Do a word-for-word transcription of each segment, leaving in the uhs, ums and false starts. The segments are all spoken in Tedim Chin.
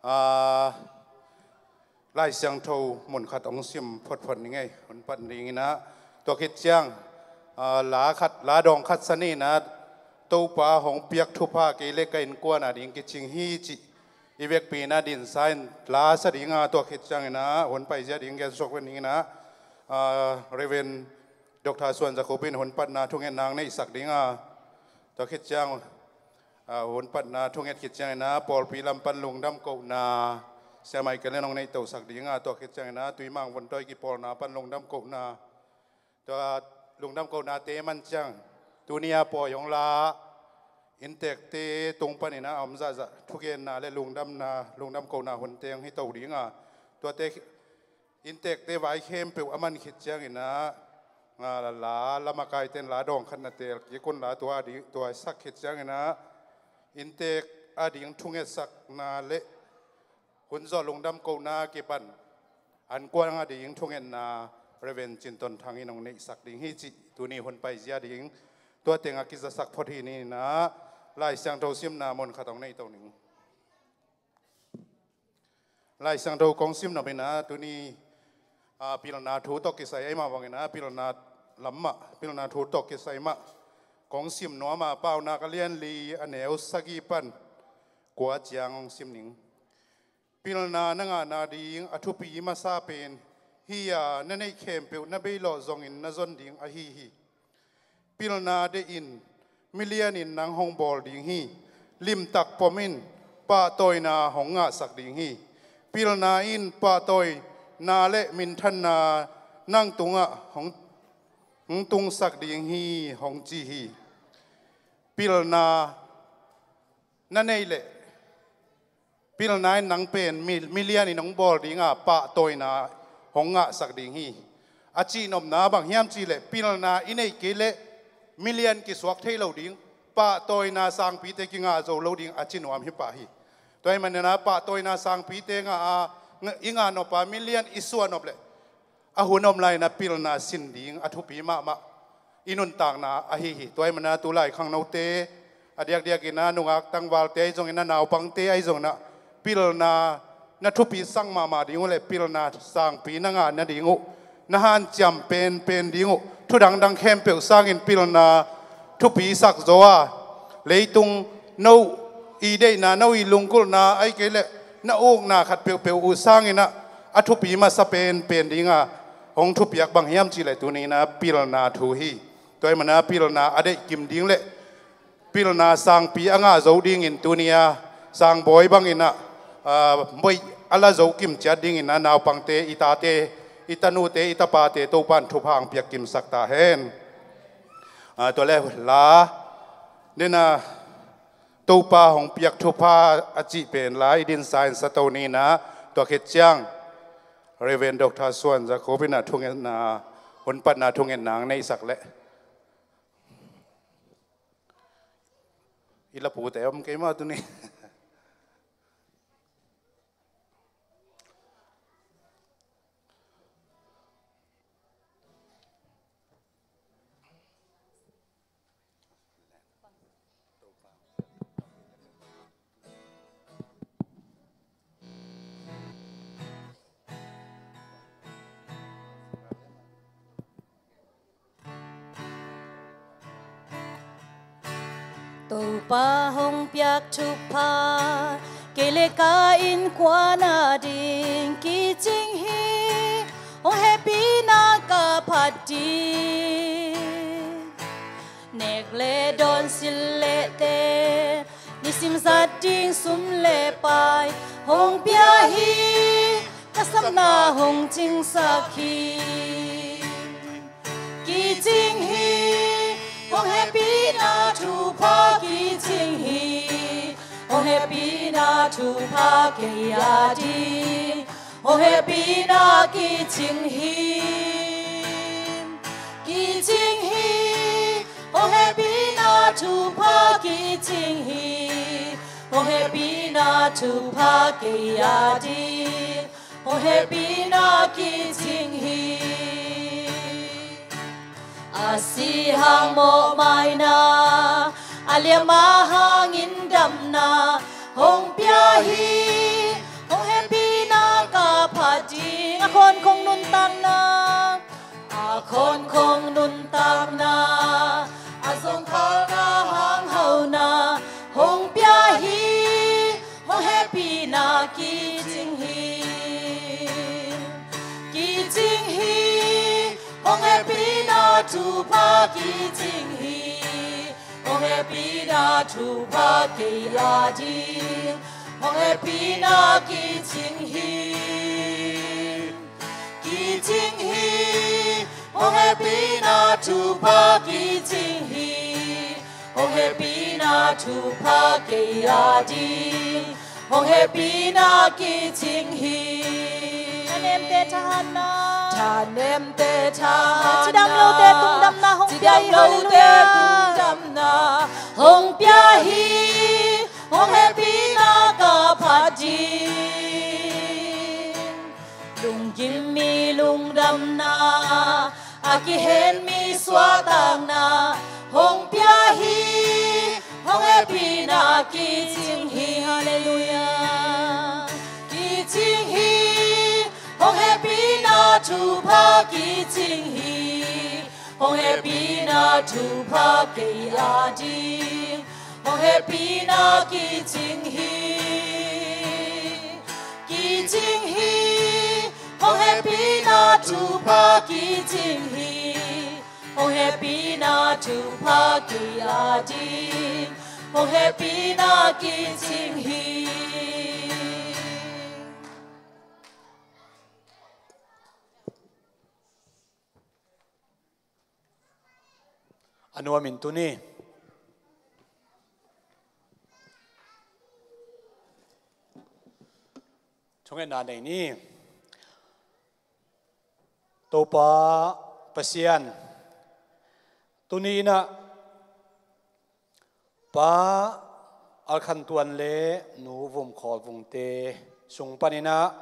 Aa, Lai Siangtho mun khat hong sim photphot ni ngei, hun pat ding in ah, tua khit ciang, aa, la khat, la dawng khat sa ni in ah, Topa hong piak thupha kei le ka innkuan a ding kicing hi cih i vekpi in ah dinsa in la sa ding a, tua khit ciang in ah hun paizia ding gen suak ven ding in ah, aa, Reverend Doctor Suan Za Khup in hun patna thungetna hong neihsak ding a, tua khit ciang, aa, hun patna thunget khit ciang in ah pawlpi lam pan lungdam kohna Sia Michael in hong neihtosak ding a, tua khit ciang in ah Tuimang Vontawi kipawlna pan lungdam kohna, tua lungdam kohnate man ciang tuni a pawi hong la inntekte tung pan in ah a om zahzah thugenna le lungdamna, lungdam kohna hunte hong hi to ding a, tuate inntekte vai khempeuh a man khit ciang in ah, aa, la, la makaite in la dawng khat na teel kik un la, tua ding, tua sak khit ciang in ah inntek a ding thungetsakna le hun zawh lungdam kohna kipan innkuan a ding thungetna Reverend Cin Ton Thang in hong neihsak ding hi cih tuni hun paizia ding tua teng a kizasak phot hi ni in ah, Lai Siangtho simna mun khat hong nei to ning. Lai Siangtho kong sim nop in ah tuni, aa, pilna thu tawh kisai ahih mah bang in ah pilna lam mah, pilna thu tawh kisai mah kong sim nuam a, Paunak a lian li a neu sagih pan kua ciang hong sim ning. Pilna na ngahna ding a thupi masa pen hi a, na neih khempeuh na beilawh zongin na zon ding ahi hi. Pilna deih in milian in nang hong bawl ding hi. Limtak pom in pahtawina hong ngahsak ding hi. Pilna in pahtawina le minthanna nang tungah hong, hong tungsak ding hi, hong ci hi. Pilna na neih leh pilna in nang pen mi, milian in hong bawl ding a, pahtawina hong ngahsak ding hi. A cihnopna bang hiam cih leh pilna i neih kei leh milian kisuak thei lo ding, pahtawina sangpite kingah zo lo ding a ci nuam hi pah hi. Tua ahih manin ah pahtawina sangpite ngah a, i ngah nop a milian i suah nop leh a hun om lai in ah pilna sin ding a thupi mahmah i nuntakna ahi hi. Tua ahih manin ah tulai khangnote, a diakdiak in ah nungak tangvalte ahi zongin ah, naupangte ahi zongin ah, pilna na thupisak mahmah ding uh le pilna sangpi na ngah nading uh, na hanciam penpen ding uh, thu dangdang khempeuh sangin pilna thupisak zo a, leitung no i deihna, no i lunggulhna, ahih kei leh na ukna khat peuhpeuh uh sangin ah a thupi masa penpen ding a hong thupiak bang hiam cih leh tuni in ah pilna thu hi. Tua ahih manin ah pilna a deih kim ding le pilna sangpi a ngah zo dingin tuni a sangbawi bangin ah, aa, bawi a la zo kim ciat dingin ah naupangte, i tate, i tanute, i tapate Topa'n thupha hong piak kimsak ta hen. Aa, tua le la den a, Topa hong piak thupha a cih pen la i dinsa in sa to ni in ah, tua khit ciang Reverend Doctor Suan Za Khup in ah thungetna, hun patna thungetna hong neihsak leh. I lapute om kei maw tuni? Topa hong piak thupha kei le ka innkuan a ding kicing hi. Hong hehpihna ka phat ding, nek le dawn, silh le ten, nisim zat ding sum le pai hong pia hi. Ka sapna hong cingsak hi. Kicing hi, hong hehpihna thupha kicing hi. Hong hehpihna thupha kei a ding, hong hehpihna kicing hi. Kicing hi, hong hehpihna thupha kicing hi. Hong hehpihna thupha kei a ding, hong hehpihna kicing hi. A si hang mawhmaina, a liamma hangin damna hong pia hi. na kicing hi. Kicing hi. Hong hehpihna thupha kicing hi. Hong hehpihna thupha kei a ding. Hong hehpihna kicing hi. Kicing hi. Hong hehpihna thupha kicing hi. Hong hehpihna thupha kei a ding. Hong hehpihna kicing hi. Thanemte thahatna. Thanemte thahatna. Cidam lote tungdamna hong pia hi. Cidam lote tungdamna hong pia hi. Hong hehpihna ka phat ding. Lungkim mi lungdamna, a kihen mi suahtakna hong pia hi. Hong hehpihna kicing hi. Halleluiah. Kicing hi. Hong hehpihna thupha kicing hi. Hong hehpihna thupha kei a ding. Hong hehpihna kicing hi. Kicing hi. Hong hehpihna thupha kicing hi. Hong hehpihna thupha kei a ding. Hong hehpihna kicing hi. A nuam in tuni thungetna nei ni. Topa Pasian, tuni inah Pa Al Khan Tuan le Nu Vum Khawl Vungte sung paninah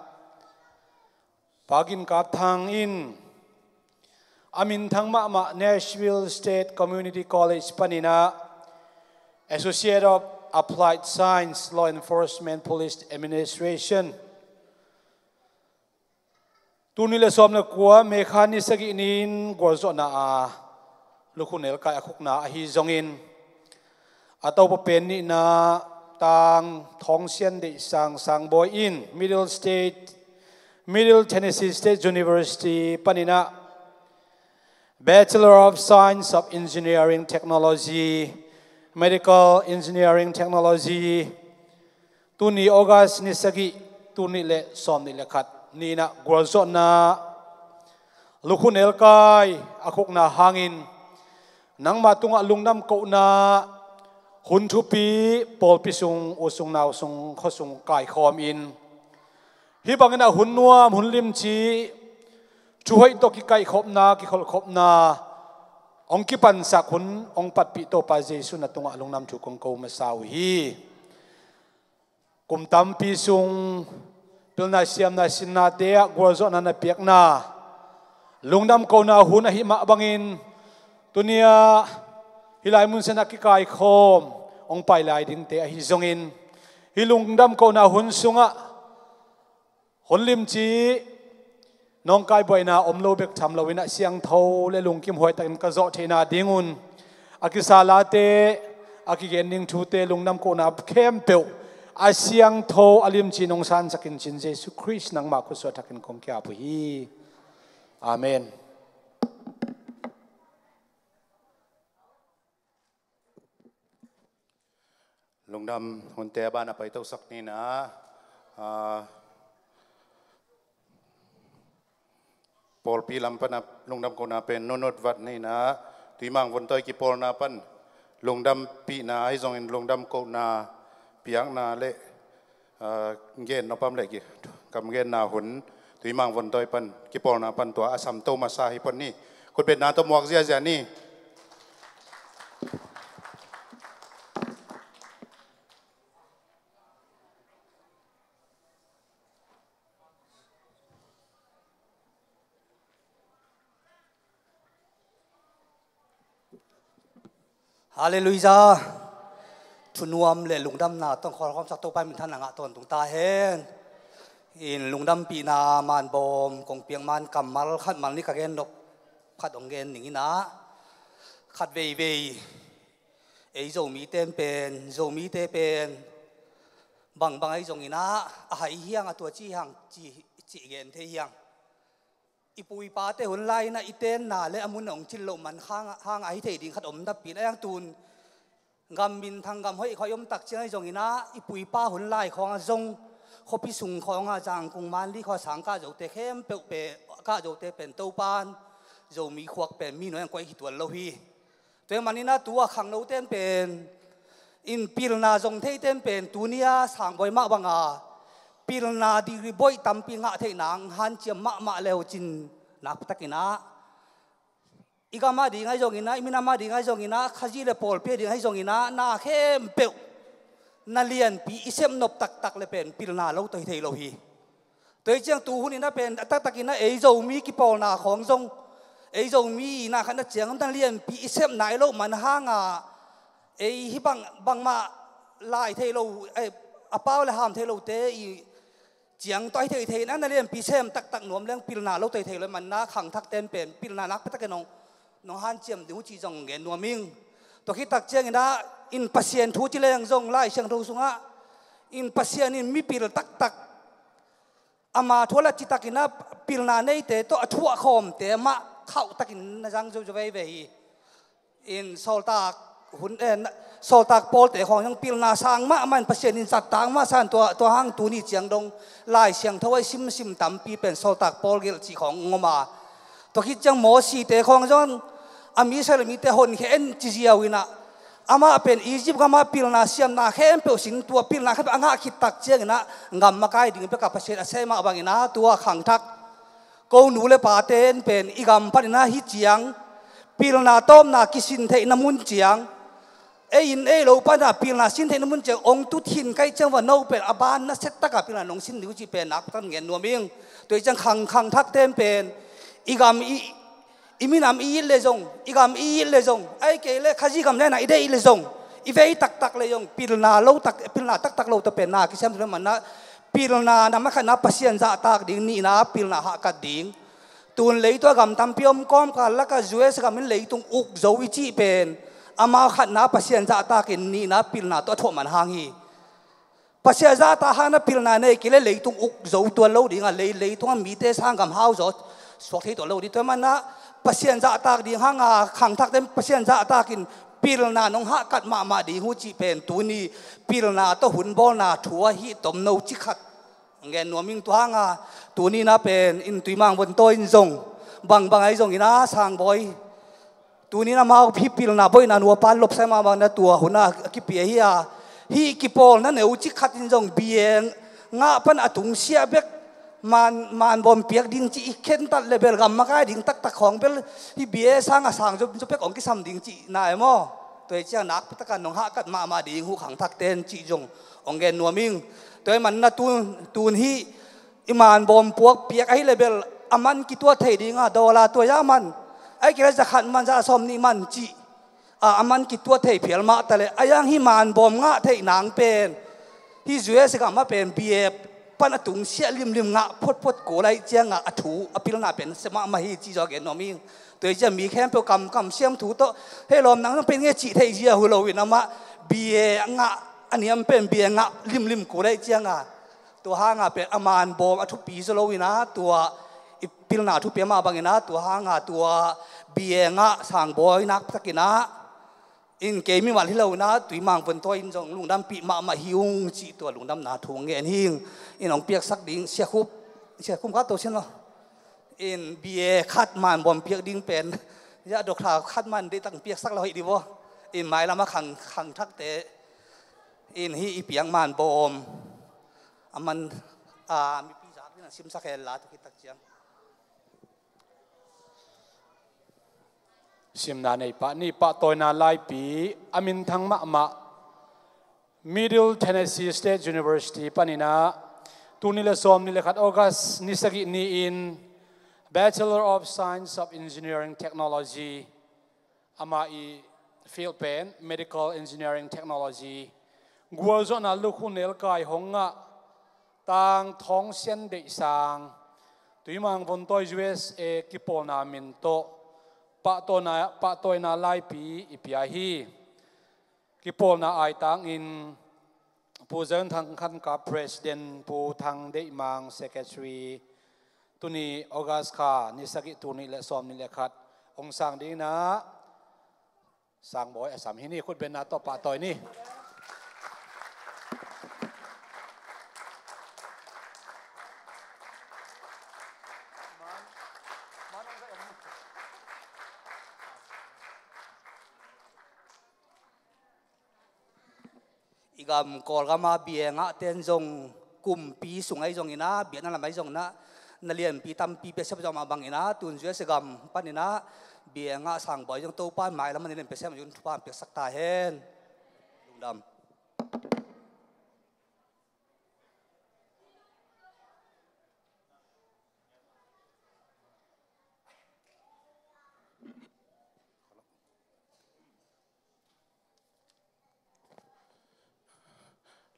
Pa Gin Kap Thang in a minthang mahmah Nashville State Community College paninah Associate of Applied Science, Law Enforcement, Police Administration, tul nih le sawm le kua May kha ni sagih ni-in gualzawhna a lukhu nelkai a khukna ahi zongin, a topa pen nihna Tang Thawng Sian Deih Sang Sang Bawi in Middle State, Middle Tennessee State University paninah Bachelor of Science of Engineering Technology, Medical Engineering Technology, tuni August ni sagih, tul nih le sawm nih le khat ni-inah gualzawhna lukhu nelkai a khukna hangin nangma tungah lungdam kohna hun thupi pawlpi sung, u sung, nau sung, khua sung kaikhawmin, hih banginah hun nuam, hun limci, thuhoih tawh kikaihkhopna, kikholhkhopna hong kipansak hun hong patpih Topa Jesu na tungah lungdam thu kong ko masa uh hi. Kum tampi sung pilna siamna sinnate ah gualzawhna na piakna, lungdam kohna hun ahih mah bangin, tuni-ah hih lai mun siangah kikaikhawm hong pai lai dingte ahi zongin, hih lungdam kohna hun sungah hun limci nawngkai buaina om lo bek tham loin ah siangtho le lungkim huaitakin ka zawh theihna dingun, a kisa late, a kigen ding thute, lungdam kohna khempeuh a siangtho a limci nong sansak in cin Jesu Khrist nangmah khutsuah thakin kong ki-ap uh hi. Amen. Lungdam hunte a ban a paitosak ni-in ah, ah, pawlpi lam pan a lungdam kohna pen nunut vat ni-in ah, Tuimang Vontawi kipawlna pan lungdampihna ahi zongin lungdam kohna piakna le, ah, gen nopam le ki-, kam genna hun Tuimang Vontawi pan kipawlna pan tua a samto masa hi phot ni. Khutbetna tawh muak ziazia ni. Halleluiah. Thunuam le lungdamna tawh khualkhawmsak Topa in minthanna ngah tawntung ta hen. In lungdampihna manbawm kong piak man kammal khat mal ni ka gen nop khat hong gen ning in ah, khat veivei ei Zomite pen, Zomite pen Bangbang ahi zongin ah, a hai hiang a tua ci hang ci, ci gen thei hiang. I pu i pate hun lai-in ah i tenna le a mun hong cin loh man hang, hang a hi thei ding khat om napi-in a, hiang tun gam minthang gam hoih khawng i om tak ciang ahi zongin ah, i pu i pa hun lai khawng a zong khuapi sung khawng a, Zangkung Manli khawng a sang kah zote khempeuh pen, kah zote pen Topan Zomi khuak pen mi nuai hong koih hi tuan lo hi. Tua ahih manin ah tu a khangno ten pen, in pilna zong thei ten pen, tuni a Sangbawi mah banga pilna degree bawi tampi ngah theih nang hanciam mahmah le uh cin, nakpi takin ah i gam a ding ahi zongin ah, i minam a ding ahi zongin ah, Khazih le pawlpi a ding ahi zongin ah, na khempeuh na lianpi i sep nop taktak le pen pilna lo tawh hi thei lo hi. Tua hi ciang tu hun in ah pen a taktakin ah ei Zomi kipawlna khawng zong, ei Zomi na khat na ciang na lianpi i sep nai loh man hang a, ei hih bang, bangmah lai thei lo, ei, a pau le ham thei lote i ciang tawh hi thei thei in ah, na lianpi sem taktak nuam leng pilna lo tawh hi thei lo ahih manin ah, khangthak ten pen pilna nakpi takin nong, nong hanciam ding uh cih zong gen nuam ing. Tua khit tak ciangin ah, in Pasian thu ci leng zong Lai Siangtho sungah, in Pasian in mipil taktak, ama thu a lat citakin ah pilna neite tawh a thuah khawmte mah khauh takin na zang zo zo veve hi. In sawltak hun, eh, na, sawltak pawlte khawng zong pilna sang mahmah in, Pasian in zat tak masa in, tua, tua hang tuni ciang dong Lai Siangtho ah i simsim tampi pen sawltak pawl gelh cih khawng hong om a. Tua khit ciang Mosite khawng zong a mi Israel mite honkhia en ci ziau in ah, amah pen Egypt gam ah pilna siamna khempeuh sin, tua pilna khempeuh a ngah khit tak ciangin ah, gam makai ding bek a Pasian a sem mah bangin ah, tua khangthak ko nu le pate in pen i gam panin ah hih ciang pilna tawpna kisin theihna mun ciang, ei inn ei lo panin ah pilna sin theihna mun ciang hong tut khin ka hih ciang, va no pen a ban nasia takin pilna nong sin ding uh cih pen nakpi takin gen nuam ing. Tua hi ciang khang, khangthakte in pen i gam i, i minam i it leh zong, i gam i it leh zong, ahih kei leh Khazih gam lianna i deih leh zong, i vei taktak leh zong pilna lo tak, pilna taktak lo tawh pen na kisiam thei lo ahih manin ah, pilna na masa khatna Pasian zahtak ding, nihna pilna hahkat ding. Tun leitung a gam tampi om kawmkal lakah U S gam in leitung uk zo i cih pen, amau khatna Pasian zahtakin, nihna pilna tawh a thuah man hang hi. Pasian zahtak hangin ah pilna nei kei leh leitung uk zo tuan lo ding a, lei, leitung a mite sang gam hau zaw suak thei tuan lo ding. Tua ahih manin ah Pasian zahtak ding hang a, khangthakte in Pasian zahtakin pilna nong hahkat mahmah ding uh cih pen tuni pilna tawh hun bawlna thu ahi tomno ci khat hong gen nuam ing. Tua hang a tuni in ah pen in Tuimang Vontawi in zong, bangbang ahi zongin ah Sangbawi, tuni in ah amau hih pilna buaina nuam pan lopsai mahmah in ah tua hun ah a kipia hi a, hih kipawlna neu ci khat in zong B A ngah pan a tungsiah bek, man, manbawm piak ding cih i khentat leh bel gam makai ding taktak khawng bel hih B A sang a sang zo, zo bek hong kisam ding cihna e maw. Tua hi ciang nakpi takin nong hahkat mahmah ding uh khangthakte in cih zong hong gen nuam ing. Tua ahih manin ah tun, tun hih i manbawm puak piak ahih leh bel a man kituat thei ding a, dollar tua a man, ahih kei leh za khat man, za sawm nih man cih a, a man kituat thei phial mah ta leh, a hiang hih manbawm ngah theih nang pen hih U S gam ah pen B A pan a tungsiah limlim ngah photphot kul ahih ciang a, a thu a pilna pen nasia mahmah hi cih zong gen nuam ing. Tua hi ciang mi khempeuh kam, kamsiam thu tawh hih lawm nang pen nge cih theih zia uh lo in, amah B A ngah, a niam pen B A ngah limlim kul ahih ciang a, tua hang a pen a manbawm a thupi zaw lo in ah, tua i pilna thupi mah bangin ah, tua hang a tua B A ngah Sangbawi nakpi takin ah, in kei mimal hi lo in ah Tuimang Vontawi in zong lungdampih mahmah hi ung cih tua lungdamna thu hong gen hi ing. In hong piaksak ding Sia Khup, Sia Khup khat to sin lo. In B A khat manbawm piak ding pen, ya, doctor khat man deihtak piaksak lo hi ding uh. In mailam ah khang, khangthakte in hih i piak manbawm a man, a, mipi zak dingin simsak hen la, tua khit tak ciang. Simna nei pah ni. Pahtawina laipi, a minthang mahmah Middle Tennessee State University panin ah, tul nih le sawmnih le khat August ni sagih ni-in Bachelor of Science of Engineering Technology, amah i field pen Medical Engineering Technology, gualzawhna lukhu nelkai hong ngah Tang Thawng Sian Deih Sang, Tuimang Vontawi U S A kipawlna min tawh pahtawina, pahtawina laipi i pia hi. Kipawlna aitangin Pu Zan Thang Khan Kap President, Pu Thang Deih Mang Secretary, tuni August kha ni sagih, tul nih le sawm nih le khat hong sang ding in ah sangbawi a sam hi ni. Khutbenna tawh pahtawi ni. I gam Kawlgam a bia ngahte in zong kumpi sung ahi zongin ah, biakna lam ahi zongin ah, na lianpi tampi pia siam zong mah bangin ah, tun U S A gam panin ah bia ngah sangbawi zong Topa in mailam a na lianpi pia siam zong thupha piaksak ta hen. Lungdam.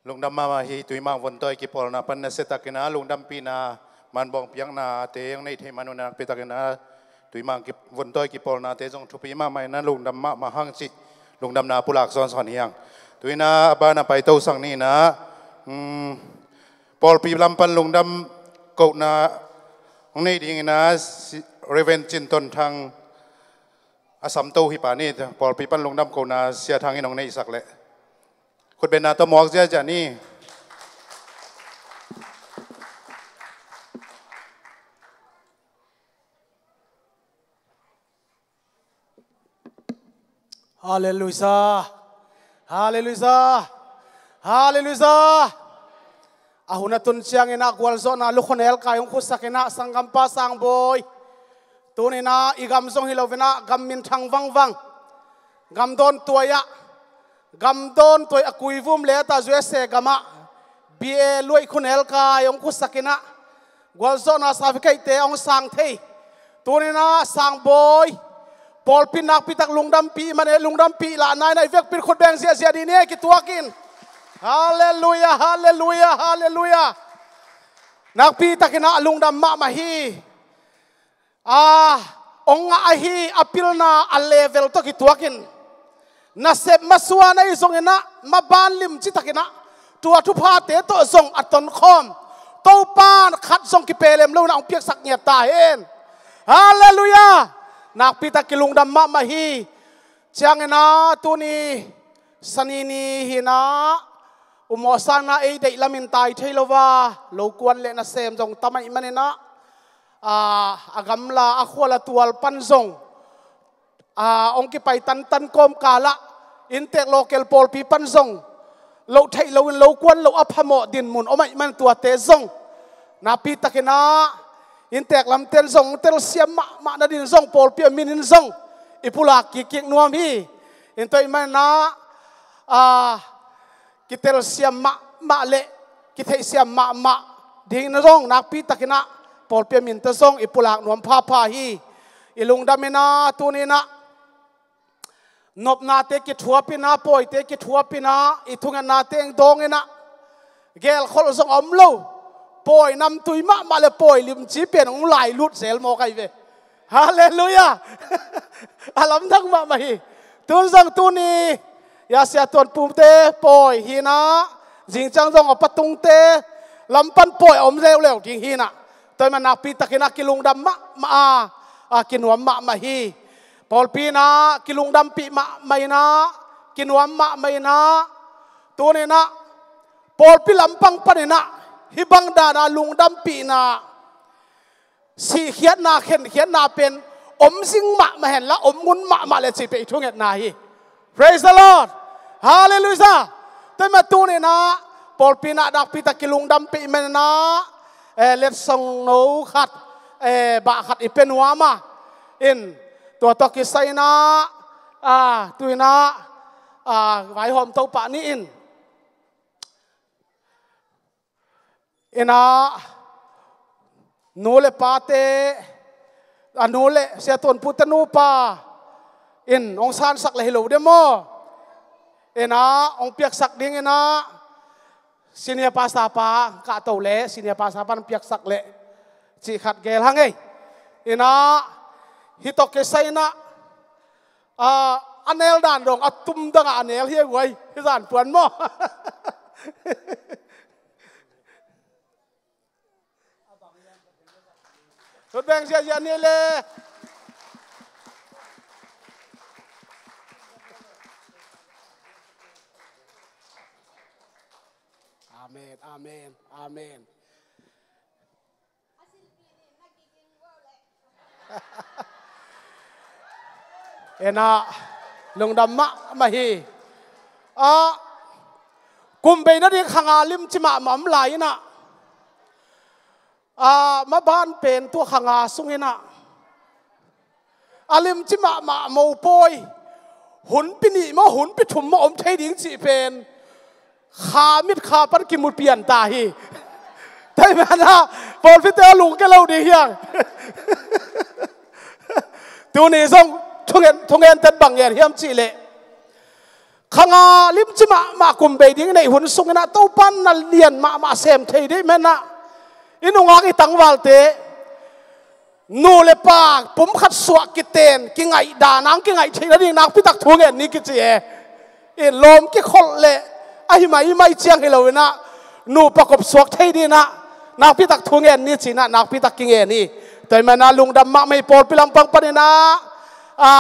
Lungdam mahmah hi. Tuimang vontawi kipawlna pan nasiatakin ah lungdampihna, manbawng piaknate hong neih theih man un ah nakpitakin ah tuimang ki-, vontawi kipawlnate zong thupi mahmah in ah lungdam mahmah hang cih lungdamna pulak sawnsawn hi hang. Tu-in ah a ban a paito sak ni in ah, um, pawlpi lam pan lungdam kohna hong neih dingin ah si-, Reverend Cin Ton Thang a samto hi pa ni, pawlpi pan lungdam kohna Sia Thang in hong neihsak leh. Khutbenna tawh muak ziahziah ni. Halleluiah. Halleluiah. Halleluiah. A hun a tun ciangin ah gualzawhna lukhonel kai hong khutsakin ah sanggampa sangbawi, tuni in ah i gam zong hi loin ah gam minthang vangvang, gam dawn tuai ah, gam dawn tuai a kuivum le a ta U S A gam ah bia luai khunel kai hong khutsakin ah gualzawhna certificate-te hong sang thei, tuni in ah sangbawi, pawlpi nakpitak lungdampih man e, lungdampih lahna in ah i vekpi in khut beng ziahziah dih ni, kituakin. Halleluiah, halleluiah, halleluiah. Nakpitakin ah lungdam mahmah hi. A, hong ngah ahi a pilna a level tawh kituakin, nasep masuan ahi zongin ah maban limci takin ah tua thuphate tawh zong a tonkhawm Topa in khat zong kipelem lo in ah hong piaksak ngiat ta hen. Halleluiah. Nakpitak kilungdam mahmah hi. Ciangin ah tuni Sani ni hi in ah, umawsakna ei deih lamin tai thei lo a, lokuan le nasem zong tam ahih manin ah, a, a gamla a khual a tual pan zong, a, hong kipai tantan kawmkal ah inntek local pawlpi pan zong loh theih loin lokuan lo a phamawh dinmun om ahih man tuate zong nakpitakin ah inntek lamten zong telsiam mahmah nadin zong pawlpi a minin zong i pulak kikkik nuam hi. In tua ahih manin ah, a, kitelsiam mahmah le kitheihsiam mahmah dingin zong nakpitakin ah pawlpi a minte zong i pulak nuam phapha hi. I lungdam in ah tuni in ah nopnate kithuapin ah, pawite kithuapin ah, i thungetnate eng dawngin ah, gelkholh zong a om lo, pawi namtui mahmah le pawi limci pen hong lailut zel mawk ahi ve. Halleluiah. A lamdang mahmah hi. Tun zong tuni a Sia Tuan Pumte pawi hi in ah, zingciang zong a Pa Tungte lam pan pawi a om leuleu ding hi in ah, tua ahih man nakpitakin ah kilungdam mahmah a, a, kinuam mahmah hi. Pawlpi in ah kilungdampih mahmah in ah, kinuam mahmah in ah, tuni in ah pawlpi lampang panin ah hih bang dan a lungdampihna, sihkhiatna, khenkhiatna pen om zing mahmah henla om ngun mahmah le cih pen i thungetna hi. Praise the Lord. Halleluiah. Tua ahih man tuni in ah pawlpi in ah nakpitak kilungdampih man in ah, eh, letsong no khat, eh, bah khat i pia nuam a, in tua tawh kisai in ah, a, tu in ah, a, vaihawm to pah ni in. In ah nu le pate, a, nu le Sia Tuan Pute nupa in hong sansak le hi lo diam maw? In ah hong piaksak ding in ah senior pastor pa kahto le senior pastor pa hong piaksak le cih khat geel hang ei. In ah hih tawh kisai in ah, a, a nel dan dong a tum dang a nel hi a guai, hih zan puan maw? Thut beng ziahziah ni le. Amen, amen, amen. Ena, lungdam mahmah hi. Ah, kum bei nading khanga limci mahmah om lai inah, ah, maban pen tua khanga sung inah a limci mahmah mopawi, hun pi nih maw, hun pi thum maw om thei ding cih pen kha mit kha pan kimu pian ta hi. Taimana pawlpite a lungke lo ding hiang. Tuni zong thungen, thungen tet bang ngen hiam cihleh, khanga limci mahmah kum bei ding neih hun sung inah Topan na lian mahmah sem thei dih menah i nungak i tangvalte nu le pa pumkhat suah kiten kingaih dan ang kingaih theih nading nakpitak thu ngen ni kici e. In lawm kikholh le ahi maimai ciang hi lo inah nupa kop suak thei dinah nakpitak thu ngen ni cinah nakpitak kingen hi. Tua hi manah lungdam mahmah hi. Pawlpi lampang paninah a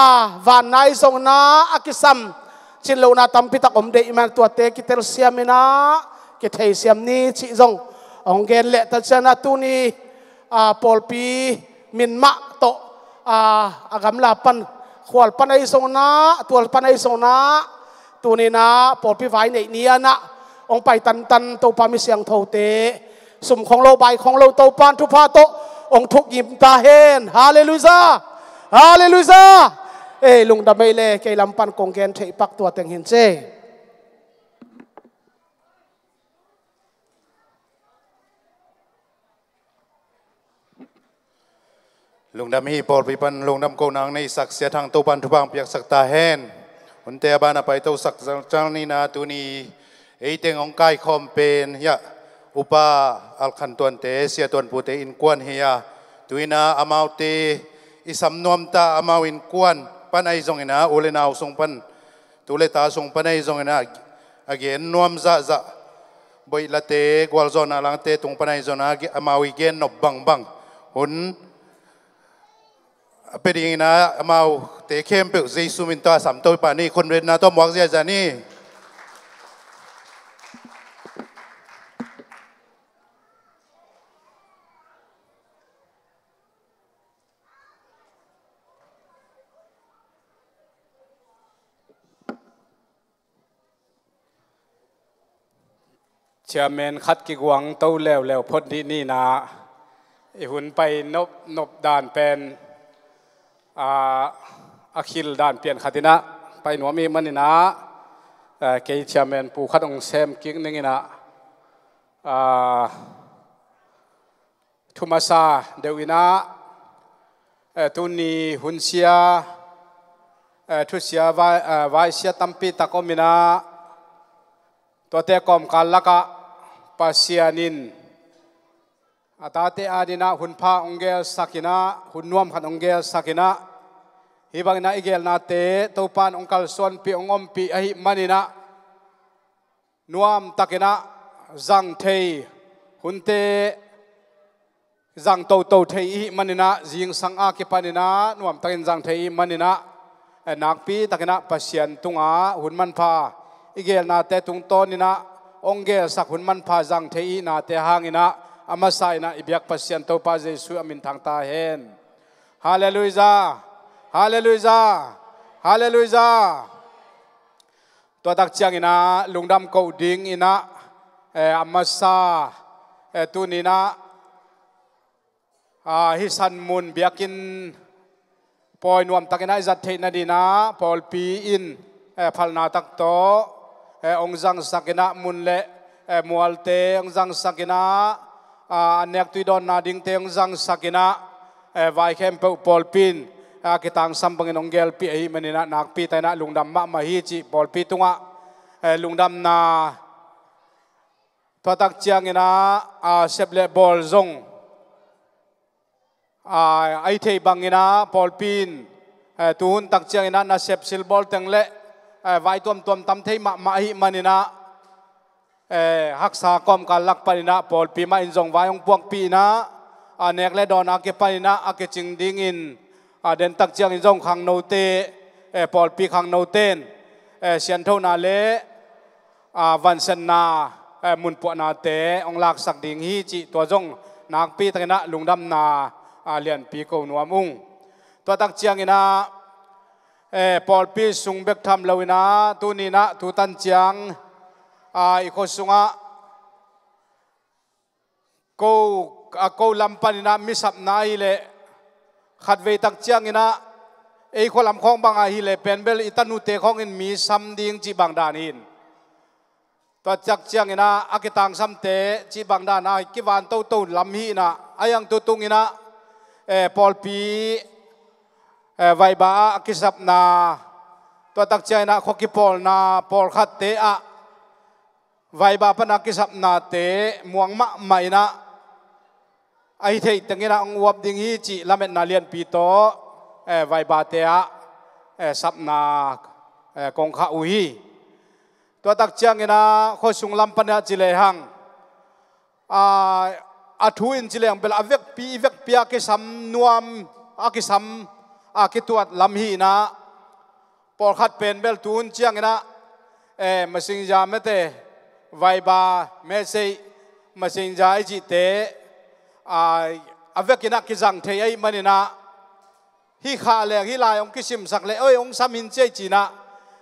vannai zongna a kisam cin lohna tampitak om deih man tuate kitelsiam inah kitheisiam ni cih zong hong gen leh ta cianah tuni a, pawlpi min mah tawh, a, a gamla pan, khual pan ahi zongna, tual pan ahi zongna, tuninah pawlpi vai neih ni anah hong pai tantan Topa mi siangthote sum khong lo bai khong lo Topan thupha tawh hong thuk ngim ta hen. Halleluiah. Halleluiah. Ei lungdam ei le kei lam pan kong gen theih pak tua teng hin ce. Lungdam hi. Pawlpi pan lungdam ko nang nei sak Sia Thang Topan thupha hong piaksak ta hen. Hunte a ban a paito sak cal nina tuni eiteng hong kaikhawm pen hiah Upa Alkhan Tuante, Sia Tuanpute innkuan hi a, tuina amaute i sam nuamta amau innkuan pan ahi zongina u le nau sung pan tu le ta sung pan ahi zongina a gen nuam zahzah boihlate gualzawhna langte tung pan ahi zongina amau i gen nop bangbang hun a pia dingina amaute khempeuh Jesu min tawh a samto i pa ni khunretna tawh muak ziahziah ni. Chairman khat kiguang to leuleu phot dih nina i hun pai nop nop dan pen a, a khil dan pian khatinah pai nuam i maninah, a, kei chairman pu khat hong sem kik ninginah, a, thu masa deuh inah, eh, tuni hunsia, eh, thusia vai, eh, vaisia tampi tak om inah tuate kawmkal lakah Pasian in a tate adinah hunpha hong gelsak inah hun nuam khat hong gelsak inah hih banginah i gelnate Topan hong kalsuanpih hong ompih ahih maninah nuamtakinah zang thei hunte zang toto thei ihih maninah zingsang a kipaninah nuamtakin zang thei ihih maninah, eh, nakpitakinah Pasian tungah hun manpha i gelnate tungtawninah hong gelsak hun manpha zang thei ihihnate hanginah a masa inah i biak Pasian Topa Jesuh a minthang ta hen. Halleluiah. Halleluiah. Halleluiah. Tua tak cianginah lungdam koh dinginah, eh, a masa, eh, tuninah, ah, hih san mun biakinn pawi nuamtakinah i zat theih nadinah pawlpi in, eh, phalna tak tawh, eh, hong zangsakinah mun le, eh, mualte hong zangsakinah, ah, an nek tui dawnna dingte hong zangsakinah, eh, vai khempeuh pawlpi in, ah, kitangsam bangin hong gelpih ahih maninah nakpi tainah lungdam mahmah hi cih pawlpi tungah, eh, lungdamna. Tua tak cianginah, ah, sep le bawl zong, ah, a i theih banginah pawlpi in, eh, tuhun tak cianginah nasep silbawl teng le, eh, vai tuamtuam tam thei mahmah ahih maninah Eh, haksa kawmkal lak paninah pawlpi mah in zong vai hong puakpih inah, a nek le dawn a kipaninah a kicing dingin, a dentak ciangin zong khangnote, eh, pawlpi khangnote in, eh, sianthona le, a vansenna, eh, munpuahnate hong laksak ding hi cih tua zong nakpi takinah lungdamna, a lianpi ko nuam ung. Tua tak cianginah, eh, pawlpi sung bek tham loinah tuninah tutan ciang, a i khua sungah ko, a ko lam paninah mi sapna ahileh khatvei tak cianginah ei khua lam khawng bangah hileh penbel i tanute khawngin mi sam ding cih bang dan hin. Tua tak cianginah a kitangsamte cih bang dan a kivan toto lam hi inah a yang tutunginah, eh, pawlpi, eh, vaiba ah a kisapna, tua tak cianginah khua kipawlna pawlkhatte ah vaiba pana kisapnate muang mahmah inah ahi theih tenginah hong uap ding hi cih lametna lianpi tawh, eh, vaibate ah, eh, sapna, eh, kong khah uh hi. Tua tak cianginah khua sung lam panah ci lehang, a, a thu in ci lehang bel a vekpi i vekpi a kisam nuam, a kisam, a kituat lam hi inah pawlkhat penbel tuhun cianginah, eh, Messenger mete, vaiba message, Messenger i cihte, a, a vekinah kizang thei ahih maninah hih khah leng hih lai hong kisimsak leh oi hong sam hin ciai cinah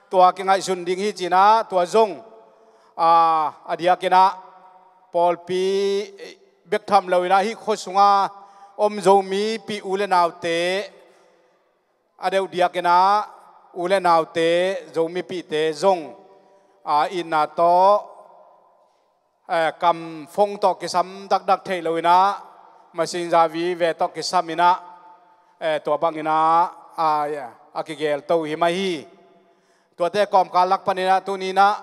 tua kingaihsun ding hi cinah tua zong, a, a diakinah pawlpi bek tham loinah hih khua sunga om Zomipih u le naute a deuh diakinah u le naute, Zomipihte zong, a, itna tawh, eh, kam phone tawh kisam dakdak theih loinah Messenger vive tawh kisam inah, eh, tua banginah, a, a kigelto hi mai hi. Tuate kawmkal lak paninah tuninah,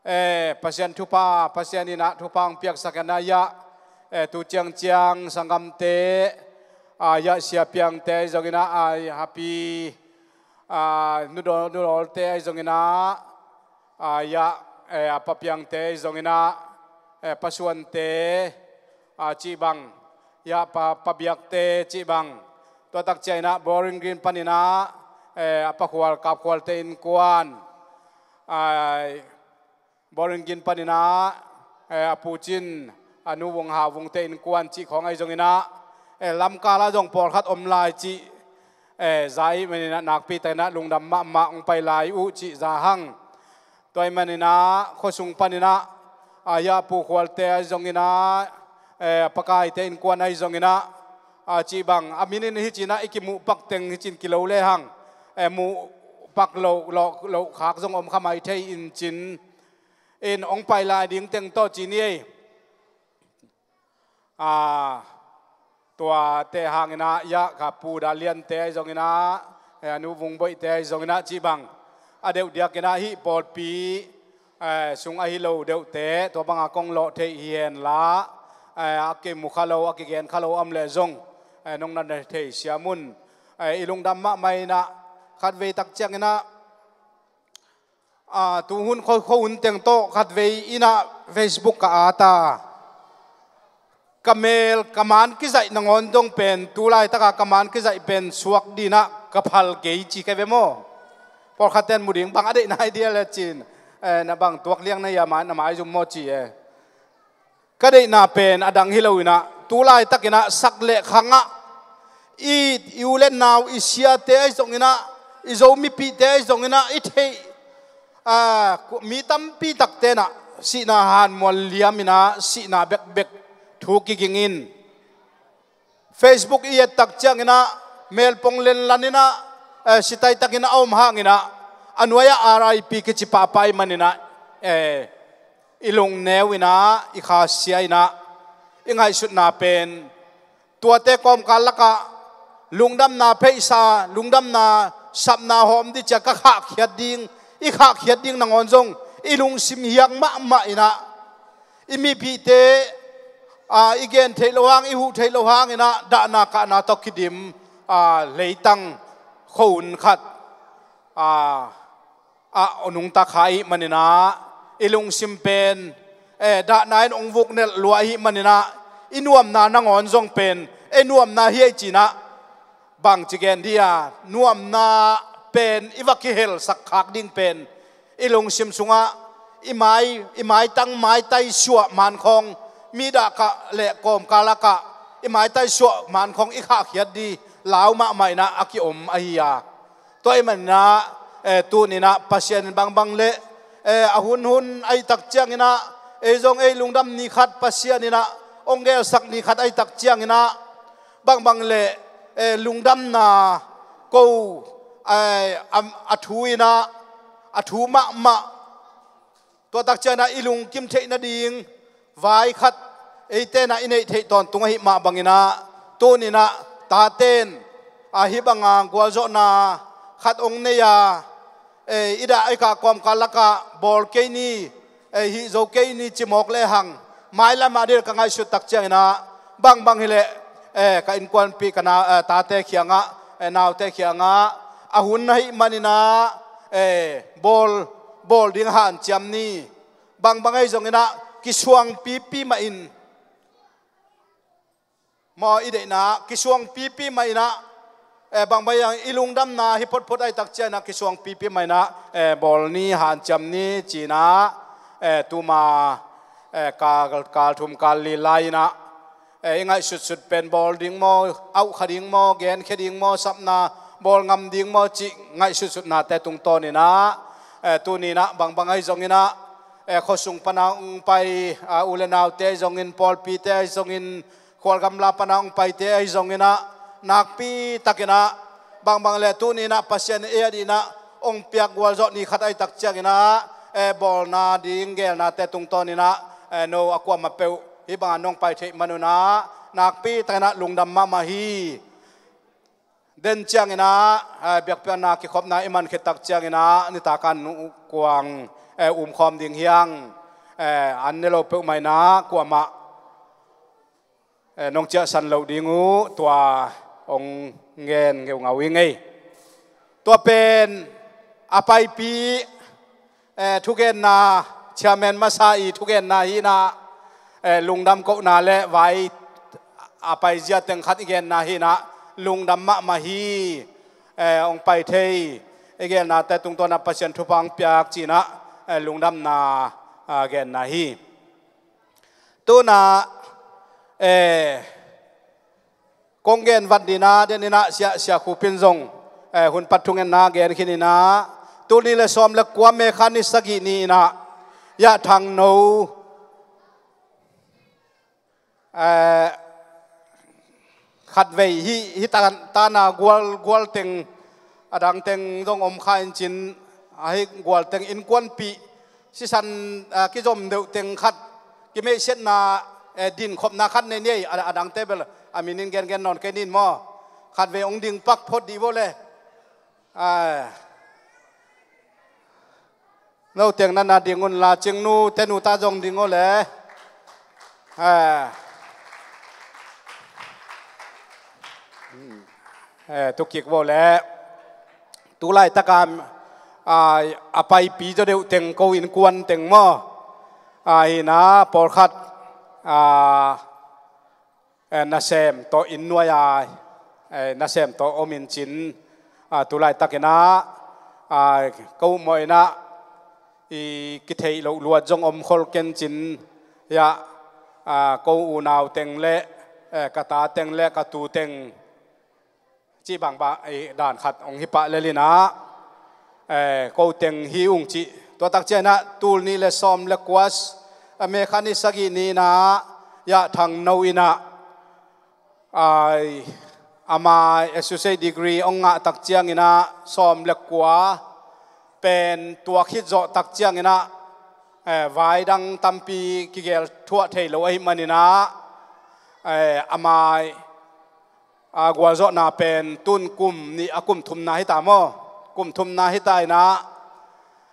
eh, Pasian thupha, Pasian inah thupha hong piaksak inah yah, eh, tu ciangciang sanggamte, a, yah siapiangte ahi zonginah, a, hapi, a, nudaw-, nudawlte ahi zonginah, a, yah, eh, a papiangte ahi zonginah, eh, pasuante, a, cih bang, yah pa, pabiakte cih bang, tua tak cianginah Bowling Green paninah, eh, a pakhual kapkhualte innkuan, a, Bowling Green paninah, eh, a Pu Cin, a Nu Vung, Hau Vungte innkuan cih khawng ahi zonginah, eh, lamkalah zong pawlkhat om lai cih, eh, za ahih maninah nakpi takinah lungdam mahmah hong pai lai uh cih za hang. Tua ahih maninah khua sung paninah, a, yah a pukhualte ahi zonginah, eh, pakaite innkuan ahi zonginah, a, cih bang a minin hi cinah i kimuh pak teng hi cin kilo lehang, eh, muh pak loh, loh, loh khak zong om kha mai thei in cin in hong pai lai ding teng tawh ci ni ei. A, tuate hanginah yah ka Pu Dal Liante ahi zonginah, eh, a Nu Vung Boihte ahi zonginah cih bang a deuh diakinah hih pawlpi, eh, sung ahi lo deuhte tua banga kong lawh theih hi henla, eh, a kimu kha lo, a kigen kha lo om leh zong, eh, nong na thei siam un. Eh, i lungdam mahmah inah khatvei tak cianginah, a, tuhun kho, kho hun teng tawh khatvei inah Facebook ka at a, ka mel ka man kizaih nangawn dong pen, tu laitaka ka man kizaih pen suak dinah ka phal kei ci kei ve maw? Pawlkhatten mu ding bang a deihna idea le cin, eh, na bang tuak liang na hia, na mai zum maw ci e. Ka deihna pen a dang hi loinah tu laitakinah sak le khangah i, i u le nau, i siate ahi zonginah, i Zomipihte ahi zonginah i theih, a, mi tampi takte inah sihna hanmual liaminah sihna bekbek thu kigingin Facebook i et tak cianginah melpong lenlaninah, eh, sitaitakinah a om hanginah a nuai-ah R I P kici pahpah ahih maninah, eh, i lungneu inah, i khasia inah, i ngaihsutna pen tuate kawmkal lakah lungdamna pheisa, lungdamna sapna hawm ding cia ka khahkhiat ding, i khahkhiat ding nangawn zong i lungsim hiang mahmah inah, i mipihte, a, i gen theih loh hang, i huh theih loh hanginah dahna kahna tawh kidim, a, leitang kho hun khat, a, a nungta kha ahih maninah, I lungsim pen, eh, dahna in hong vuknelh lua ahih maninah, i nuamna nangawn zong pen, ei nuamna hi ei cinah, bangci gen dih a, nuamna pen i va kihelsak khak ding pen, i lungsim sungah, i mai, i maitang maitai suah mankhawng, mi dahkah le kawmkal lakah, i maitai suah mankhawng i khahkhiat dih, lau mahmah inah a kiom ahi a. Tua ahih maninah, eh, tuninah Pasian in bangbang le, eh, a hunhun ahih tak cianginah, ei zong ei lungdam ni khat Pasian inah, hong gelsak ni khat ahih tak cianginah, bangbang le, eh, lungdamna ko, eh, a, a thu inah, a thu mahmah, tua tak cianginah i lungkim theih nading vai khat eite inah i neih theih tawntung ahih mah banginah, tuninah taten, a, hih banga gualzawhna khat hong nei a, eh, i dah i kah kawmkal lakah bawl kei ni, eh, hih zo kei ni ci mawk lehang, mailam ah dil ka ngaihsut tak cianginah, bangbang hileh, eh, ka innkuanpih ka na, eh, tate khiangah, eh, naute khiangah, a hun ahih maninah, eh, bawl, bawl ding hanciam ni. Bangbang ahi zonginah kisuang pipi mah in, maw, i deihna kisuang pipi mah inah, eh, bangbang i lungdamna hi photphot ahih tak cianginah kisuang pipi mah inah, eh, bawl ni, hanciam ni cinah, eh, tuma, eh, kal, kal thum kal li lai inah, eh, i ngaihsutsut pen bawl ding maw, auhkha ding maw, genkhia ding maw, sapna bawl ngam ding maw cih ngaihsutsutnate tungtawninah, eh, tuninah bangbang ahi zonginah, eh, khuasung pana hong pai, ah, u le naute ahi zongin, pawlpite ahi zongin, khualgamla pana hong paite ahi zonginah, nakpi takinah, bangbang le tuninah Pasian in ei a dihnah hong piak gualzawh ni khat ahih tak cianginah, eh, bawlna ding gelnate tungtawninah, eh, no a kuamah peuh hih bangah nong pai theih manunah nakpi takinah lungdam mahmah hi. Den cianginah, eh, biakpiakna kikhopna i man khit tak cianginah nitak a nu kuang, eh, umkhawm ding hiang, eh, an ne lo peuhmah inah kuamah, eh, nong ciahsan loh ding uh, tua hong ngen ngeungau hi ngei. Tua pen a paipi, eh, thugenna, chairman masa i thugenna hinah, eh, lungdam kohna le vai a paizia teng khat i genna hinah, lungdam mahmah hi, eh, hong pai thei, i gelnate tungtawnah Pasian thupha hong piak cinah, eh, lungdamna, ah, genna hi. Tunah, eh, kong gen vat dinah, deninah Sia, Sia Khupin zong, eh, hun pat thungenna gen khininah, tul nih le sawm le kua May kha ni sagih ni inah, Yah Thang No, eh, khatvei hih, hih tan, tana gual, gualteng, a dangteng zong om kha in cin, a hih gualteng innkuanpih sisan, ah, kizom deuh teng khat, kimeihsiatna, eh, dinkhopna khat nei ni ei, a, a dangte bel a minin gengen nawn kei nin maw? Khatvei hong ding pak phot dih vo le. Ah. No teng nana ding un la, Cingnu tenu ta zong ding o le. Ah. Eh, tukik vo le. Tulaitak a, ah, a paipi zaw deuh teng ko innkuan teng maw? Ah, hinah pawlkhat, ah, eh, nasem tawh inn nuai-a, eh, nasem tawh om in cin, ah, tulaitakinah, ah, ko mawh inah i kitheih loh luat zong om khol ken cin, hiah, ah, ko unau teng le, eh, ka ta teng le ka tu teng, cih bangbang, eh, dan khat hong hi pah lel inah, eh, ko teng hi ung cih. Tua tak cianginah tul nih le sawm le kua, eh, May kha ni sagih ni inah, Yah Thang No inah, ai, ama associate degree hong ngah tak cianginah sawm le kua pen tua khit zawh tak cianginah, eh, vai dang tampi kigel thuah thei lo ahih maninah, eh, ama, a, gualzawhna pen tun kum nih a kum thumna hita maw? Kum thumna hita inah,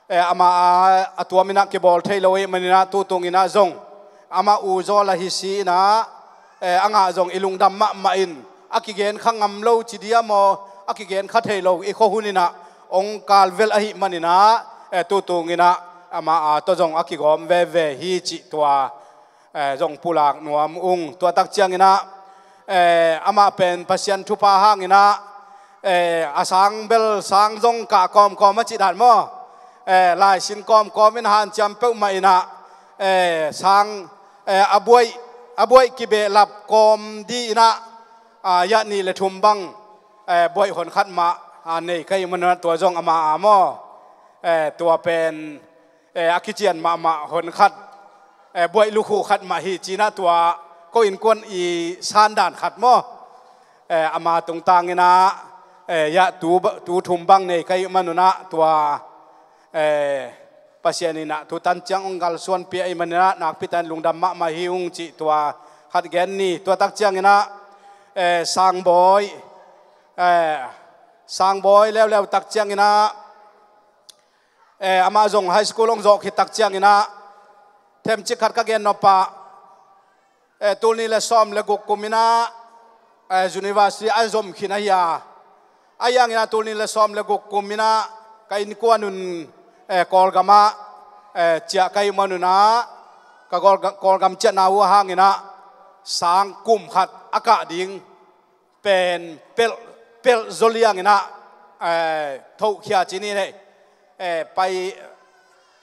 eh, amah a, a tuam inah kibawl thei lo ahih maninah tutung inah zong amah u zaw la hi si inah, eh, a ngah zong i lungdam mahmah in, a kigen kha ngam lo ci dia maw, a kigen kha thei lo i khua hun inah hong kal vel ahih maninah, eh, tutung inah ama a tawh zong a kigawm veve hi cih tua, eh, zong pulak nuam ung. Tua tak cianginah, eh, amah pen Pasian thupha hanginah, eh, a sang bel sang zong kah kawmkawm a cih dan maw? Eh, laisin kawmkawm in hanciam peuhmah inah, eh, sang, eh, a buaih, a buaih kibehlap kawm di inah, ah, yah nih le thum bang, eh, buaih honkhat mah, ah, nei ka hih manunah tua zong ama a maw? Eh, tua pen, eh, a kician mahmah honkhat, eh, buaih lukhu khat mah hi cinah tua ko innkuan i sandan khat maw? Eh, ama tungtanginah, eh, yah tu, tu thum bang nei ka hih manunah tua, eh, Pasian inah tutan ciang hong kalsuanpih ahih maninah nakpitan lungdam mahmah hi ung cih tua khat gen ni. Tua tak cianginah, eh, Sangbawi, eh, Sangbawi leuleu tak cianginah, eh, amah zong high school hong zawh khit tak cianginah themcik khat ka gen nopah, eh, tulnih le sawm le guk kuminah, eh, university a zom khin ahi a. Ahi hanginah tulnih le sawm le guk kuminah ka innkuan un, eh, Kawlgamah, eh, ciah ka hih manunah ka Kawlga-, Kawlgam ciahna uh a hanginah sang kum khat a kah ding pen pelh, pelh zaw lianginah, eh, thohkhia ci ni nei, eh, pai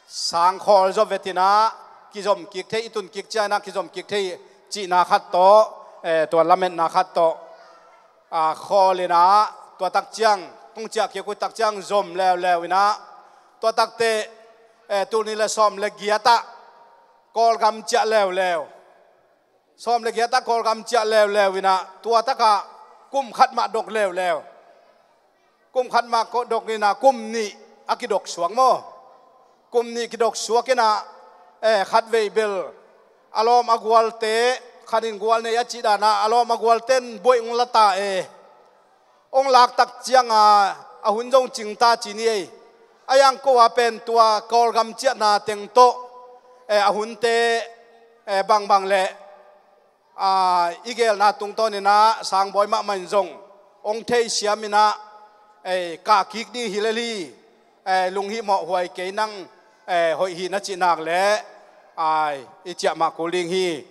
sang khawl zaw vetinah kizom kik thei, i tun kik cianginah kizom kik thei cihna khat tawh, eh, tua lametna khat tawh, ah, khawl inah tua tak ciang, hong ciah kik uh tak ciang zom leuleu inah tua takteh, eh, tulnih le sawm le giatah Kawlgam ciah leuleu. Sawm le giatah Kawlgam ciah leuleu inah tua takah kum khat mah dok leuleu. Kum khat mah ko-, dok inah kum nih a kidok suak maw? Kum nih kidok suak inah, eh, khatvei bel a lawm a gualte, khanin gual nei a cih danah a lawm a gualten buaih hong la ta e. Hong lak tak cianga a hun zong cing ta ci ni ei. A yang ko a pen tua Kawlgam ciahna teng tawh, eh, a hunte, eh, bangbang le, ah, i gelna tungtawninah Sangbawi mahmah in zong hong theisiam inah, eh, kah kik ding hi lel hi. Eh, lunghimawh huai kei nang, eh, hoih hi na cih nak leh, ai, i ciah mah kul ding hi.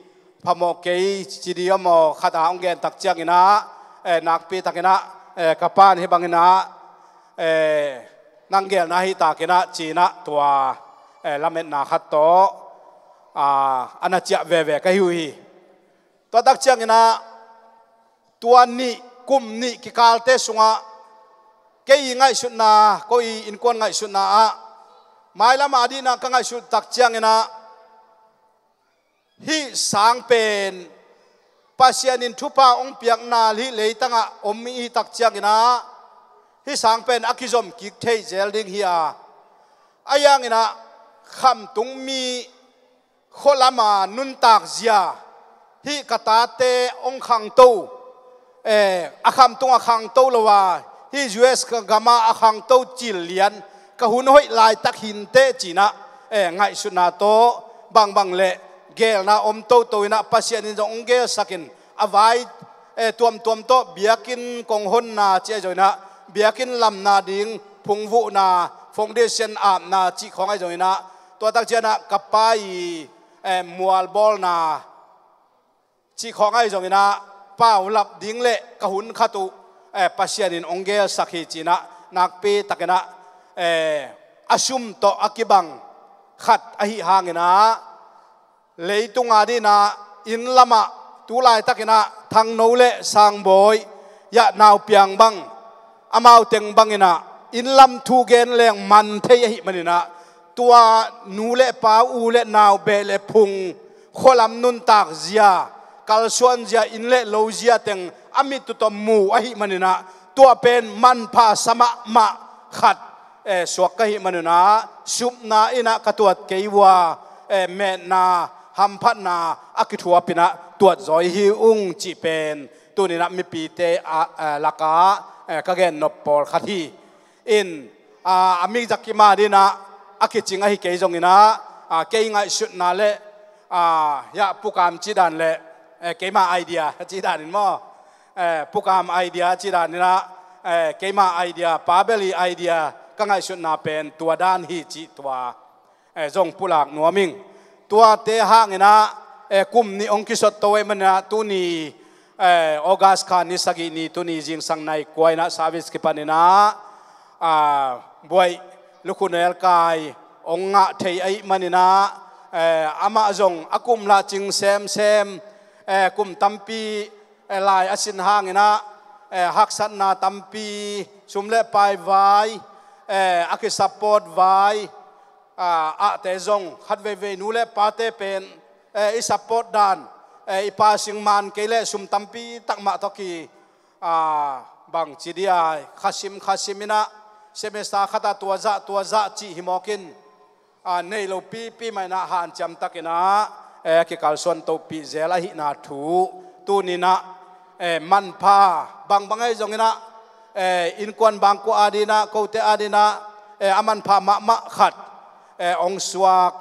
Phamawh kei ci di a maw khat a hong gen tak cianginah, eh, nakpi takinah, eh, ka pan hih banginah, eh, nang gelna hi takinah cinah tua, eh, lametna khat tawh, ah, a na ciah veve ka hi uh hi. Tua tak cianginah tua nih, kum nih kikalte sungah kei i ngaihsutna, ko i innkuan ngaihsutna ah mailam a dihnah ka ngaihsut tak cianginah hih sang pen Pasian in thupha hong piakna hih leitangah om i hih tak cianginah hih sang pen a kizom kik thei zel ding hi a, a yanginah khamtung mi khualama nuntak zia hih ka tate hong khangto, eh, a khamtung a khangto lo a, hih U S ka gama a khangto cil lian ka hun hoih laitak hinteh cinah, eh, ngaihsutna tawh bangbang le gelna om toto inah Pasian in zong hong gelsakin a vai, eh, tuamtuam tawh biakinn kong honna ci ahi zonginah biakinn lamna ding phungvuhna foundation apna cih khawng ahi zonginah tua tak cianah ka pa i, eh, mualbawlna cih khawng ahi zonginah paulap ding le ka hun khat uh, eh, Pasian in hong gelsak hi cinah nakpi takinah, eh, a sum tawh a kibang khat ahi hanginah leitung a dihnah inn lamah tu laitakinah Thangno le Sangbawi yah naupiang bang amau teng banginah inn lam thu gen leng man thei ahi maninah tua nu le pa u le nau beh le phung khualam nuntak zia kalsuan zia inn le lo zia teng a mittawm mu ahi maninah tua pen manpha sa mahmah khat, eh, suak ka hih manunah supna inah ka tuat kei uh a, eh, metna hamphatna a kithuapinah tuat zawi hi ung cih pen tuninah mipite a, eh, lakah, eh, ka gen nop pawlkhat hi. In, ah, a mikzak kima dinah a kicing ahi kei zonginah, ah, kei ngaihsutna le, ah, yah pukam cih dan le, eh, keima idea cih danin maw? Eh, pukam idea cih daninah, eh, keima idea, pa beli idea ka ngaihsutna pen tua dan hi cih tua eh, zong pulak nuam ing. Tuate hangin ah, eh, kum nih hong kisot to ahih manin ah tuni, eh, August kha ni sagih ni tuni zingsang nai kua in ah service kipan in ah, ah, Buaih Lukhu Nelkai hong ngah thei ahih manin ah, eh, amah zong a kum lah cing semsem, eh, kum tampi, eh, lai a sin hangin ah, eh, haksatna tampi, sum le pai vai, eh, a kisupport vai, ah, ahte zong khat veivei nu le pate pen, eh, i support dan, eh, i pa sing man kei leh sum tampi tak mah tawh ki, ah, bangci dia khasim khasim in ah semester khat ah tua zah tua zah cih hi mawk in, ah, nei lo pipi mah in ah hanciam tak in ah, eh, kikalsuan tohpih zel ahihna thu tuni in ah, eh, manpha bangbang ahi zongin ah, eh, innkuan bangkua ading in ah, kote ading in ah, eh, a manpha mahmah khat, eh, hong suak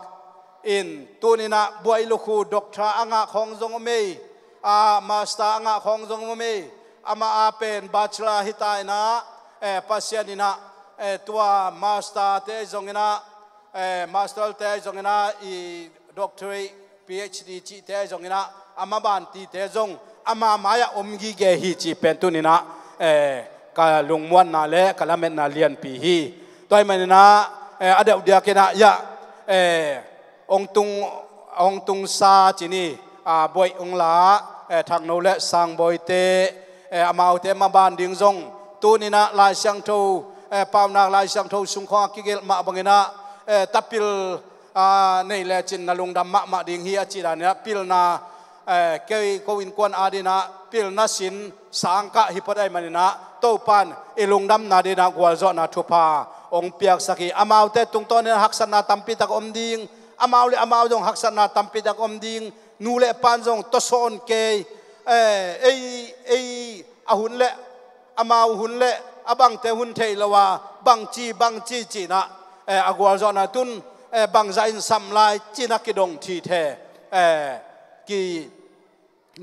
in tuni in ah Buaih Lukhu doctor a ngah khawng zong om ei, ah, master a ngah khawng zong om ei, amah a pen bachelor hi ta in ah, eh, Pasian in ah, eh, tua master te zongin ah, eh, master te zongin ah i doctorate, P H D cihte zongin ah a maban tite zong ama mai-ah om gige hi cih pen tuni in ah, eh, ka lungmuanna le ka lametna lianpi hi. Tua ahih manin ah, eh, a deuh diakin ah, ya, eh, hong tung, hong tungsa ci ni, ah, Buaih hong la, eh, Thangno le Sangbawite, eh, amaute maban ding zong tuni in ah Lai Siangtho, eh, Paunak Lai Siangtho sung khawng a kigelh mah bangin ah, eh, tapil, ah, nei lecin na lungdam mahmah ding hi a cih dan in ah pilna, eh, kei ko innkuan ading in ah pilna sin sangkah hi phot ahih manin ah Topa'n i lungdamna ding in ah gualzawhna thupha hong piaksak hi. Amaute tungtawn in ah haksatna tampi tak om ding, amau le amau zong haksatna tampi tak om ding, nu le pa'n zong tawsawn kei, eh, ei, ei a hun le amau hun le a bangte hun thei lo a, bangci bangci ci in ah, eh, a gualzawhna tun, eh, bangzah in sam lai ci in ah kidong thithe, eh, ki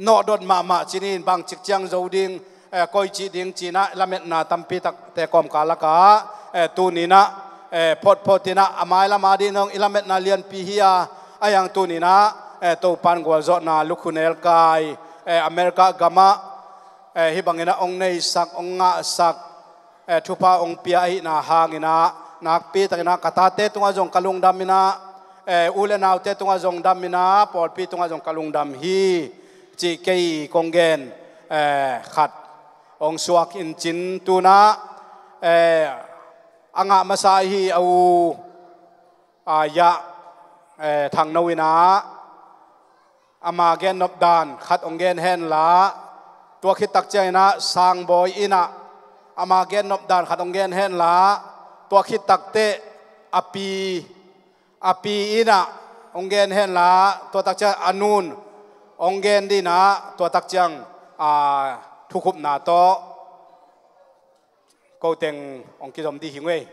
nawhdot mahmah ci ni in bangcik ciang zo ding, eh, koi cih ding ci in ah lametna tampi takte kawmkal lakah, eh, tuni in ah, eh, photphot in ah a mailam ading zong i lametna lianpi hi a, a hiang tuni in ah, eh, Topa'n gualzawhna Lukhu Nelkai, eh, America gamah, eh, hih bangin ah hong neisak, hong ngahsak, eh, thupha hong pia ahihna hangin ah nakpi takin ah ka tate tungah zong ka lungdam in ah, eh, u le naute tungah zong dam in ah pawlpi tungah zong ka lungdam hi cih kei kong gen, eh, khat hong suak in cin tu in ah, eh, a ngah masa ahi a u, ah, Yah, eh, Thangno in ah ama gennop dan khat hong gen hen la, tua khit tak ciangin ah Sangbawi in ah ama gennop dan khat hong gen hen la, tua khit tak teh a pi, a pi in ah hong gen hen la, tua tak ciang a nu'n hong gen ding in ah, tua tak ciang, ah, thukhupna tawh ko teng hong kizom ding hi ung ei.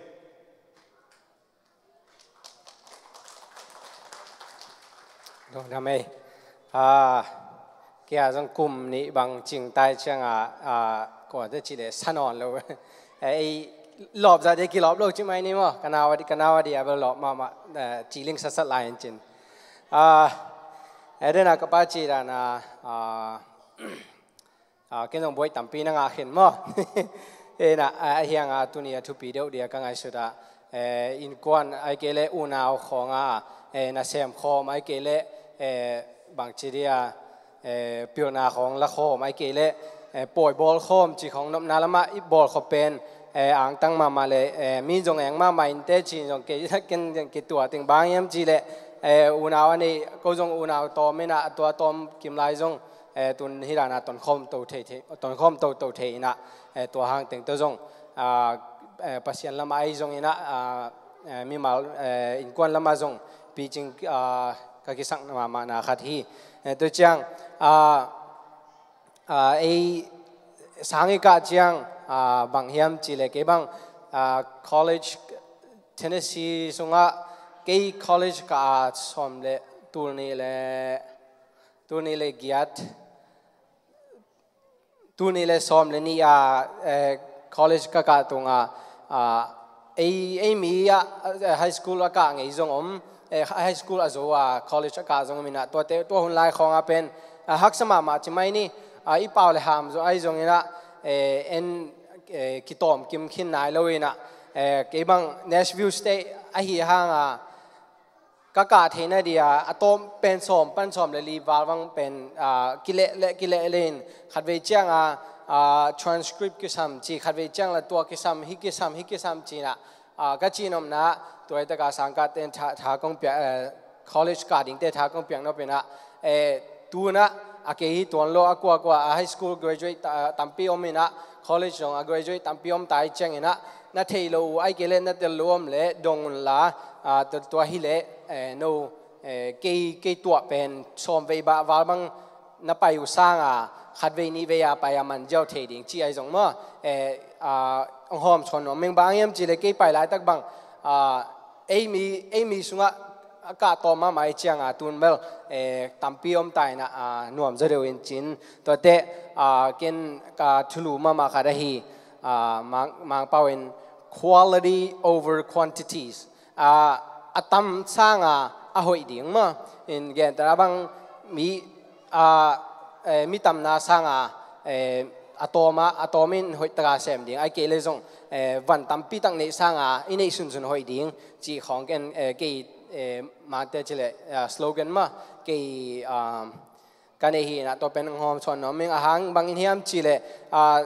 Lungdam ei. Ah, kei a zong kum nih bang cing tai ciang a, ah, kua te cih leh sa nawn lo. Eh, ei lawp zah ding kilawp lo ci mai ni maw. Ka nau a di, ka nau a di a bel lawp mahmah, eh, ci ling satsat lai in cin. Ah, eh, den a ka pa ci dan a, ah, Ah, ken zong buai tampi na ngah khin maw? Eh, na, ah, a hiang a tuni a thupi deuh dia ka ngaihsut ah, eh, innkuan ahih kei leh unau khawng a, eh, nasem khawm ahih kei leh, eh, bangci dia, eh, pilna khawng la khawm ahih kei leh, eh, pawi bawl khawm ci khawng nopna lamah i bawl khawm pen, eh, angtang mahmah leh, eh, mi zong eng mahmah in teh ci zong kei, ken zong kei tua teng bang hiam cih leh, eh, unau a nei, ko zong unau tawm in ah, tua tawm kim lai zong, eh, tun hih dan a tonkhawm to thei, thei, tonkhawm toto thei in ah, eh, tua hang teng tawh zong, ah, eh, Pasian lamah ahi zongin ah, ah, eh, mimal, eh, innkuan lamah zong picing, ah, ka kisak mahmahna khat hi. Eh, tua ciang, ah, ah, ei sang i kah ciang, ah, bang hiam cih leh kei bang, ah, college Tennessee sungah kei college ka a sawm le tul nih le, tul nih le giat, tul nih le sawm le nih a, eh, college ka kah tungah, ah, ei, ei mi ah, eh, high school a kah ngei zong om, eh, high school a zo a, college a kah zong om in ah, tuate, tua hun lai khawng ah pen, ah, haksa mahmah ci mai ni, ah, i pau le ham zong ahi zongin ah, eh, en, eh, kitawm kim khin nai lo in ah, eh, kei bang Nashville State ahi hang a, ka kah theihna dia, a tawm pen sawm pan sawm le li val bang pen, ah, kileh le, kileh le in, khatvei ciang a, ah, transcript kisam ci, khatvei ciang la tua kisam, hih kisam, hih kisam ci in ah, ah, ka cihnopna, tua hi tak a sangkahte in tha, tha kong piak, eh, college kah dingte tha kong piak nop in ah, eh, tu in ah, a kei hi tuan lo, a kuakua, a high school graduate ta, tampi om in ah, college zong a graduate tampi om ta ahih ciangin ah, na thei lo uh, ahih kei leh na tel lo om leh dong un la, ah, tua, tua hi leh, eh, no, eh, kei, kei tuah pen sawm vei bah val bang na pai uh sang a, khatvei nihvei a pai a man ziau thei ding ci ahi zong maw, eh, ah, hong hawm sawn nuam ing. Bang hiam cih leh kei pai laitak bang, ah, ei mi, ei mi sungah a kah tawm mahmah ahih ciang a, tun bel, eh, tampi om ta in ah, ah, nuam zaw deuh in cin. Tuate, ah, ken ka thulu mahmah khat ahi, ah, Mang, Mangpau in quality over quantities. Ah, a tam sang a, a hoih ding maw. In gentehna bang mi, ah, eh, mi tamna sang a, eh, a tawm a, a tawm in hoih tak a sem ding. Ahih kei leh zong, eh, van tampi tak neih sang a, i neih sunsun hoih ding cih khawng ken, eh, kei, eh, mate cih leh, ah, slogan maw, kei, ah, ka neih hi in ah, tua pen hong hawm sawn nuam ing. A hang bang in hiam cih leh, ah,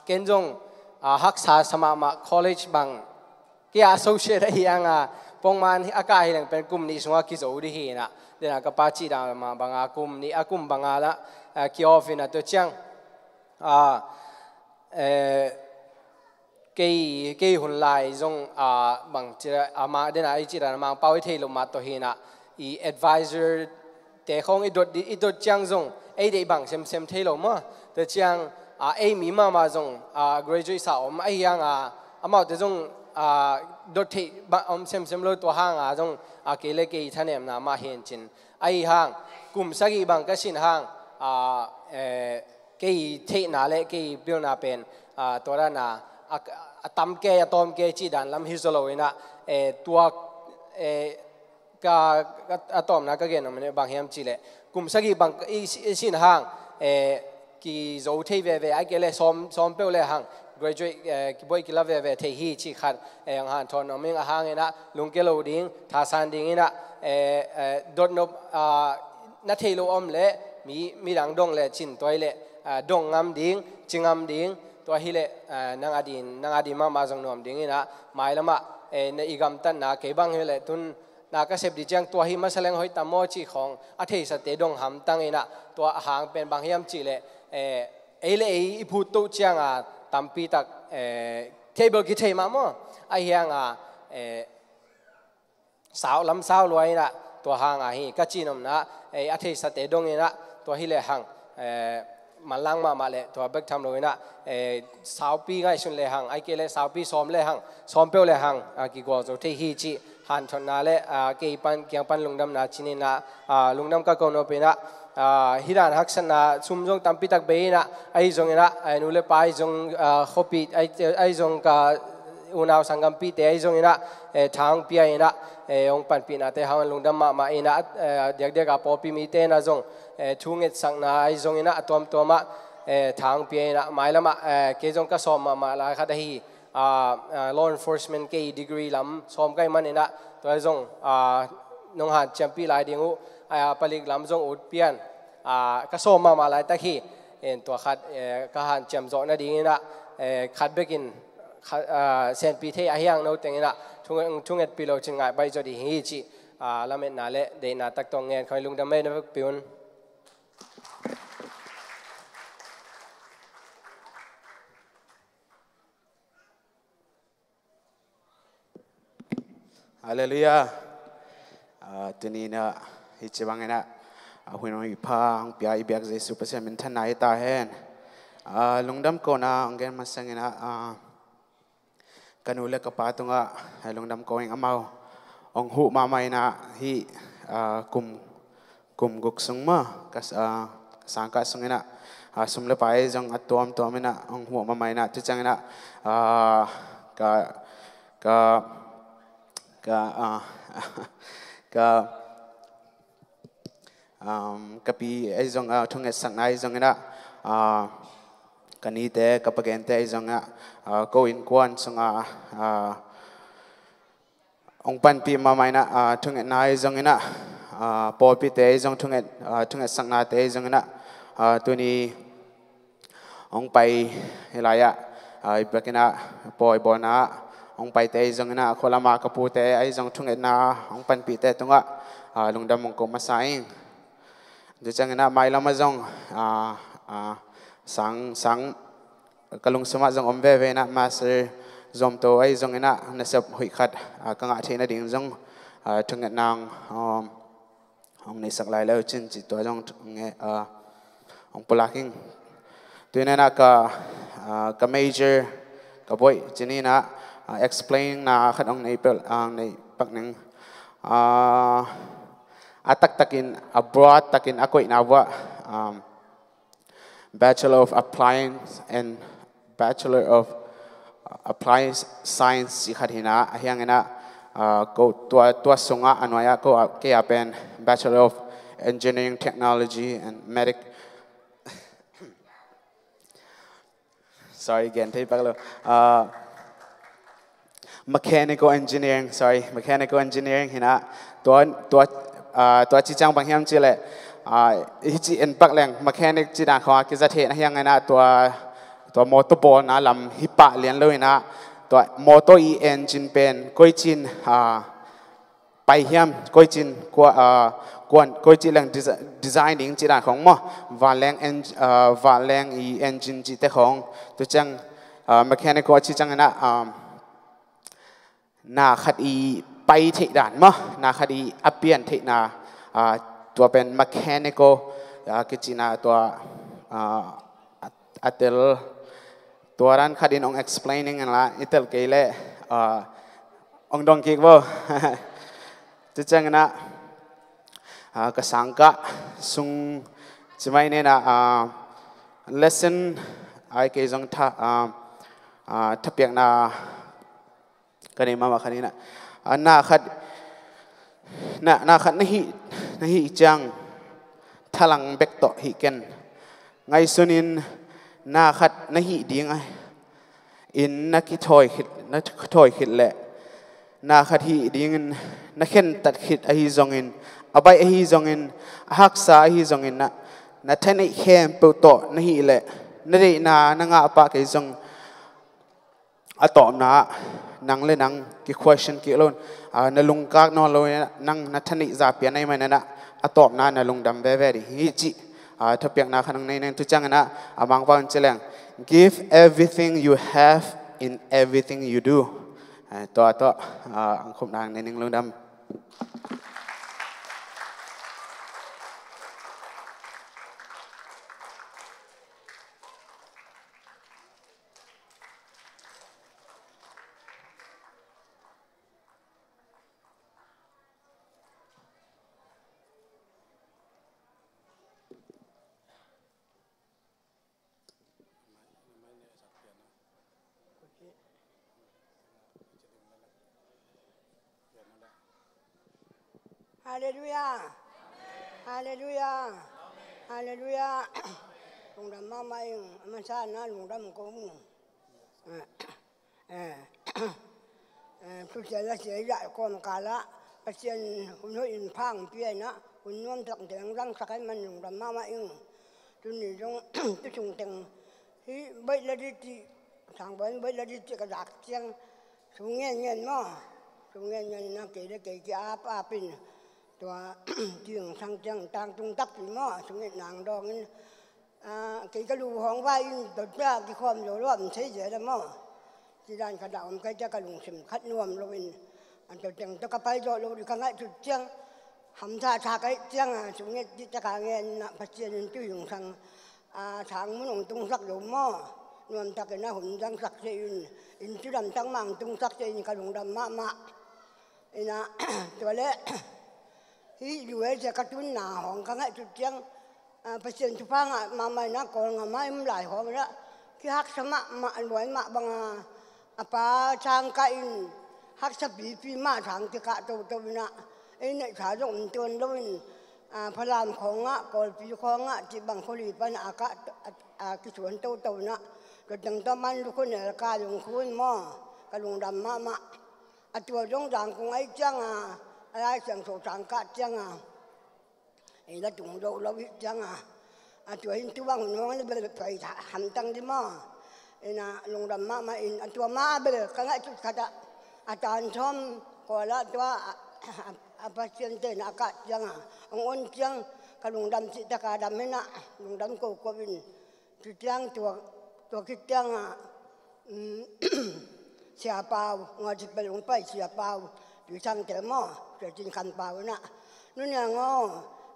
ken zong, ah, haksa sa mahmah, college bang kei a associate ahi hang a, pongman a kah hi leng pen kum nih sungah kizo ding hi in ah, den a ka pa cih dan mah bang a kum nih, a kum bang a la, ah, ki-off in ah, tua ciang, ah, eh, kei, kei hun lai zong, ah, bang ci, ah, ma, den a i cih dan a Mangpau i thei loh mah tawh hi in ah, i advisor te khawng i dot di, i dot ciang zong ei deih bang semsem thei lo maw. Tua ciang, ah, ei mi mahmah zong, ah, graduate sa om ahi hang a, amaute zong, ah, dot theih bang om semsem lo, tua hang a zong, ah, kei le kei thanemna mah hi in cin. Ahi hang, kum sagih bang ka sin hang, ah, eh, kei theihna le kei pilna pen, ah, tua dan a, a, a tam kei, a tawm kei cih dan lam hi zaw lo in ah, eh, tua, eh, ka, ka, a tawmna ka gen nuam in ah bang hiam cih leh, kum sagih bang i, i sin hang, eh, kizo thei veve, ahih kei leh sawm, sawm peuh le hang, graduate, eh, kibuai kila veve thei hi cih khat, eh, hong hanthawn nuam ing. A hang in ah, lungkia lo ding, thasan ding in ah, eh, eh, dotnop, ah, na thei lo om leh, mi, midang dong le cin tua hi leh, ah, dong ngam ding, ci ngam ding, tua hi leh, ah, nang a din, nang a din mahmah zong nuam ding in ah, mailam ah, eh, na i gamtatna kei bang hi leh tun na ka sep dih ciang tua hi masa leng hoih tam maw cih khawng a theisate dong hamtang in ah, tua a hang pen bang hiam cih leh, eh, ei le ei i phut toh ciang a tampi tak, eh, thei bel kithei mah maw, ahi hang a, eh, sau lam sau lua in ah, tua hang a hi ka cihnopna, eh, a theisate dong in ah, tua hi le hang, eh, manlang mahmah le tua bek tham lo in ah, eh, saupi ngaihsun le hang, ahih kei leh saupi sawm le hang, sawm peuh le hang, ah, kigual zo thei hi cih hanthawnna le, ah, kei pan, kiang pan lungdamna ci-in ah, ah, lungdam ka ko nop in ah, ah, hih dan haksatna sum zong tampi tak bei in ah, ahi zong in ah, eh, nu le pa ahi zong, ah, khuapi, ahi, ahi zong ka unau sanggampite ahi zong in ah, eh, tha hong pia in ah, eh, hong panpihnate hang lungdam mahmah in ah, eh, diakdiak a pawlpi mite in ah zong, eh, thu ngetsakna ahi zong in ah, a tuamtuam ah, eh, tha hong pia in ah, mailam ah, eh, kei zong ka sawm mahmah lai khat ahi, ah, ah, law enforcement kei degree lam sawm ka hih man in ah, tua zong, ah, nong hanciampih lai ding uh, ah, palik lam zong ut pian, ah, ka sawm mahmah laitak hi. In tua khat, eh, ka hanciam zawh nading in ah, eh, khat bek in, kha-, ah, senpih thei ahi hang no teng in ah, thunget, thungetpih lo cin ngai baih zaw ding hi cih, ah, lametna le deihna tak tawh ngen khawng hi. Lungdam ei na vekpi un. Halleluiah. Ah, tuni in ah, hih ci bangin ah, ah, hun hong pha hong pia i biak Jesu Pasian minthanna hi ta hen. Ah, lungdam kona hong gen masangin ah, ah, ka nu le ka pa tungah, ah, lungdam ko ing. Amau hong huh mahmah in ah, hih, ah, kum kum guk sung maw, ka s-, ah, sangkah sung in ah, ah, sum le pai zong a tuamtuam in ah, hong huh mahmah in ah, tu ciang in ah, ah, ka, ka, ka, ah, Ka, um, ka pi ahi zong, ah, thungetsakna ahi zongin ah, ah, ka nite, ka pagente ahi zongin ah, ah, ko innkuan sungah, ah, hong panpih mahmah in ah, ah, thungetna ahi zongin ah, ah, pawlpite ahi zong thunget, ah, thungetsaknate ahi zongin ah, ah, tuni hong pai hi lai-ah, ah, i biakinn ah pawi bawlna ah hong paite ahi zongin ah, khua lamah ka pute ahi zong thungetna hong panpihte tungah, ah, lungdam hong ko masa ing. Tua ciangin ah mailam ah zong, ah, ah, sang, sang ka lungsum ah zong om veve in ah, master zuamto ahi zongin ah nasep hoih khat, ah, ka ngah theih nading zong, ah, thungetna hong, um, hong neisak lai lo cin cih tua zong nge, ah, hong pulak ing. Tuni in ah ka, ah, ka major, ka boih cih in ah, ah, explain na khat hong nei pel, ah, hong nei pak ning. Ah, a taktakin, a broad takin a koihna uah, um, Bachelor of Appliance and Bachelor of Applied Science cih khat hi in ah, ahi hangin ah, ah, ko tua, tua sungah a nuai-ah ko, ah, kei a pen Bachelor of Engineering Technology and Medic, sorry, gen thei pak lo. Ah, Mechanical Engineering, sorry, Mechanical Engineering hi in ah, tua, tua, ah, tua ci ciang bang hiam cih leh, ah, hih ci en pak leng, mechanic cih dan khawng a kiza thei na hi hangin ah, tua, tua motor bawlna lam hi pah lian lo in ah, tua motor i engine pen koi cin, ah, pai hiam, koi cin, kua, ah, kuan, koi cin leng desi-, design ding cih dan khawng maw, vanleng en-, ah, vanleng i engine cihte khawng, tua ciang, ah, mechanical a ci ciangin ah, ah, na khat i pai theih dan maw, na khat i a pian theihna, ah, tua pen mechanical, ah, kicihna tua, ah, a, a tel, tua dan khat in hong explaining in la, i tel kei leh, ah, hong dong kik vo. Tua ciangin ah, ah, ka sangkah sung ci mai ni in ah, ah, lesson ai kei zong tha, ah, ah, thapiakna ka nei mahmah khat in ah, ah, na khat, na, na khat na hih, na hih ciang thalang bek tawh hih ken. Ngaihsun in na khat na hih ding a, in na kithawi khit, na kithawi khit leh na khat hih dingin na khentat khit ahi zongin, a baih ahi zongin, a haksa ahi zongin, na, na thaneih khempeuh tawh na hih leh na deihna na ngah pah kei zong, a tawpna ah nang le nang ki-question kik lo in, ah, na lungkak nawn lo in, nang na thaneih za pian ahih manin ah, a tawpna na lungdam veve ding hi cih, ah, thapiakna khat hong nei ning. Tua ciangin ah, a Mangpau in ci leng, "Give everything you have in everything you do." Ah, tua, tua, ah, hong khupna hong nei ning, lungdam. Halleluiah. Halleluiah. Halleluiah. Lungdam mahmah ing, a masa na lungdam ko mu. Eh, eh, eh, thuciam a sia i zah kawmkal ah Pasian hun hoih in pha hong pia in ah, hun nuamtak teng zangsak ahih man lungdam mahmah ing. Tuni zong tu sung teng hih baih la dih cih, sang baih, baih la dih cih ka zak ciang, sung ngen ngen maw. Sung ngen ngen in ah kei le kei ki-ap ap in, tua, ci hong sang ciang tangtung takpi maw, sung ngen nang dawng in, ah, kei ka lu hong vai in, tua cia kikhawm zo lo, a om thei zel a maw. Ci dan khat a om kei cia ka lungsim khat nuam lo in, an tua teng tawh ka pai zawh lo ding ka ngaihsut ciang, hamsa sa ka hih ciang a, sung nget dih cia ka ngen in ah, Pasian in tu hong sang, ah, sang mun hong tungsak zo maw. Nuamtak in ah hun zangsak se in, in tu lamtak mah hong tungsak se in ka lungdam mahmah. In ah, tua leh, hih U S A ka tunna hong ka ngaihsut ciang, ah, Pasian thupha ngah mahmah in ah, Kawlgam ah i om lai hong in ah, kihaksa mahmah, a luai mah bang a, a pa sang kah in, haksa pipi mah sang kikah toto in ah, ei neihsa zong om tuan lo in, a, Falam khawngah, Kawlpi khawngah cih bang khuali pan a kah, a, a kisuan toto in ah, tua teng tawh man lukhunel kai hong khu in maw, ka lungdam mahmah. A tua zong Zangkong ahih ciangin, a Lai Siangtho sang kah ciangin, ei la tung zo lo hi ciangin, a tua in tu bang hun hong na bel pai hamtang di maw. Ina lungdam mahmah in, a tua mah a bel ka ngaihsut khat ah, a tan sawm Kawl ah tua a, a, a Pasian te in a kah ciangin hong on ciang, ka lungdam cih takin dam in ah, lungdam koko in. Ci ciang tua, tua khit ciangin, um, Sia Pau, ngaw ci pel hong pai Sia Pau, Tuisangte maw, Sia Cin Khan Pau in ah, Nu Niang aw,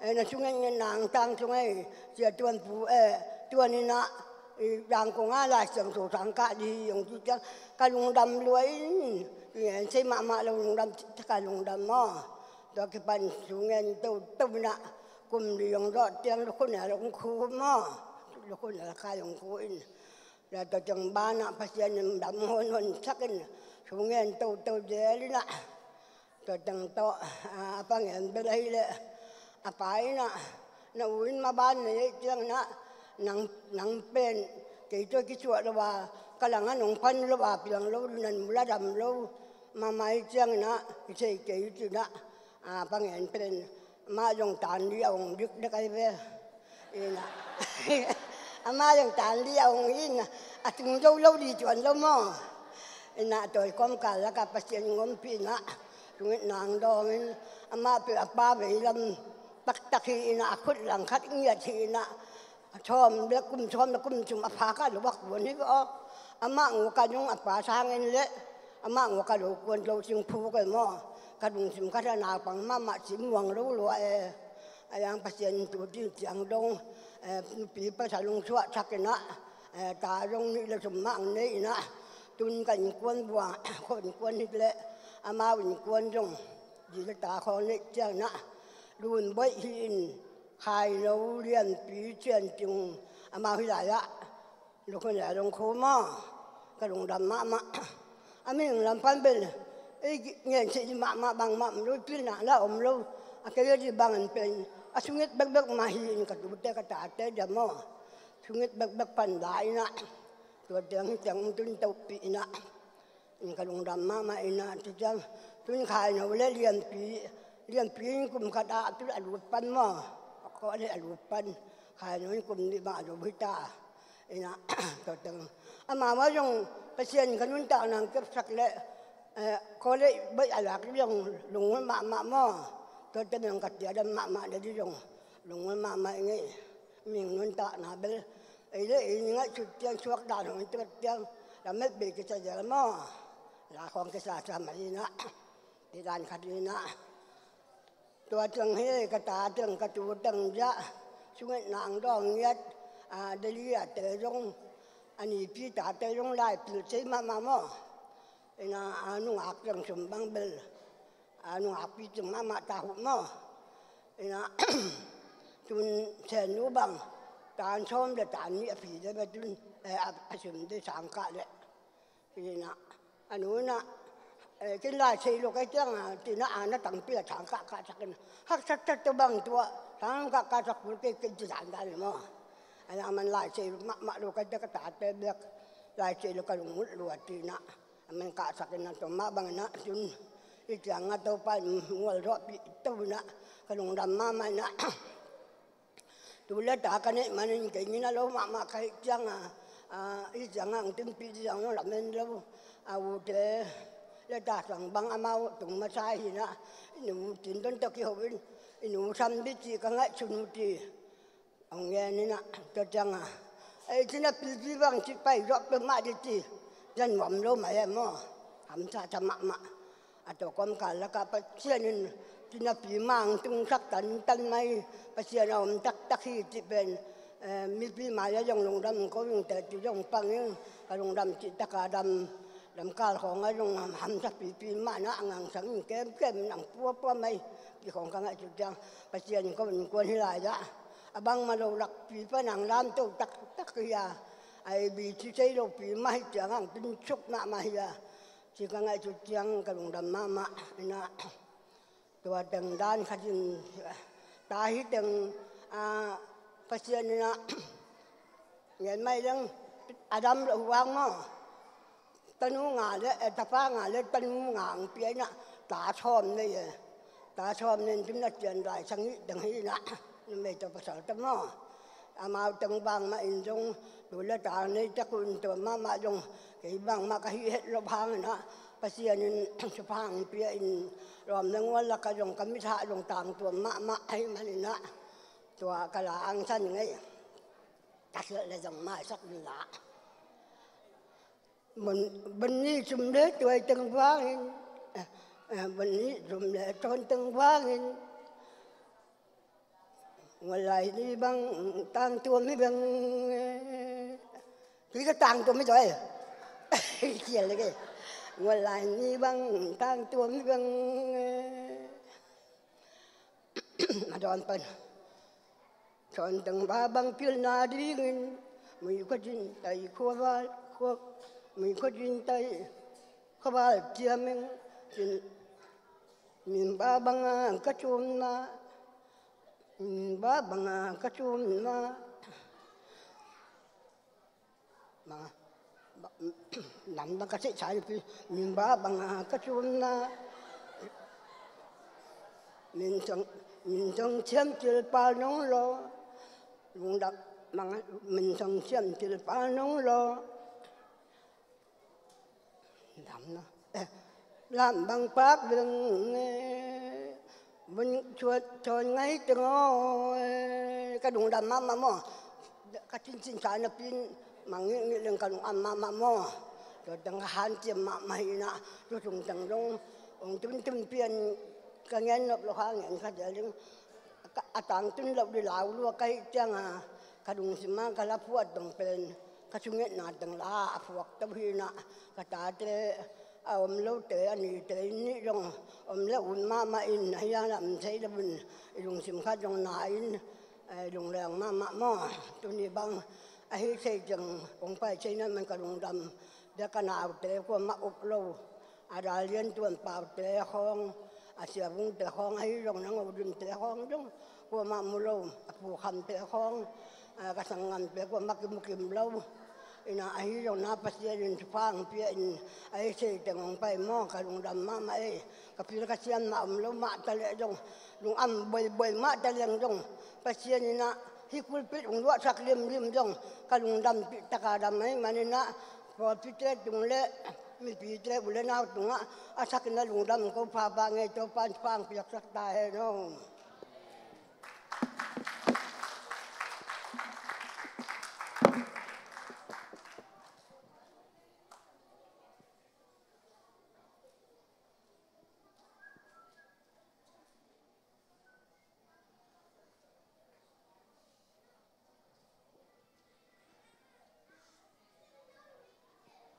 eh, na sung ngen ngen nang tang sung ei, Sia Tuan Pu, eh, Tuan in ah, i Zangkong ah Lai Siangtho sang kah di hi hong ci ciang, ka lungdam lua in, i en sei mahmah lo, lungdam cih takin lungdam maw. Tua kipan sung ngen toto in ah, kum li hong zawh ciang lukhunel hong khu maw, lukhunel kai hong khu in. Tua teng banah Pasian in dam honhon sak in, sung ngen toto zel in ah, tua teng tawh, a, a pa ngen bel ahih leh, a pa in ah, na u in maban nei ahih ciangin ah, nang, nang pen kei tawh kisuah lo a, ka langah nong pan lo a, piang lo, nan mu la dam lo mahmah ahih ciangin ah, i thei kei ci in ah, a pa ngen pen, amah zong tan li a hong dik dek ahi ve. Ina, amah zong tan li a hong in, a tung zo lo di tuan lo maw. Ina, tua i kawmkal lakah Pasian in ompih in ah, sung ngen nang dawng in, amah pen a pa veilam taktak hi in ah, a khut langkhat ngiat hi in ah, a sawm le kum, sawm le kum thum a pha kah lo a kuan hi ve aw. Amah nguk a zong a pa sang in leh, amah nguk a lo kuan lo sing phu kei maw. Ka lungsim khat ah naupang mahmah ci muang lo lua e. A yang Pasian in tu ciang dong, eh, nupi pasal hong suah sak in ah, eh, ta zong nih le sum mah hong nei in ah, tun ka innkuan buang, khuapi innkuan hi leh, amau innkuan zong zi le ta khawng neih ciangin ah, Lun Boih hi in, Khaino Lianpi Cian Ting, amau hih lai ah lukhunel hong khu maw, ka lungdam mahmah. A mihing lam pan bel ei ngen sih mahmah, bangmah om lo, pilna la om lo. A kei a di bangin pen a sungit bekbek mah hi in, ka tute ka tate dia maw, sungit bekbek pan la in ah, tua teng hih teng hong tun tohpih in ah, in ka lungdam mahmah in ah, ci ciang, tun Khaino le Lianpi, Lianpi in kum khat ah, a tul a lut pan maw, a kawh le a lut pan, Khaino in kum nih bang a zo hi ta. In ah, tua teng, amau ah zong Pasian in ka nuntakna hong kepsak leh, eh, kawh le boih a lak zong lungngaih mahmah maw. Tua teng zong ka tia dam mahmah le di zong lungngaih mahmah i ngei. Mihing nuntakna bel, ei le ei ngaihsut ciang suak dan hong tuat ciang, lamet bei kisa zel maw. La khawng kisa sa mah in ah, ti dan khat in ah. Tua teng hi ka ta teng ka tu teng zah, sung ngen nang dawng ngiat, a, Delhi a te zong, a nipi tate zong lai pil sei mahmah maw. In ah, a nungak teng sum bang bel, a nungakpi teng mahmah ta huh maw. In ah, tun Sen nu bang, tan sawm le tan nih a phi de bel tun, eh, a, a sum de sang kah leh. In ah, a nu in ah, eh, ken lai sei lo kei ciangin, ci in ah, a na tangpi a sang kah kah sak in, haksa taktak bang tua sang kah kah sak kul kei, ken ci dan dan maw. A yang man lai sei mahmah lo kei te, ka tate bek lai sei lo ka lungmut lua, ci in ah, a man kah sak in ah, tua mah bangin ah tun hih ciangin Topa in gualzawhpih to in ah, ka lungdam mahmah in ah. Tu le ta ka neih manin kei ngina lo mahmah ka hih ciangin, a, hih ciangin hong tunpih ding zong lamen lo. A ute le ta sang bang amau tung masa hi in ah, i nu Cin Ton tawh kiho in, i nu Sam Bit cih ka ngaihsun uh ci. Hong ngen in ah, tua ciangin, ei, ci in ah pilpi bang ci pai zawh peuhmah di ci. Zan nuam lo mah e maw. Hamsa sa mahmah. A tua kawmkal lakah Pasian in ci in ah pi mang tungsak tantan mai, Pasian a om taktak hi cih pen, eh, mipi mai-ah zong lungdam ko ing, teci zong pang ing, ka lungdam cih takin dam, damkal khawngah zong hamsa pipi mah na a ngangsang in kemkem in ang puapua mai, ci khawng ka ngaihsut ciang, Pasian in ko innkuan hih lai-ah a bangmah lo lakpi pan ang lamto taktak hi a, a ABC sei lopi mah hi ciang ang tunsuk mahmah hi a, ci ka ngaihsut ciang ka lungdam mahmah in ah. Tua teng dan khatin, ta hi teng, a, Pasian in a, ngen mai leng, a dam lo vang maw. Tanu nga le, eh, tapa nga le, tanu nga ang pia in a, ta sawm nei e. Ta sawm nei in tun a cian lai sang hi teng hi in a, numei tawh pasal ta maw. Amau teng bangmah in zong, tu le ta nei tak un tua mahmah zong, kei bangmah ka hih het lo hang in a, Pasian in thupha ang pia in, lawm le gual lak ah zong ka mithah zong tangtuam mahmah ahih manin a, tua ka la angsan ngei. Ka khialh le zong maisak in la. Bun, bun nih sum le tuai teng vangin, eh, eh, bun nih sum le tawn teng vangin, Gual lai ni bang tangtuam hi bang. Kei ka tangtuam hi zaw e. Kial lek e. Gual lai ni bang tangtuam hi bang. A dawn pan. Sawn teng ba bang pilna dingin. Mui khuazin tai khuaval, khua, mui khuazin tai khuaval ciameng. Min ba banga ka cumna. Ba banga ka cumna. Ba, ba, nam na ka cih cai pi. Min ba banga ka cumna. Min song, min song ciam cil pa nong lo. Lungdam banga, min song ciam cil pa nong lo. Dam na. Eh, lam bang pak ding, eh, bun chuat chon ngai teng aw, eh, ka lungdam mahmah maw. Ka cincin sa na pin, mang ngih ngih leng ka lungdam mahmah maw. Tua teng ka hanciam mahmah hi na, tua tung teng dong, ong tun tun pian ka ngen nop lo ha ngen ka dia ding. Ka, a tangtun loh di lau lua ka hih cianga, ka lungsim a ka la phuat dong pen, ka sung ngetna teng la a phuak to hi na, ka tate, a om lote, a nite in nih dong, om le un mahmah in, a hiang lam sei le bun, i lungsim khat dong na in, eh, lungleng mahmah maw, tuni bang, a hi sei teng, kong pai sei na man ka lungdam, bia ka naute, kuamah up lo, a dalian tuan paute khawng, a siabungte khawng, ahi zong na ngodunte khawng zong, kuamah mu lo, a pukhamte khawng, a ka sanggamte kuamah kimukim lo. Ina ahi zong na Pasian in thupha ang pia in, ahi sei teng hong pai maw, ka lungdam mahmah ei. Ka pil ka siam mah om lo mah ta leh zong, lungdam buaibuai mah ta leng zong, Pasian ina hi kulpit hong luahsak limlim zong, ka lungdam pih taka dam ahi manina, pawlpite tung le mipite u le nau tungah a sakin a lungdam ko pha pah ngei, Topan pang piaksak ta hen aw.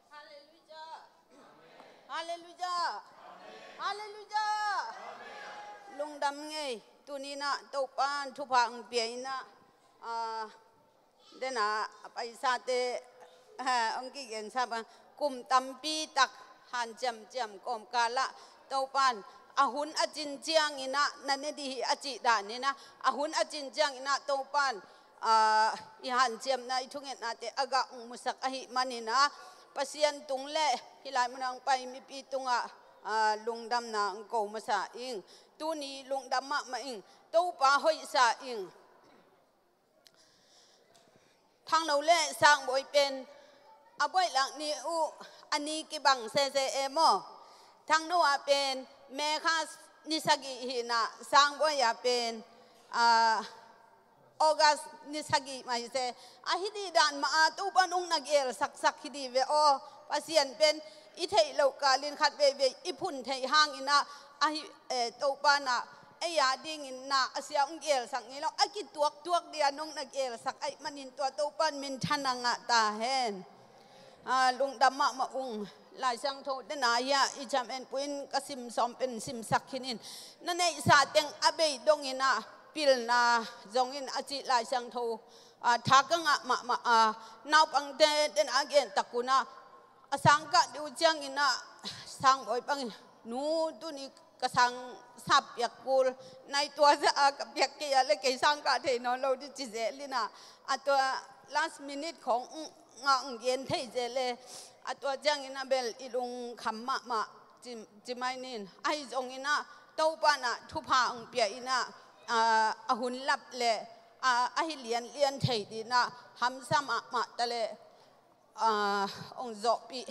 Halleluijah. Halleluijah. Halleluijah. Lungdam ngei. Tuni na Topan thupha ang pia ina, ah, dena a paisate, ha, ang kigen sa ba, kum tampi tak hanciamciam kawmkala Topan a hun a cin ciang ina na ne di hi a cih dan ina, a hun a cin ciang ina Topan, ah, i hanciamna, i thungetnate a gah ung musak ahi manina, Pasian tung le hih lai munang pai mipi tungah, ah, lungdamna ang ko masa ing. Tuni lungdam mahmah ing. Topa hoihsa ing. Thangno le Sangbawi pen a buailak ni uh a ni kibang sese e maw. Thangno ah pen May kha ni sagih hi na, Sangbawi ah pen, ah, August ni sagih mai se. A hi di dan mah a Topan ung na gel saksak hi di ve aw. Pasian pen i theih loh kalin khat veivei i phun theih hang ina, a hi, eh, Topan a ei a dingin na a sia ung gelsak ngei lo, a kituaktuak dia nong na gelsak aih manin tua Topan minthan a ngah ta hen. Ah, lungdam mahmah ung. Lai Siangtho dena hia i cam en puin ka sim sawm pen simsak khinin, na neihsa teng a bei dongin a pilna zongin a cih Lai Siangtho, ah, tha ka ngah mahmah a, naupangte dena a gen takun a, a sangkah diu ciangin a Sangbawi pangin, nu tuni ka sang sap piak kul, nai tua za a ka piak kei a le kei sang kah thei nawn lo ding ci zel in ah, a tua last minute khong nga ong gen thei zel le, a tua ciangin ah bel i lungkham mahmah ci, ci mai ning. Ahi zongin ah Topa in ah thupha ong pia in ah, a, a hun lap le, a, ahi lianlian thei ding ah hamsa mahmah ta le, a, ong zawhpih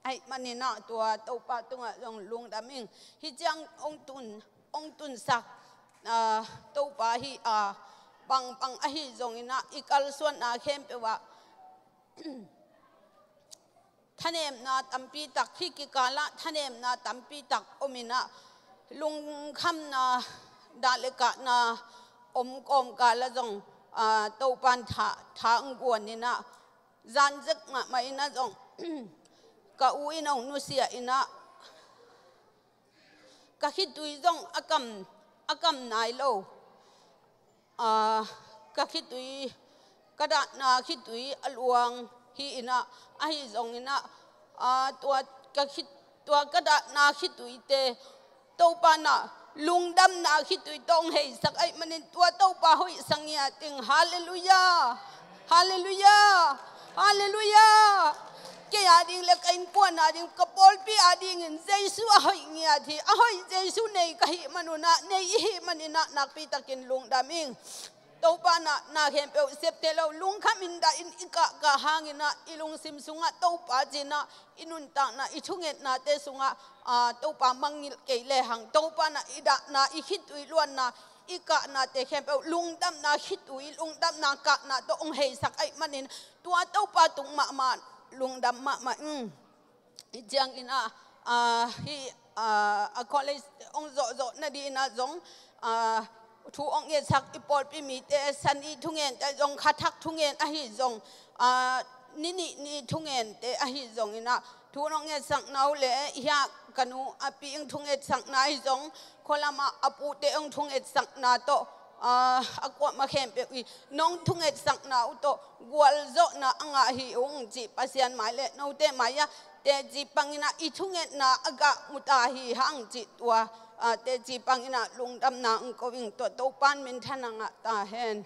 ahih manin ah tua Topa tungah zong lungdam ing. Hih ciang ong tun, ong tunsak, a, Topa hi a, bangbang ahi zongin ah i kalsuanna khempeuh ah thanemna tampi tak, hih kikal ah thanemna tampi tak om in ah, lungkhamna, dah le kahna om kawmkal ah zong, a, Topa in tha, tha ong guan in ah, zan zek mahmah in ah zong ka u in ong nusia in ah, ka khitui zong a kam, a kam nai lo. A, ka khitui, ka dahna khitui a luang hi in ah, ahi zongin ah, a, tua ka khit, tua ka dahna khitui te Topa in ah lungdamna khitui tawh ong heisak ahih manin tua Topa hoih sa ngiat ing. Halleluiah. Halleluiah. Halleluiah. Kei a ding le ka innkuan a ding, ka pawlpi a dingin Jesu a hoih ngiat hi. A hoih Jesu nei ka hih man un ah, nei i hih manin ah nakpi takin lungdam ing. Topa in ah na khempeuh septe lo, lungkham in dah in i kahkah hangin ah i lungsim sungah Topa ci in ah i nuntakna, i thungetnate sungah, a, Topa mangngilh kei lehang, Topa in ah i dahna, i khitui luanna, i kahnate khempeuh lungdamna khitui, lungdamna kahna tawh ong heisak ahih manin tua Topa tung mahmah, lungdam mahmah ing. Hih ciangin ah, a, hih, a, a college ong zawhzawh nadingin ah zong, a, thu ong ngetsak i pawlpi mite, Sunday thungente zong, kha thak thungen ahi zong, a, ni nih ni thungente ahi zongin ah, thu nong ngetsakna uh le, hiah ka nu a pi ong thungetsakna ahi zong, khualam ah a pute ong thungetsakna tawh, a, a kuamah khempeuh i nong thungetsakna uh tawh gualzawhna a ngah hi ung cih Pasian mai le note mai ah teci pangin ah i thungetna a gah mu ta hi hang cih tua, a, teci pangin ah lungdamna ong ko ing. Tua Topa in minthanna ngah ta hen.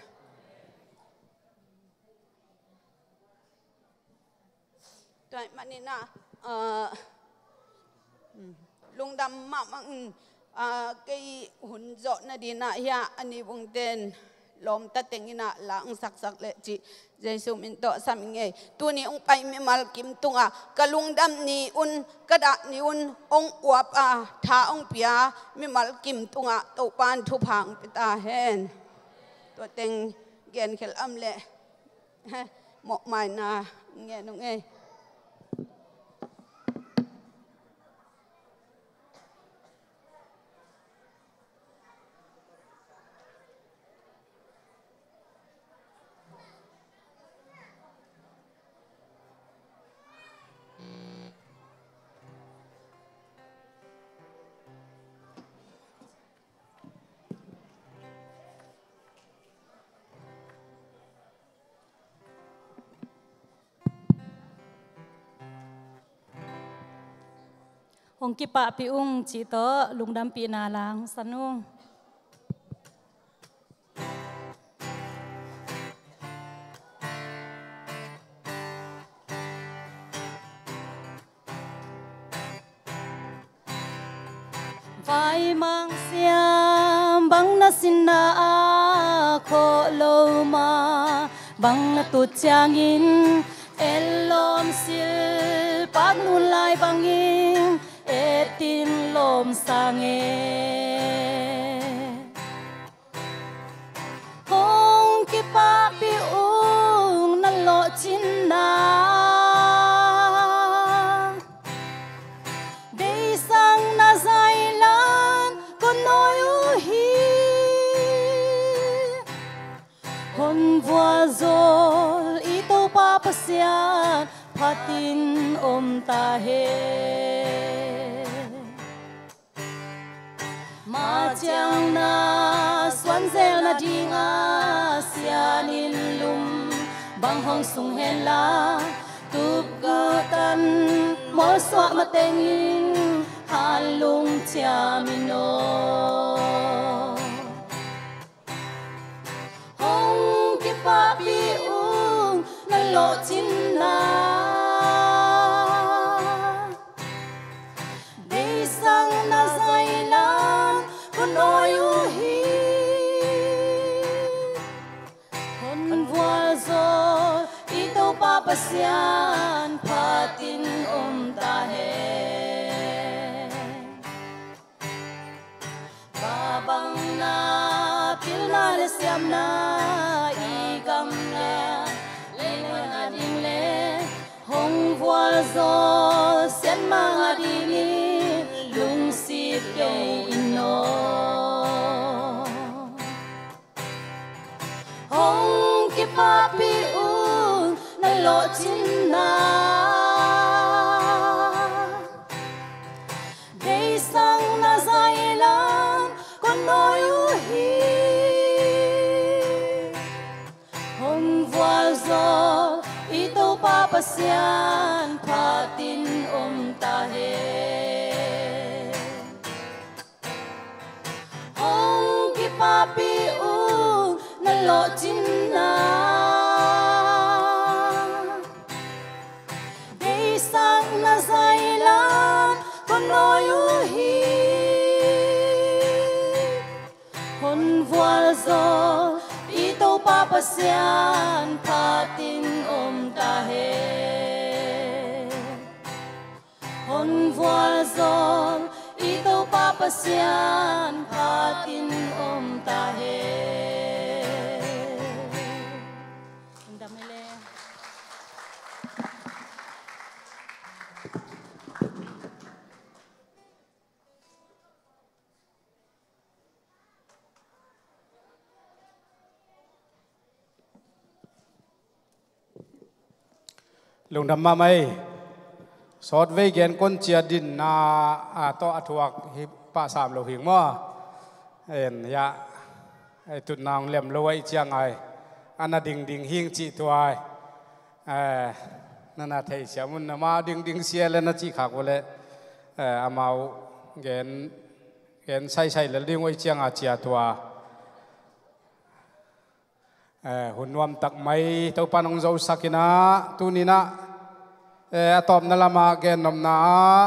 Tua ahih manin ah, a, lungdam mahmah ing. A, kei hun zawh nadingin ah hiah a ni bungten lawmta tengin ah la ong saksak leh cih Jesu min tawh sam ing ei. Tuni ong pai mimal kim tungah ka lungdam ni un, ka dah ni un ong uap a, tha ong pia mimal kim tungah Topa in thupha ong pia ta hen. Tua teng genkhel om leh mawhmaina ngen ung ei. Hong kipahpih ung cih tawh lungdampihna la ong san ung. Vaimang siam bang na sinna ah khawh lo ma, bang na tut ciangin etlawm silpak nun lai bangin etin lawm sang e. Hong kipahpih ung na lawhcinna, deisang na zailan ko nawi uh hi. Hon vualzawl i Topa Pasian phatin om ta hen. Ma ciang na suan zel nadinga sianin lum bang hong sung henla, tup gutan mawlsuah matengin Khan lungthiam in aw. Hong kipahpih ung na lawhcinna. Beisakna zailan kong awi uh hi. Hong vualzawl i Topa Pasian phatin om ta hen. Tua bangin pilna le siamna i gam le leitung a ding le hong vualzawl siatmang a dingin lungsit kei in aw. Hong kipahpih ung na lawhcinna. Beisakna zailan kong awi uh hi. Hong vualzawl i Topa Pasian phatin om ta hen. Hong kipahpih ung na lawhcinna. Beisakna zailan kong awi uh hi. Hong vualzawl i Topa Pasian phatin om ta hen. Hong vualzawl i Topa Pasian phatin om ta hen. Lungdam mahmah ei. Sawtvei gen kon cia dinna a tawh a thuak hi pah sam lo hing maw? En ya, ei tutna hong lem lo ahi ciang ai a na dingding hing cih tuai. Eh, na na thei sia mun na ma dingding sia le na cih khak uh le, eh, amau gen gen saisai lel ding uh ahi ciang a cia tua. Eh, hun nuamtak mai Topan hong zosak inah tuninah, eh, a tawpna lamah gennopna ah,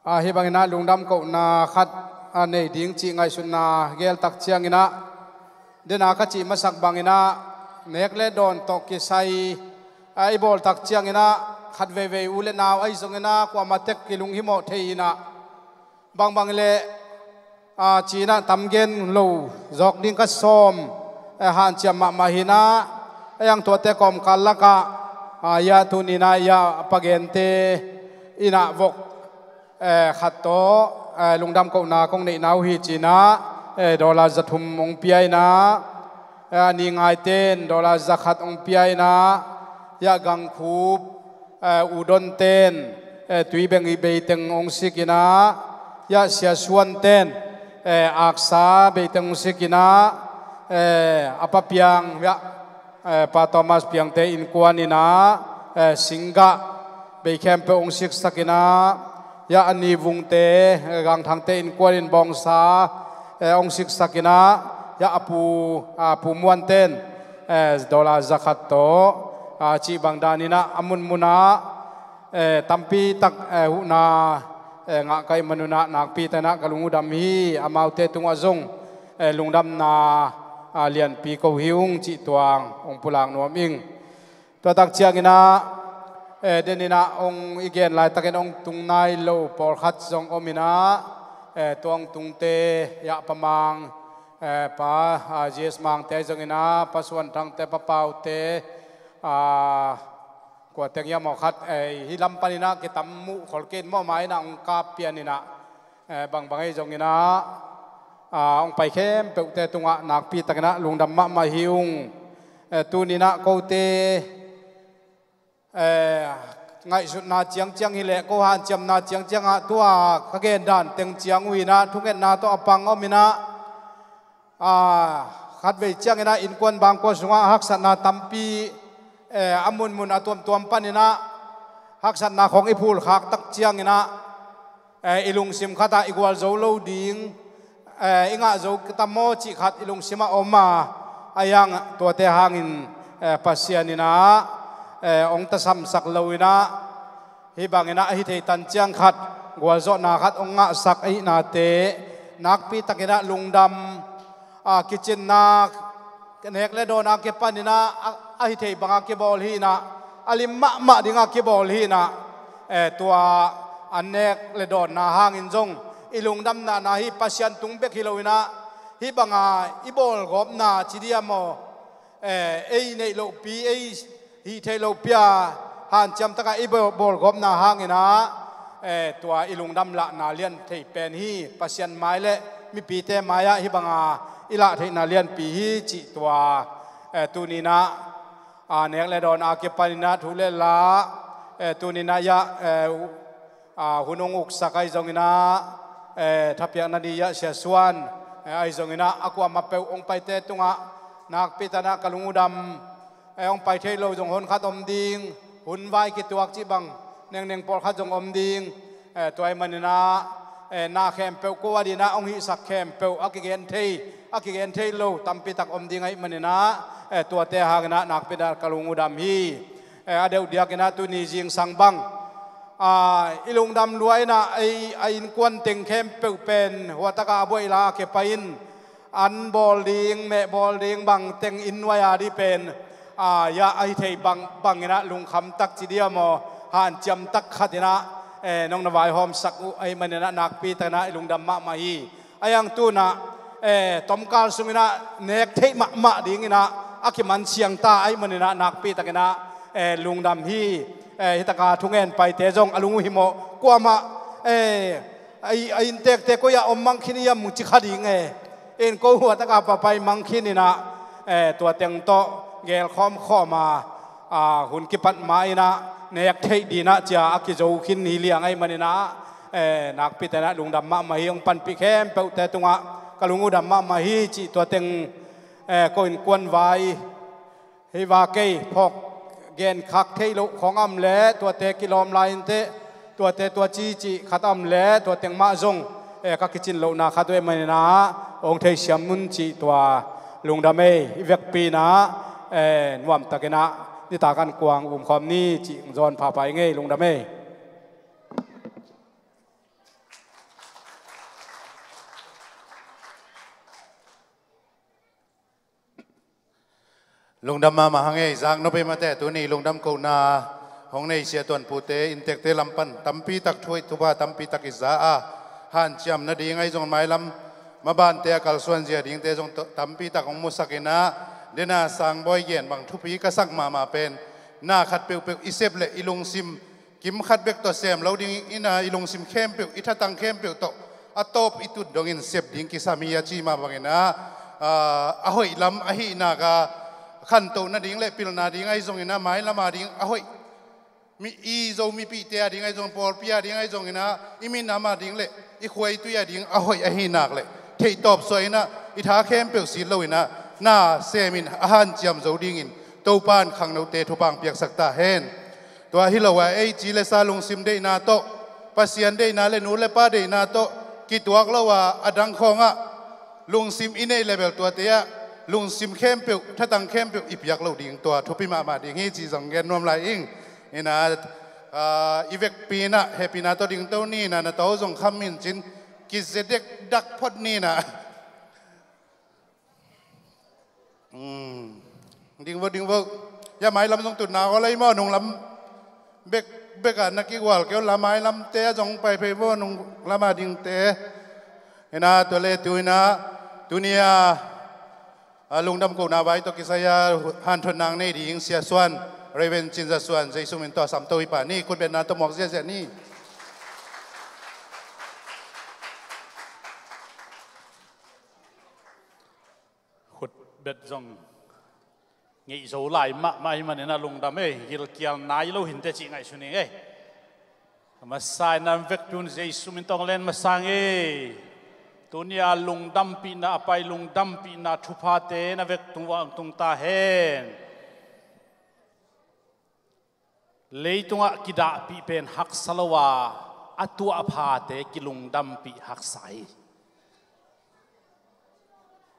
ah, hih banginah lungdam kohna khat a nei ding cih ngaihsutna geltak cianginah, dena ka cih masak banginah nek le dawn tawh kisai, ah, i bawltak cianginah khat veivei u le nau ahi zonginah kuamah tek kilunghimawh thei inah bangbang le, ah, cinah tam gen lo zawk ding ka sawm, eh, hanciam mahmah hinah, eh, ang tuate kawmkal lakah, ah, ya tuninah ya pa gente inah vok, eh, khat tawh, eh, lungdam kohna kong neihna uh hi cinah, eh, dollar za thum hong pia inah, eh, a ni ngaiten dollar za khat hong pia inah, ya gangkhup, eh, udon ten, eh, tuibeng i beiteng hong sikinah, ya siasuan ten, eh, aksa beiteng hong sikinah, eh, a pa piang, ya, eh, pa Thomas piangte innkuan inah, eh, singgah bei khempeuh hong siksakinah, ya a ni vungte, eh, gangthangte innkuan in bawngsa, eh, hong siksakinah, ya a pu, a pu muan ten, eh, dollar za khat tawh, ah, cih bang daninah a munmunah, eh, tampi tak, eh, huhna, eh, ngah ka hih manunah nakpi takinah ka lung uh dam hi. Amaute tungah zong, eh, lungdamna, ah, lianpi ko hi ung cih tuang hong pulak nuam ing. Tuatak cianginah, eh, deninah hong i gen laitakin hong tung nai lo pawlkhat zong ominah, eh, tua hong tungte, ya pa Mang, eh, pa, ah, G S Mangte ahi zonginah, pa Suanthangte, pa Paute, ah, kuateng ya mawkhat, eh, hih lam paninah kitam muh khol kei in mawh ma inah hong kap pianinah, eh, bangbang ahi zonginah, ah, hong pai khempeuhte tungah nakpi takinah lungdam mahmah hi ung. Eh, tuninah kote, eh, ngaihsutna ciangciang hileh ko hanciamna ciangciangah tua ka gendan teng ciang uh inah thungetna tawh a pang ominah, ah, khatvei cianginah innkuan bangkua sungah haksatna tampi, eh, a munmun a tuamtuam paninah haksatna khong i phulkhak tak cianginah, eh, i lungsim khatah i gual zo lo ding, eh, i ngah zo ta maw cih khat i lungsimah om a, a hiang tuate hangin, eh, Pasian in ah, eh, hong tasamsak lo in ah, hih bangin ah a hi thei tan ciang khat gualzawhna khat hong ngahsak ahihnate nakpi takin ah lungdam, a, kicinna, nek le dawn a kipanin ah, a, a hi thei banga kibawl hi in ah, a lim mahmah dinga kibawl hi in ah, eh, tua an nek le dawnna hangin zong i lungdamna na hi, Pasian tung bek hi lo in ah, hih banga i bawlgawpna ci diam aw, eh, ei neih lohpi, ei hih theih lohpi a hanciam taka i bawl, bawlgawpna hangin ah, eh, tua i lungdam lahna lian thei pen hi. Pasian mai le mipite mai-ah hih banga i lah theihna lianpi hi cih tua, eh, tuni in ah, a, nek le dawn a kipanin ah thu le la, eh, tuni in ah, eh, a, hun hong uksak ahi zongin ah, eh, thapiakna di ah Sia Suan, eh, ahi zongin ah a kuamah peuh hong paite tungah nakpi takin ah ka lung uh dam, eh, hong pai thei lo zong hon khat om ding, hun vai kituak cih bang nengneng pawlkhat zong om ding, eh, tua ahih manin ah, eh, na khempeuh ko a dingin ah hong hihsak khempeuh a kigen thei, a kigen thei lo tampi tak om ding ahih manin ah, eh, tuate hangin ah nakpi takin ah ka lung uh dam hi. Eh, a deuh diakin ah tuni zingsang bang, a, i lungdam lua in ah, ei, a innkuan teng khempeuh pen huatakah a buaih la a kepai in, an bawl ding, meh bawl ding bang teng inn nuai a dih pen, a, ya a hi thei bang, bangin ah lungkham tak ci diam aw, hanciam tak khat in ah, eh, nong na vaihawmsak uh ahih manin ah nakpi takin ah i lungdam mahmah hi. A hiang tu in ah, eh, tomkal sungin ah nek theih mahmah dingin ah a kiman siang ta ahih manin ah nakpi takin ah, eh, lungdam hi. Eh, hih taka thungen paite zong a lung uh hi mawh, kuamah, eh, a, a inntekte koi-ah om mang khin hiam ci kha ding e. In ko huataka papai mang khin in ah, eh, tua teng tawh gelkhawm khawm a, a, hun kipat ma in ah nek theih dingin ah cia a kizo khin hi liang ahih manin ah, eh, nakpi takin ah lungdam mahmah hi. Hong panpih khempeuhte tungah ka lung uh dam mahmah hi cih tua teng, eh, ko innkuan vai, hih va kei phawk genkhak theih loh khawng a om leh tuate kilawm lai inteh, tuate tua ci cih khat a om leh tua teng mah zong, eh, ka kicin lohna khat uh ahih manin ah hong theisiam un cih tua lungdam ei. I vekpi in ah, eh, nuamtakin ah nitak an kuang umkhawm ni cih zawn phapha ing ei. Lungdam ei. Lungdam mahmah hang ei, zak nop ei mate. Tuni lungdam kohna hong nei Sia Tuan Pute inntekte lam pan tampi tak thu, thupha tampi tak i za a, hanciam nading ahi zong mailam mabante a kalsuan zia dingte zong to-, tampi tak hong musak in ah, dena Sangbawi gen bang thupi ka sak mahmah pen na khat peuhpeuh i sep leh i lungsim kim khat bek tawh sem lo ding in ah, i lungsim khempeuh, i thatang khempeuh tawh a tawp i tut dongin sep ding kisam hi a ci mah bangin ah, ah, a hoih lam ahih nak a khantoh nading le pilna ding ahi zongin ah, mailam a ding a hoih, mi, i Zo mipihte a ding ahi zong, pawlpi a ding ahi zongin ah, i minam a ding le i khua i tui a ding a hoih ahih nak le theihtawp suah in ah, i tha khempeuh sit lo in ah, na semin a hanciam zo dingin Topa in khangnote thupha hong piaksak ta hen. Tua hi lo a, ei ci le sa lungsim deihna tawh, Pasian deihna le nu le pa deihna tawh kituak lo a, a dang khawngah lungsim i neih le bel tuate ah lungsim khempeuh, thatang khempeuh i piak loh ding tua thupi mahmah ding hi cih zong gen nuam lai ing. In ah, ah, i vekpi in ah hehpihna tawh dingto ni in ah, na to zong kham in cin, kizia dekdak phot ni in ah. Hmm. Ding vo, ding vo. Ya mailam zong tutna aw lai maw, nunglam bek, bek ah na kigual kei un la, mailamte ah zong pai phei vo, nunglam a dingte. In ah, tua le tu in ah, tuni a, a, lungdam kohna vai tawh kisai a hanthotna nei ding Sia Suan, Reverend Cin Za Suan, Jesu min tawh a samto hi pah ni, khutbetna tawh muak ziahziah ni. Khutbet zong ngeih zo lai mahmah hi manin a lungdam ei, gilkial nai lo hinte cih ngaihsun ing ei. Masa in a vekpi un Jesu min tawh len masa ing ei. Tuni a lungdampihna a pai, lungdampihna thuphate na vek tung, tung ta hen. Leitungah kidahpih pen haksa lo a, a tuahphate kilungdampih haksa hi.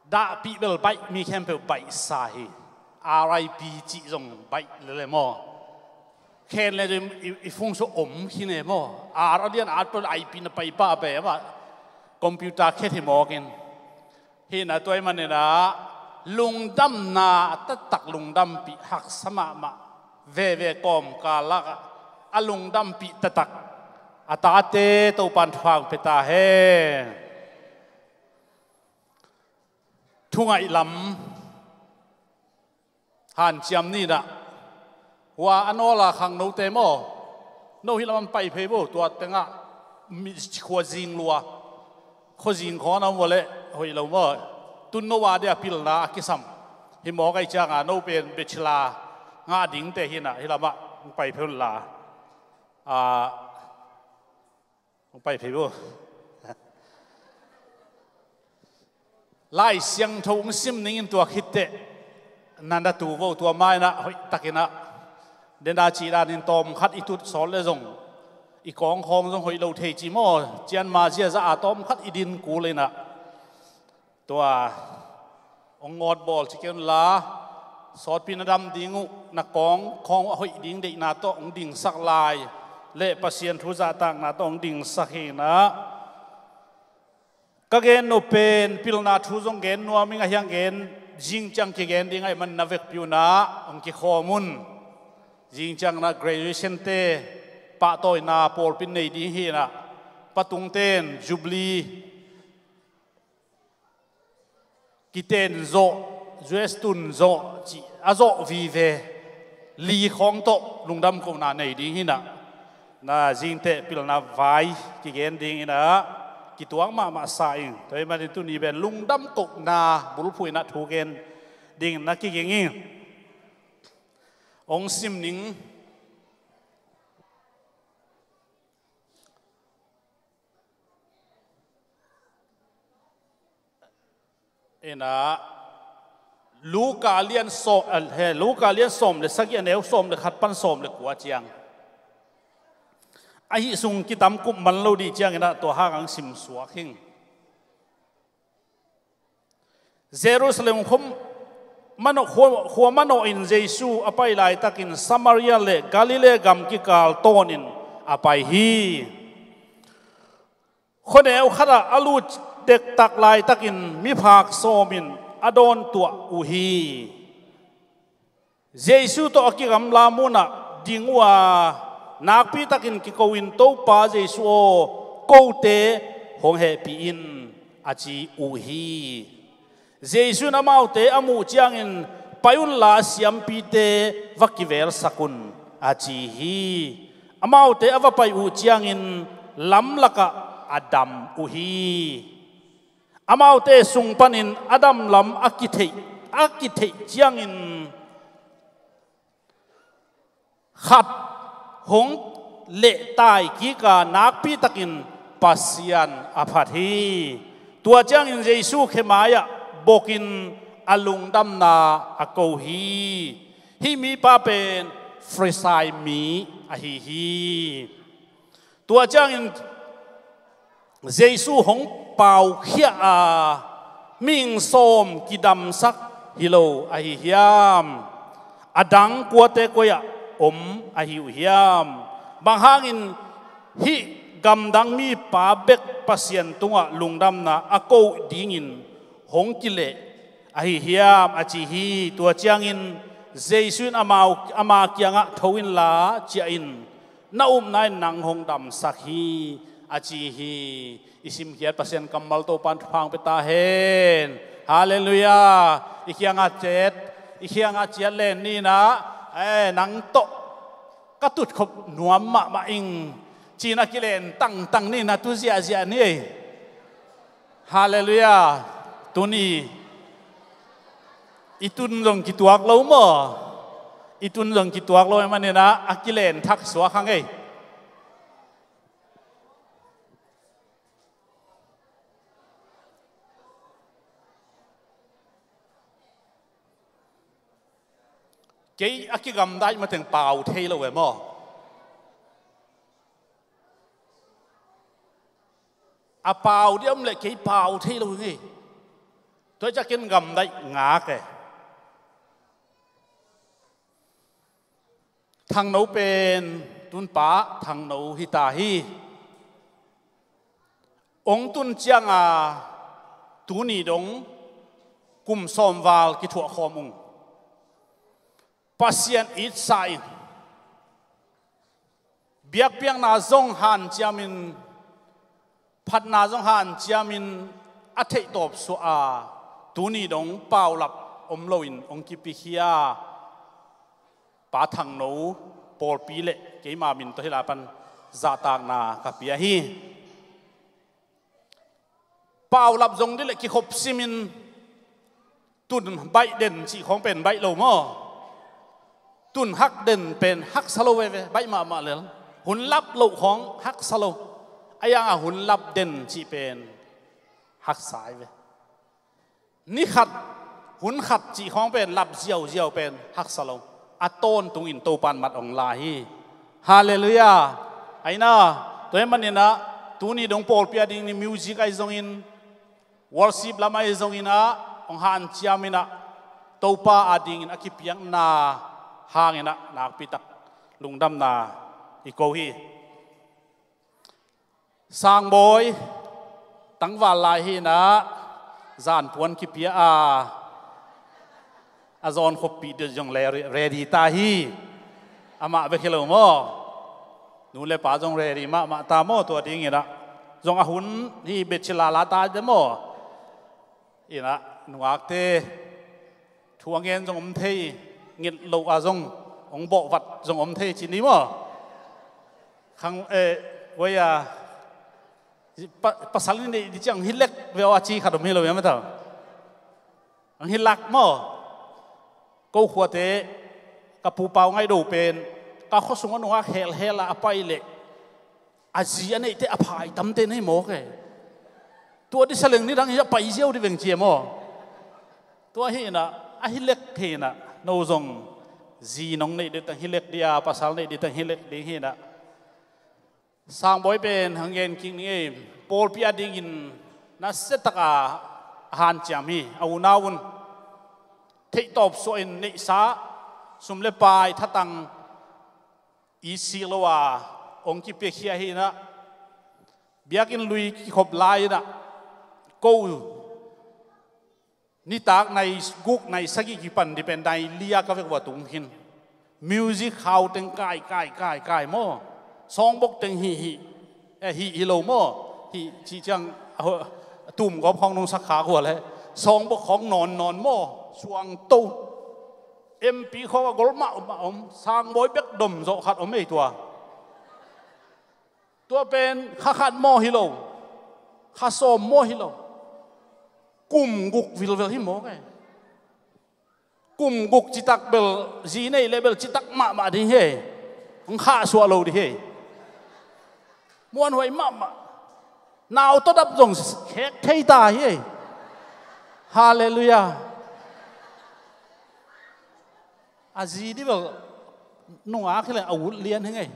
Dahpih bel baih, mi khempeuh baihsa hi. R I P cih zong baih lele maw? Khen le i, i, i phung sung om khin e maw? R a lian R tawh I P na pai pah pen amah computer khet hi mawk in. Hi na, tua ahih manin ah lungdamna taktak, lungdampih haksa mahmah veve kawmkal lakah a lungdampih taktak a tate Topa'n thupha hong pia ta hen. Thungaih lam hanciam ni na. Hua a nawl a khangnote maw, no hih lamah pai phei vo, tua tengah mi khuazing lua, khuazing khawng a om vo leh hoih lo maw. Tun no a dia pilna a kisam hi mawk ahih ciangin no pen bachelor ngah dingte hi na, hih lamah hong pai phei un la. Ah, hong pai phei vo. Lai Siangtho hong sim ning in, tua khit teh na na tu vo, tua ma-in ah hoih takin ah, den a cih danin tawmkhat i tut sawt leh zong i kawng khawng zong hoih lo thei ci maw, cianma ziaza a tawmkhat i din kul in ah, tua hong ngawt bawl ci kei un la, sawtpi na dam ding uh, na kawng khawng a hoih ding deihna tawh hong dingsak lai leh Pasian thu zahtakna tawh hong dingsak hi na. Ka gen nop pen pilna thu zong gen nuam ing, a hiang gen, zing ciang kigen ding ahih manin na vekpi un ah hong kikhawm un. Zing ciang na graduation te pahtawina pawlpi in nei ding hi na, patungte'n Jubilee kiten zawh, U S tun zawh cih a zawh vive li khawng tawh lungdam kohna nei ding hi na. Na zingteh pilna vai kigen ding hi na, kituak mahmah sa ing. Tua ahih manin tuni pen lungdam kohna bulphuh in ah thu gen ding na kiging ing. Hong sim ning. Ina, Luka lian sawm, eh, he, Luka lian sawm le sagih, a neu sawm le khat pan sawm le kua ciang. Ahi sung kitam kup man lo dih ciangin ah tua hang ang sim suak hing. Jerusalem khua manawh, khua, khua manawh in Jesu a pai laitakin Samaria le Galilee gam kikal tawnin a pai hi. Khuaneu khatah a lut dektak laitakin miphak sawmin a dawntuah uh hi. Jesu tawh a kigamla munah ding uh a, nakpitakin kiko in, "Topa Jesu aw, kote hong hehpih in," a ci uh hi. Jesu in amaute a muh ciangin, "Pai unla siampite va kivelsak un," a ci hi. Amaute a va pai uh ciangin lamlakah a dam uh hi. Amaute sung panin a damlam a kitheih, a kitheih ciangin khat hong lehtai kik a, nakpitakin Pasian a phat hi. Tua ciangin Jesu khe mai-ah bokin a lungdamna a ko hi. Hih mipa pen Farisai mi ahi hi. Tua ciangin Jesu hong paukhia a, "Mihing sawm kidamsak hi lo ahi hiam? A dang kuate koi-ah om ahi uh hiam? Bang hangin hih gamdang mipa bek Pasian tungah lungdamna a ko dingin hong kileh ahi hiam?" a ci hi. Tua ciangin Jesu in amau, ama kiangah, "Tho inla ciah in, na upna in nang hong damsak hi," a ci hi. I simkhiat Pasian kammal Topa'n thupha hong pia ta hen. Halleluiah. I kiangah ciat, i kiangah ciat len ni na, eh, nang tawh ka tutkhop nuam mahmah ing, ci-in a kilen tangtang ni na, tu ziahziah ni ei. Halleluiah. Tuni i tun zong kituak lo maw? I tun zong kituak lo ahih manin ah a kilen thak suak hang ei. Kei a kigamdai mateng pau thei lo e maw? A pau diam le kei pau thei lo hi ngei. Tua ciakin gamdaih ngak e. Thangno pen tunpa Thangno hita hi. Ong tun cianga tuni dong kum sawm val kithuah khawm ung. Pasian itsa in biakpiakna zong hanciamin, phatna zong hanciamin a theihtawp suah a, tuni dong paulap om loin ong kipikhia Pa Thangno pawlpi le keima min tawh hih lai pan zahtakna ka pia hi. Paulap zong dih le kikhop simin tun baih den cih khawng pen baih lo maw? Tun hak den pen haksa lo veve, baih mahmah lel. Hun lap loh khawng haksa lo. A yanga hun lap den cih pen haksa ai ve. Ni khat, hun khat cih khawng pen lap ziauziau pen haksa lo. A tawntungin Topan mat ong la hi. Halleluiah. Aina, tua hi maninah tuni dong pawlpi a ding ni music ahi zongin, worship lam ahi zonginah ong hanciaminah Topa a dingin a kipiakna hanginah nakpitak lungdamna i ko hi. Sangbawi tangval lai hinah zanpuan kipia a, a zawn khoppih deuh zong ready ta hi. Amah bek hi lo maw? Nu le pa zong ready mahmah ta maw? Tua dinginah zong a hun hi bechila la ta de maw? Inah nungakte thu a ngen zong om thei, nget loh a zong hong bawhvat zong om thei ci ni maw? Khang eh, voi a pa, pasal ni neih di ciang hi lek veu a ci khat om hi lo hiam a tau? Ang hi lak maw? Ko khuate ka pupau ngaih do pen ka khuasung a nungak helhel a a pai leh a zi a neihte a phai tamte nei mawk e. Tua disa leng nidang hi a pai ziau di veng cia maw? Tua hinah a hi lek hinah no zong zi nong neih ditang hi lek dia, pasal neih ditang hi lek ding hinah. Sangbawi pen hang gen kik ni ei, pawlpi a dingin nasiataka a hanciam hi. A unau un theihtawp suahin neihsa sum le pai thatang i sik lo a ong kipiakhia hinah, biakinn lui kikhop lai inah ko nitak nai guk nai sagih kipan di pen nai lia ka vek ua tung khin. Music khau teng kai kai kai kai maw? Sawngbok teng hih hih, eh, hih hi lo maw? Hih cih ciang a tumgawp khawng nungsak khak ua le sawngbok khawng nawn nawn maw? Suangto. M P khawng a gol mahmah om, sangbawi bek dom zawh khat om ei tua. Tua pen kha khat maw hi lo, kha sawm maw hi lo, kum guk vilvel hi mawk e. Kum guk citak bel zi nei le bel citak mahmah ding hi. Hong khahsuah lo ding hi. Muanhuai mahmah. Nau tawdap zong khek thei ta hi. Halleluiah. A zi dih bel nungak hi le a ut lian hi ngei.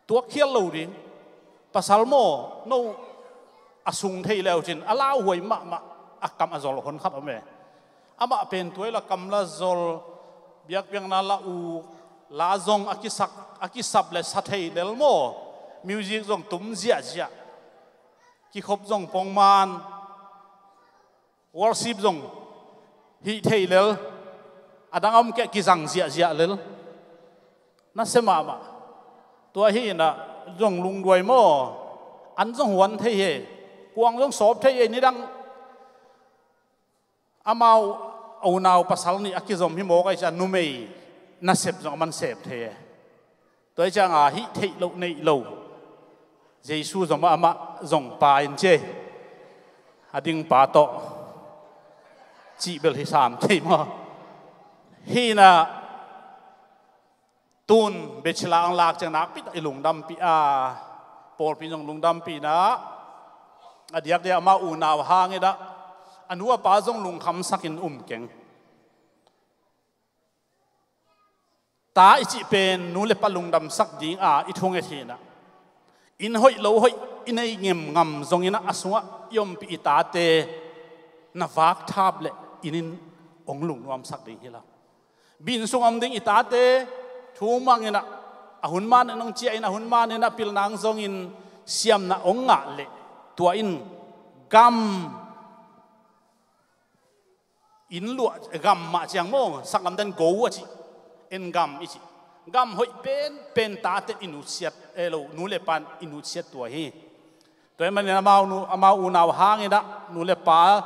Tuakkhial lo ding. Pasal maw no a sung thei leucin a lauhuai mahmah, a kam a zol hon khat om e. Amah pen tuai la kam la zol, biakpiakna la u, la zong a kisak a kisap le sa thei lel maw? Music zong tum ziahziah. Kikhop zong pongman. Worship zong hih thei lel, a dang a om keh kizang ziahziah lel. Nasia mahmah. Tua hi inah zong lungduai maw? An zong huan thei hi. Kuang zong sawp thei hi nidang. Amau a unau pasal nih a kizom hi mawk ahi ciah numei nasep zong a man sep thei hi. Tua hi cianga hih theih loh neih lo Jesu zomah amah zong pa in ci ei. A ding pa tawh cih bel hi sam thei maw? Hinah tun bechila ang lak ciang nakpi tak i lungdampih a, pawlpi zong lungdampihna a diakdiak amah unau hangin ah a nu a pa zong lungkhamsakin um keng. Ta i cih pen nu le pa lungdamsak dinga i thunget hinah. Inn hoih lo hoih i nei ngem ngam zongin ah a sungah i ompih i tate na vakthap leh inn in hong lungnuamsak ding hi lo. Biinn sung a om ding i tate thu mangin ah a hun manin hong ciah in, a hun manin ah pilna hong zongin siamna hong ngah leh tua in gam inn luah, gam mah ciang maw, saklamdang go a cih, en gam i cih. Gam hoih penpen tate i nutsiat, eh, lo, nu le pan i nutsiat tua hi. Tua ahih manin amau nu, amau unau hangin ah nu le pa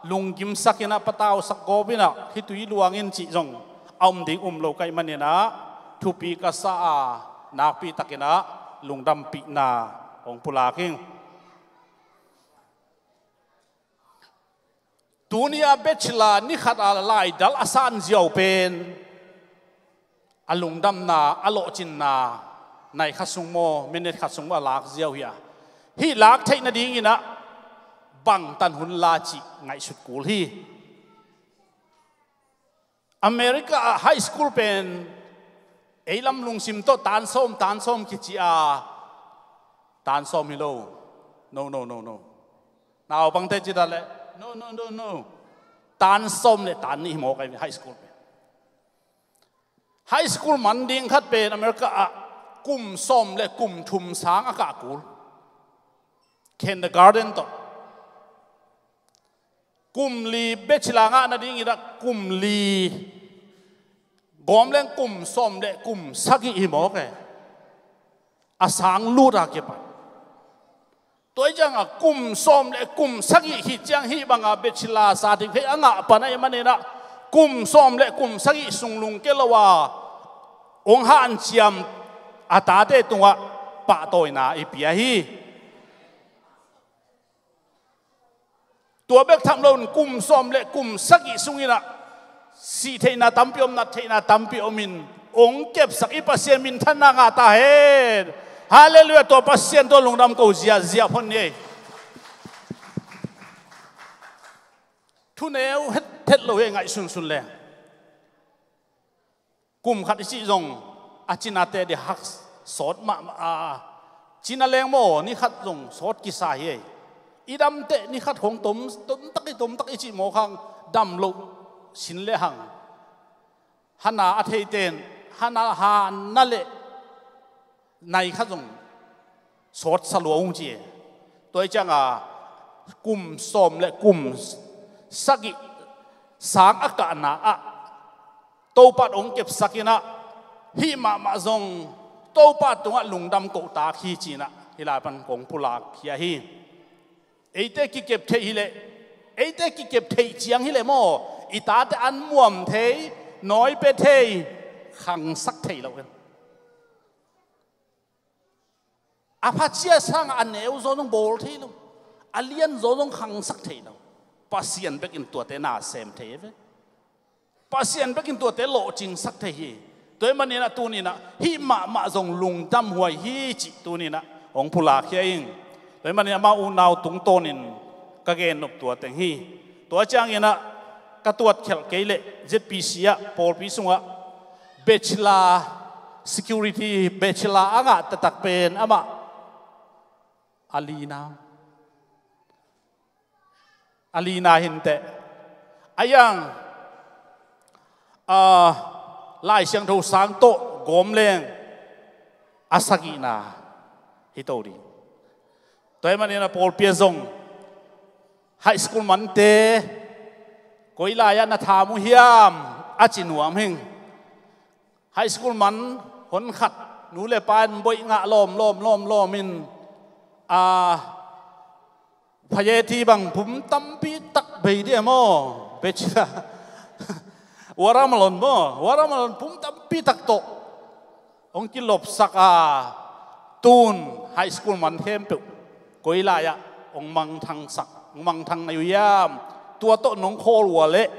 lunggimsak in ah patausak gawp in ah khitui luang in cih zong a om ding um lo ka hih manin ah thupi ka sa a, nakpi takin ah lungdampihna hong pulak ing. Tuni a bachelor ni khat a laidal a san ziau pen a lungdamna, a lawhcinna, nai khat sung maw, minute khat sung maw a lak ziau hi a. Hih lak theih nadingin ah bangtan hun la cih ngaihsut kul hi. America ah high school pen ei lam lungsim tawh tan sawm, tan sawm kici a, tan sawm hi lo. No, no, no, no. Naupangte ci ta leh, no, no, no, no. Tan sawm le tan nih hi mawk a, high school pen. High school man ding khat pen America ah kum sawm le kum thum sang a kah kul. Kindergarten tawh. Kum li bachelor ngah nadingin ah kum li gawm leng kum sawm le kum sagih hi mawk e. A sang lut a kipan. Tua hi ciangin kum sawm le kum sagih khit ciang hih banga bachelor certificate a ngah pan ahih manin ah kum sawm le kum sagih sung lungkia lo a hong hanciam a tate tungah pahtawina i pia hi. Tua bek tham loin kum sawm le kum sagih sungin ah sih theihna tampi om, nat theihna tampi om in hong kepsak i Pasian minthanna ngah ta hen. Halleluiah, tua Pasian tawh lungdam ko ziahziah phot ni ei. Thu neu hethet lo hi ei, ngaihsunsun leng. Kum khat i cih zong a cinate di hak sawt mahmah a, cina leng maw ni khat zong sawt kisa hi ei. I damteh ni khat khong tom, tomtak i tomtak i cih mawk hang dam loh sin le hang. Hana a theiten, hana hana le nai khat zong sawtsa lua ung ci e. Tua hi cianga kum sawm le kum sagih sang a kahna ah Topa hong kepsak in ah hih mahmah zong Topa tungah lungdam kohtak hi ci-in ah hih lai pan kong pulak hi ahi. Eite kikep theih hileh, eite kikep theih ciang hileh maw, i tate an muam thei, nawi pia thei, khangsak thei lo. A phacia sangah a neu zaw zong bawl thei lo, a lian zaw zong khangsak thei lo. Pasian bekin tuate na sem thei ve. Pasian bekin tuate lawhcingsak thei hi. Tua hi maninah tuninah hih mahmah zong lungdam huai hi cih tuninah hong pulak hi a ing. Tua hi maninah amah unau tungtawnin ka gennop tua teng hi. Tua cianginah ka tuatkhelh kei leh Z P C ah pawlpi sungah bachelor, security bachelor a ngah taktak pen amah a lina, a lina hinteh. A yang, a, Lai Siangtho sang tawh gawm leng a sagihna hi to ding. Tua hi maninah pawlpi ah zong high school mante koi lai-ah na tham uh hiam a ci nuam hing. High school man hon khat nu le pa in boih ngah lawm lawm lawm lawm in, a, phayeti bang pum tampi tak bei dia maw, bachelor, watermelon maw, watermelon pum tampi tak tawh hong kilopsak a, tun high school man khempeuh koi lai-ah hong mangthangsak, hong mangthang na uh hiam? Tua tawh nong khawl uh a leh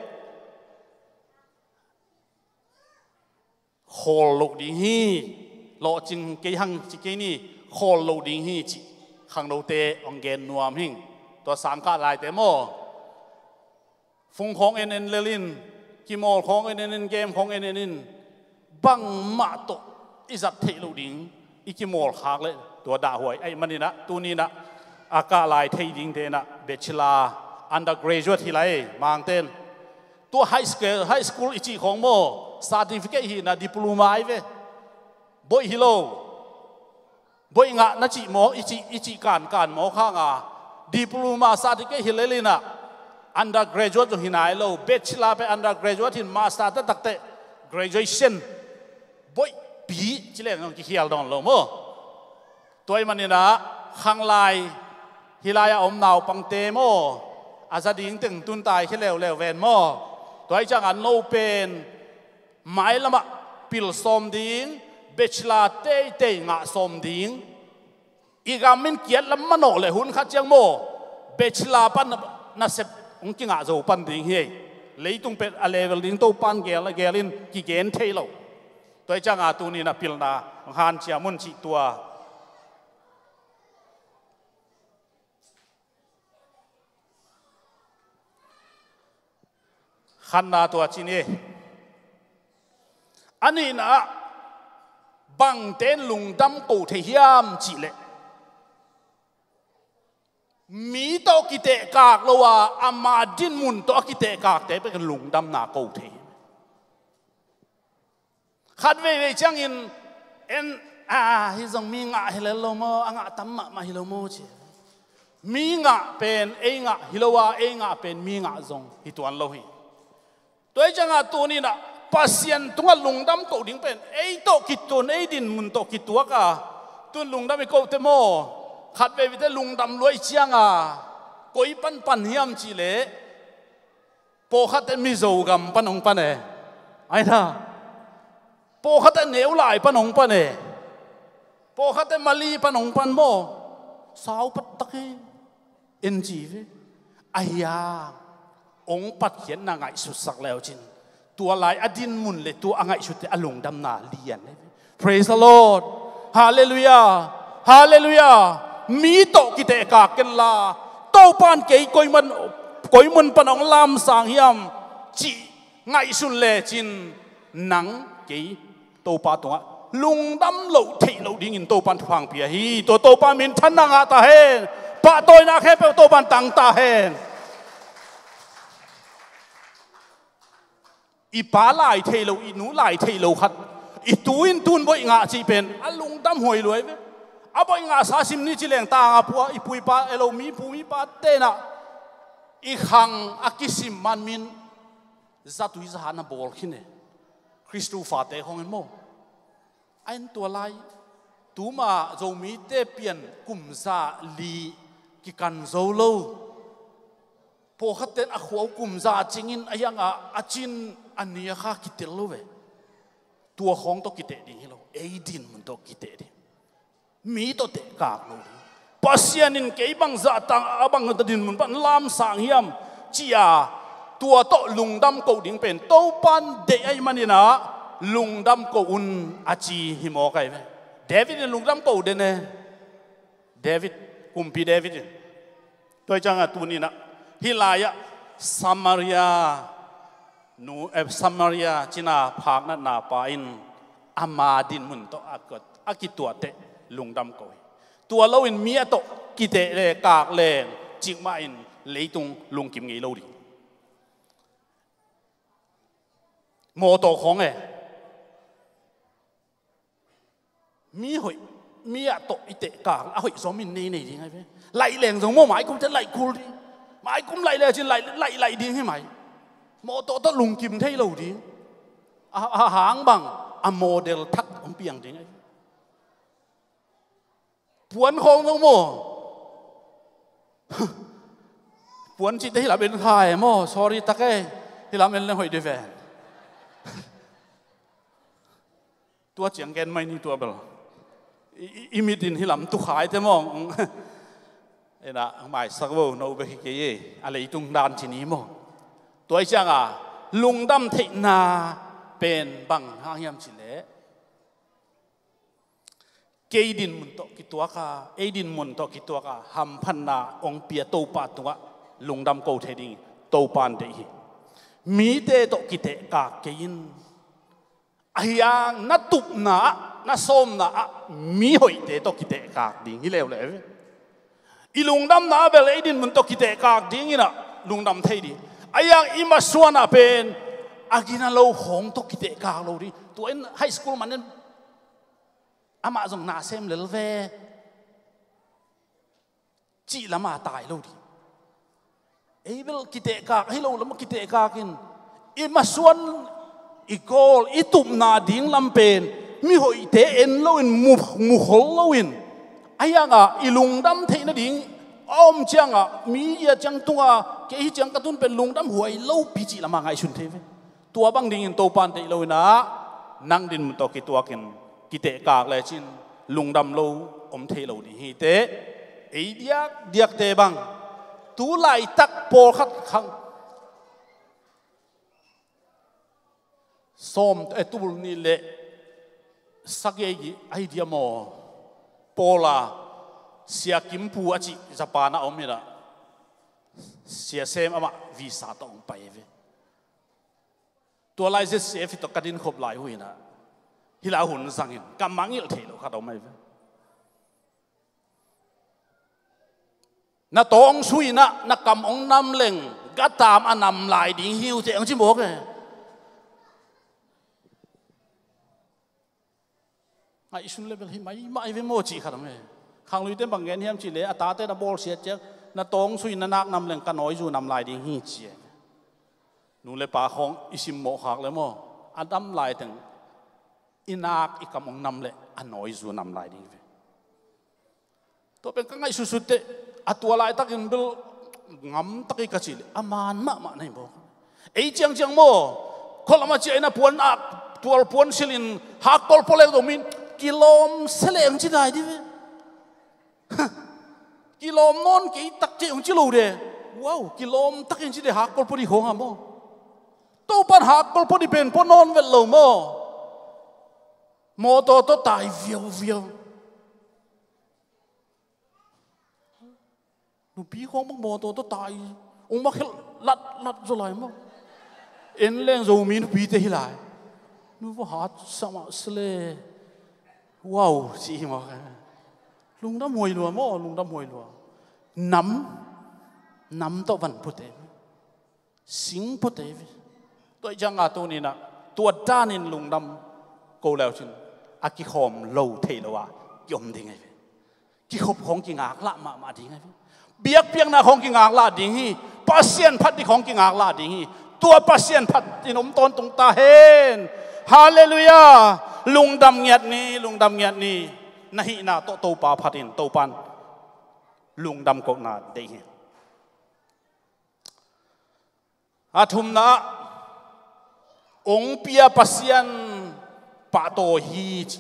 khawl loh ding hi. Lawhcing kei hang ci kei ni, khawl loh ding hi cih khangnote hong gen nuam hing. Tua sangkah laite maw, fung khawng en en lel in, kimawl khawng en en in, game khawng en en in, bangmah tawh i zat theih loh ding, i kimawlkhak le tua dahhuai ahih maninah tuninah a kah lai thei dingte inah bachelor, undergraduate hi lai mangten. Tua high school, high school i cih khawng maw, certificate hi na, diploma ai ve. Boih hi lo. Boih ngah na cih maw, i cih, i cih kankan maw khanga, diploma certificate hi lelinah undergraduate zong hi nai lo. Bachelor pe undergraduate hin, master taktakteh graduation. Boihpi ci leng zong kikhial dawn lo maw. Tua ahih maninah khanglai, hih lai-ah om naupangte maw, a za ding teng tuntai khia leuleu ven maw. Tua ahih ciangah no pen mailamah pil sawm ding, bachelor teitei ngah sawm ding. I gam in kiat lam manawh le hun khat ciang maw, bachelor pan nasep hong kingah zo pan ding hi. Leitung pen a level ding Topan gel a gel in kigen thei lo. Tua ahih ciangah tuninah pilna hong hanciam un cih tua. Khatna tua ci ni. A nihna ah bangte in lungdam ko thei hiam cihleh, mi tawh kitehkak lo a, ama dinmun tawh a kitehkakte bek in lungdamna ko thei. Khat veivei ciangin en, a, hih zong mi ngah hi lel lo maw, a ngah tam mahmah hi lo maw ci. Mi ngah pen ei ngah hi lo a, ei ngah pen mi ngah zong hi tuan lo hi. Tua ahih ciangah tuninah Pasian tungah lungdam ko ding pen ei tawh kitun, ei dinmun tawh kituak a, tun lungdam i kote maw. Khat veiveite lungdam lua i cianga koi panpan hiam cihleh, pawlkhatte Mizo gam pan hong pan e. Aina. Pawlkhatte neulai pan hong pan e. Pawlkhatte Mali pan hong pan maw. Sau pattak e. En ci ve. Ahi a, hong patkhiatna ngaihsutsak leucin, tua lai a dinmun le tua a ngaihsutte a lungdamna lian e. Praise the Lord. Halleluiah. Halleluiah. Mi tawh kitehkak kenla, Topan kei koi man, koi mun pan hong lamsang hiam cih ngaihsun lecin, nang kei Topa tungah lungdam loh theih loh dingin Topan thupha hong pia hi. Tua Topa min thanna ngah ta hen. Pahtawina khempeuh Topan tang ta hen. I pa lai thei lo, i nu lai thei lo khat i tu in tun boih ngah cih pen a lungdam huai luai ve. A boih ngahsa sim ni ci leng tanga pua i pu i pa, elo mi pu mi pa tenah i khang a kisim man min zatui zahan a bawl khin e. Christopher te khawng in maw. A en tua lai tuma Zomite pian kum za li kikan zo lo. Pawlkhatte in a khua uh kum za cingin a hiangah a cin a nia kha kitel lo ve. Tua khawng tawh kiteh ding hi lo. Ei dinmun tawh kiteh ding. Mi tawh tehkak lo ding. Pasian in kei bang zahtak, a bang dinmun pan lamsang hiam cia, tua tawh lungdam ko ding pen Topan deih ahih maninah lungdam ko un a ci hi mawk ahi ve. David in lungdam ko den e. David, kumpi David in. Tua ahih ciangah tuninah hih lai-ah Samaria nu, eh, Samaria cina phaknatna pa in ama dinmun tawh a kituahteh lungdam ko hi. Tua loin mi a tawh kiteh le kak leng cikmah in leitung lungkim ngei lo ding. Mawtaw khawng e. Mi hoih, mi a tawh i tehkak a hoih zom in nei nei ding ahi ve. Laih leng zong maw maikum teh laih kul ding. Maikum laih lecin laih, laih, laih ding hi mai. Mawtaw tawh lungkim thei lo ding. A, a hang bang a model thak hong piang ding ahi. Puan khawng zong maw. Puan cihte hih lam en khai maw. Sorry tak e. Hih lam en leng hoih dih ven. Tua ciang gen mai ni tua bel. I, i, i mit in hih lam tu khai te maw. Ena, maisak vo, no bek hi kei e. A leitung dan ci ni maw. Tua ahih cianga lungdam theihna pen bang hang hiam cihleh, kei dinmun tawh kituaka, ei dinmun tawh kituaka hamphatna hong pia Topa tungah lungdam ko thei ding Topan deih hi. Mite tawh kitehkak kei in. Ahi hang na tupna ah na sawmna ah mi hoihte tawh kitehkak ding hi leuleu ve. I lungdamna ah bel ei dinmun tawh kitehkak dingin ah lungdam thei ding. Ahi hang i masuan ah pen a gina lo khawng tawh kitehkak lo ding. Tua in high school man in amah zong na sem lel ve cih lamah tai lo ding. Ei bel kitehkak, ahi lo lamah kitehkak in i masuan, i goal, i tupna ding lam pen mi hoihte en loin, mu, mukhol loin, ahi hangah i lungdam theih nading a om ciangah mi hi a ciang tunga kei hi ciang ka tun pen lungdam huai lopi cih lamah ngaihsun thei ve. Tua bang dingin Topa in deih loin ah nang dinmun tawh kituakin kitehkak lecin lungdam lo om thei lo ding hi teh. Ei diakdiakte bang tu laitak pawlkhat khang sawm, eh, tul nih le sagih ahi dia maw, Paula, Sia Kimpu a cih Japan a om hi a, Sia Sem amah visa tawh hong pai ve. Tua lai Z C F tawh ka din khop lai uh hi a, hih lai hun zangin ka mangngilh theih loh khat om ahi ve. Na tawngsui in ah na kam hong nam leng, gatam a nam lai ding hi uh teh hong ci mawk e. Ngaihsun le bel hi maimah ahi ve maw cih khat om e. Khangluite bang gen hiam cih leh a tate na bawlsiat ciang na tawngsui in na nak nam leng ka nawizu nam lai ding hi ci e. Nu le pa khawng i simmawh khak le maw, a dam laiteng i nak i kam hong nam leh a nawizu nam lai ding hi ve. Tua pen ka ngaihsutsut teh a tua laitakin bel ngamtak hi ka cih leh a man mahmah na hi maw. Ei ciangciang maw, khualam a ciah in a puan ak, tual puan silhin hakkol pua leng zong mi in kilawm se leh hong ci dai dih ve. Kilawm nawn kei tak cih hong ci lo de. Wow, kilawm tak hong ci de, hakkol pua dih khawng a maw. Topan hakkol pua dih pen pua nawn vet lo maw. Mawtaw tawh tai viauviau. Nupi khawng bang mawtaw tawh tai, ong mak khelh latlat zaw lai maw. En leng Zomi nupite hi lai. Nu va hat sa mah se le. Wow, ci hi maw. Lungdam huai lua maw, lungdam huai lua. Nam, nam tawh van pute. Sing pute ve. Tua i cianga tuni-in ah tua danin lungdam ko leu cin a kikhawm lo thei lo a kiom ding ahi ve. Kikhop khawng kingaklah mahmah ding ahi ve. Biakpiakna khawng kingaklah ding hi. Pasian phat ding khawng kingaklah ding hi. Tua Pasian phat in om tawntung ta hen. Halleluiah. Lungdam ngiat ni, lungdam ngiat ni. Na hihna tawh Topa phat in, Topan lungdam kohna deih hi. A thumna ah, ong pia Pasian pahtawi hi ci.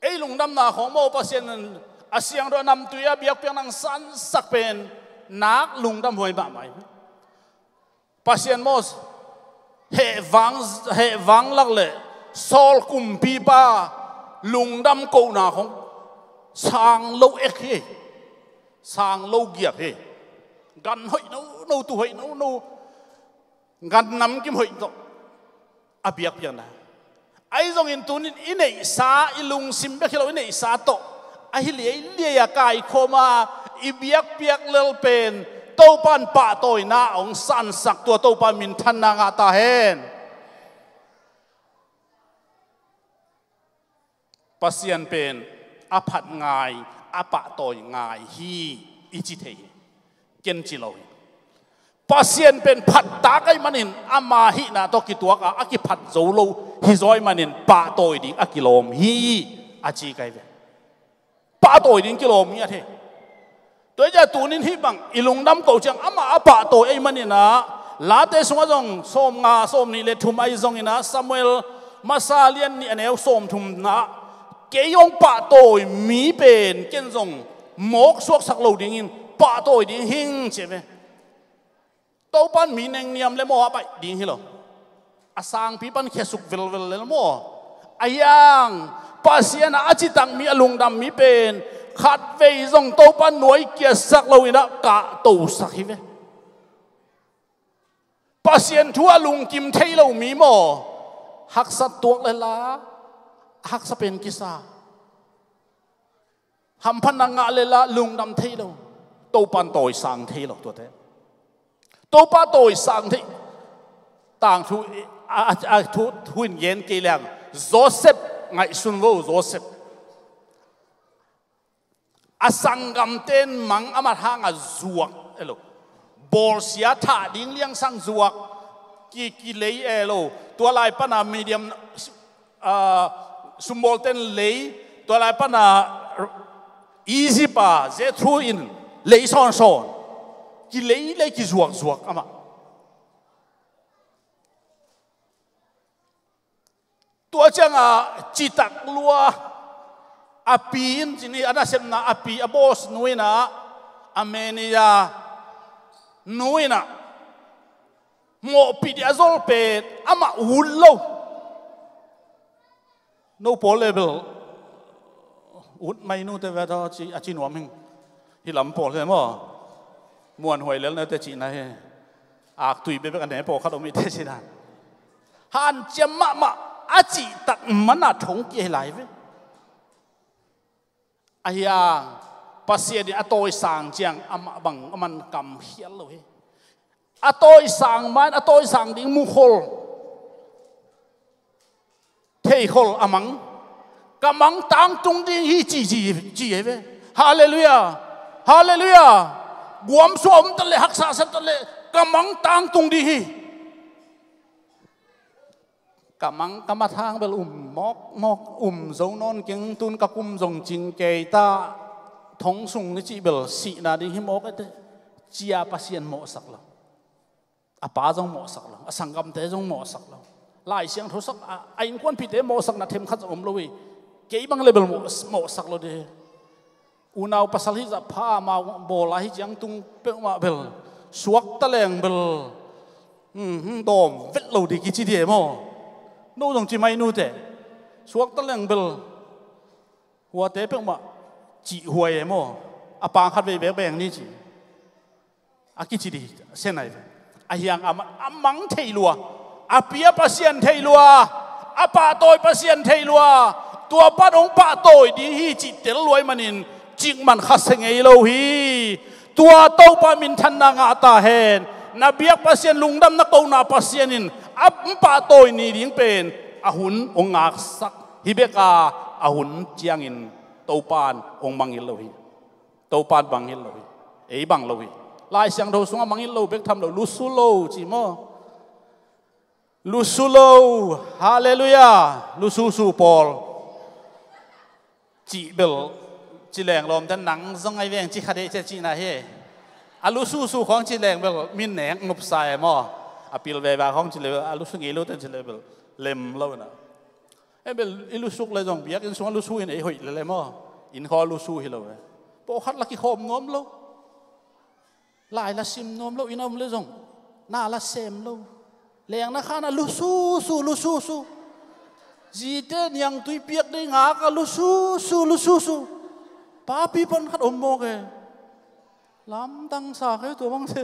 Ei lungdamna khawng maw Pasian a siangtho a namtui a biakpiakna hong sansak pen nak lungdam huai mahmah hi. Pasian maw hehvang, hehvang lak le sawl kumpipa lungdam kohna khawng sang lo ek hi. Sang lo giap hi. Gan hoih nono, tu hoih nono. Gan namkim hoih tawh a biakpiakna. Ahi zongin tunin i neihsa, i lungsim bek hi lo, i neihsa tawh ahi liailiai a kaikhawm a i biakpiak lel pen Topan pahtawina hong sansak, tua Topa minthanna ngah ta hen. Pasian pen a phat ngai, a pahtawi ngai hi i ci thei hi. Ken ci lo hi. Pasian pen phat tak ahih manin ama hihna tawh kituak a, a kiphat zo lo hi zaw ahih manin pahtawi ding a kilawm hi a ci ka hi ve. Pahtawi ding kilawm hi a thei. Tua hi ciah tunin hih bang i lungdam koh ciang amah a pahtawi ahih manin ah, Late sungah zong sawmnga, sawmnih le thum ahi zongin ah, Samuel masa lian nih a neu sawmthumna ah, kei hong pahtawi mi pen ken zong mawk suaksak lo dingin pahtawi ding hing ci ve. Topan mi nengniam le maw a baih ding hi lo. A sangpi pan khiasuk velvel le maw. A hiang Pasian a a citak mi, a lungdam mi pen khatvei zong Topan nuai kiasak lo in ah kahtosak hi ve. Pasian thu a lungkim thei lo mi maw, haksat tuak le la, haksa pen kisa. Hamphatna ngah le la lungdam thei lo. Topan tawisang thei lo tuate. Topa tawisang thei. Tangthu a, a, a thu, thu in gen kei leng Joseph ngaihsun vo, Joseph. A sanggamten mang a mat hanga zuak e lo. Bawlsia thah ding liangsang zuak. Ki, kilei e lo. Tua lai pana medium, ah, sumbawlten lei. Tua lai pana Egypt a Jethro in lei sawnsawn. Kilei lei kizuakzuak amah. Tua cianga citak lua a pi in cini a nasepna a pi a boss nu inah a manager nu inah mawhpih dih a zol pen amah ut lo. No pawl level ut mai nute ve thaw a ci nuam hing. Hi lam pawl hi maw? Muanhuai lel nate cihna hi. Aktui bebek a ne pawlkhat om ite cihna. Hanciam mahmah a cihtak mana thong kia hi lai ve. Ahi hang Pasian in a tawisang ciang amah bang a man kamkhial lo hi. A tawisang man a tawisang ding mukhol theikhol a mang. Ka mang tangtung ding hi ci ci ci hi ve. Halleluiah. Halleluiah. Guamsua om ta le haksa sem ta le ka mang tangtung ding hi. Ka mang ka mat hang bel um mawkmawk um zo nawn keng tun ka kum zong cing kei ta. Thong sung ni cih bel sihna ding hi mawk ete. Cia Pasian mawhsak lo. A pa zong mawhsak lo, a sanggamte zong mawhsak lo. Lai Siangtho sak a, a innkuanpihte mawhsakna themkhat zong om lo hi. Kei bang le bel mawh, mawhsak lo dih. Unau pasal hih zah pha amau bawl a hi ciang tung peuhmah bel suakta leng bel dawm vet lo dih kici dih e maw? No zong ci mai nute. Suakta leng bel huate peuhmah cihhuai e maw? A pang khat vei bek beng ni ci. A kici dih senai ve. Ahi hang a mang thei lua, a pia Pasian thei lua, a pahtawi Pasian thei lua. Tua pan hong pahtawi ding hi cih tel luai manin cikmah khasia ngei lo hi. Tua Topa minthanna ngah ta hen. Na biak Pasian lungdamna kohna Pasian in a pahtawi ni ding pen a hun hong ngaksak hi bek a, a hun ciangin Topa in hong mangngilh lo hi. Topa in mangngilh lo hi. Ei bang lo hi. Lai Siangtho sungah mangngilh lo bek tham lo, lusu lo ci maw? Lusu lo. Halleluiah. Lususu pawl cih bel ci leng lawmte nang zong ai veng ci kha deh cia cihna hi. A lususu khawng ci leng bel min nek nupsa e maw? A pil veva khawng ci le bel a lusu ngei lote ci le bel lem lo na. E bel i lusuk le zong biakinn sungah lusu in ei hoih lele maw? Inn khaw lusu hi lo e. Pawlkhat la kikhawm nuam lo. Lai la sim nuam lo, inn a om le zong na la sem lo. Lengna khan a lususu lususu. Zite niangtui piak dei ngak a lususu lususu. Papi pan khat om mawk e. Lamdang sa kei tua bang se.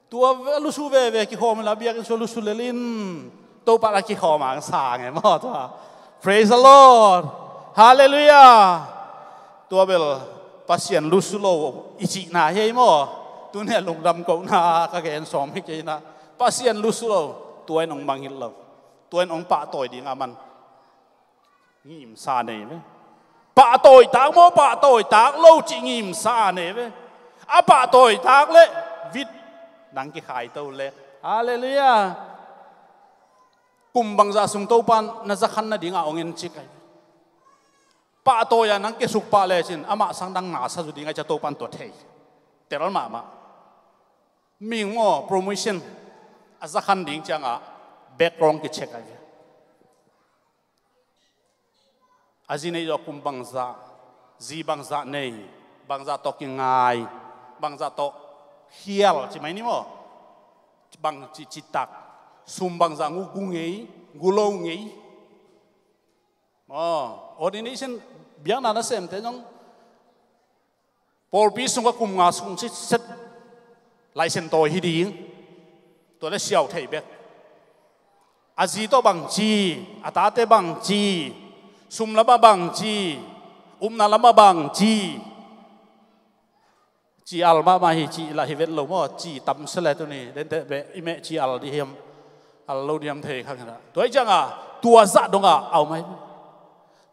Tua a lusu veve kikhawm la biakinn sua lusu lelin. Topa la kikhawm ang sang e maw tua? Praise the Lord. Halleluiah. Tua bel Pasian lusu lo i cihna hi ei maw? Tuni a lungdam kohna ka gen sawm hi kei na. Pasian lusu lo. Tua in hong mangngilh lo. Tua in hong pahtawi ding a man. Ngimsa nei ve. Pahtawi tak maw, pahtawi tak lo cih ngimsa nei ve. A pahtawi tak le vit nang kikhai to le. Halleluiah. Kum bangzah sung Topan na zakhan nadinga hong en cik ai. Pahtawi a nang kesuk pah lecin amah sang dang nasa zu ding ai cia Topan tua thei. Tel mahmah. Ming maw promotion a zakhan ding cianga background kicheck ai ve. A zi nei zawh kum bangzah, zi bangzah nei, bangzah tawh kingai, bangzah tawh khial ci mai ni maw? Bang ci citak, sum bangzah ngu gu ngei, gu lo ngei. Maw, ordination biakna nasemte zong pawlpi sungah kum nga sung sitset laisen tawi hi ding. Tua le siau thei bek. A zi tawh bangci, a tate bangci, Sum lamah bang ci, upna lamah bang ci. Ci al mahmah hi, ci lah hi vet lo maw, ci tam se le tuni, dente beh, i meh ci al di hiam, al lo diam thei khang hina. Tua hi cianga, tua zah donga, au mai.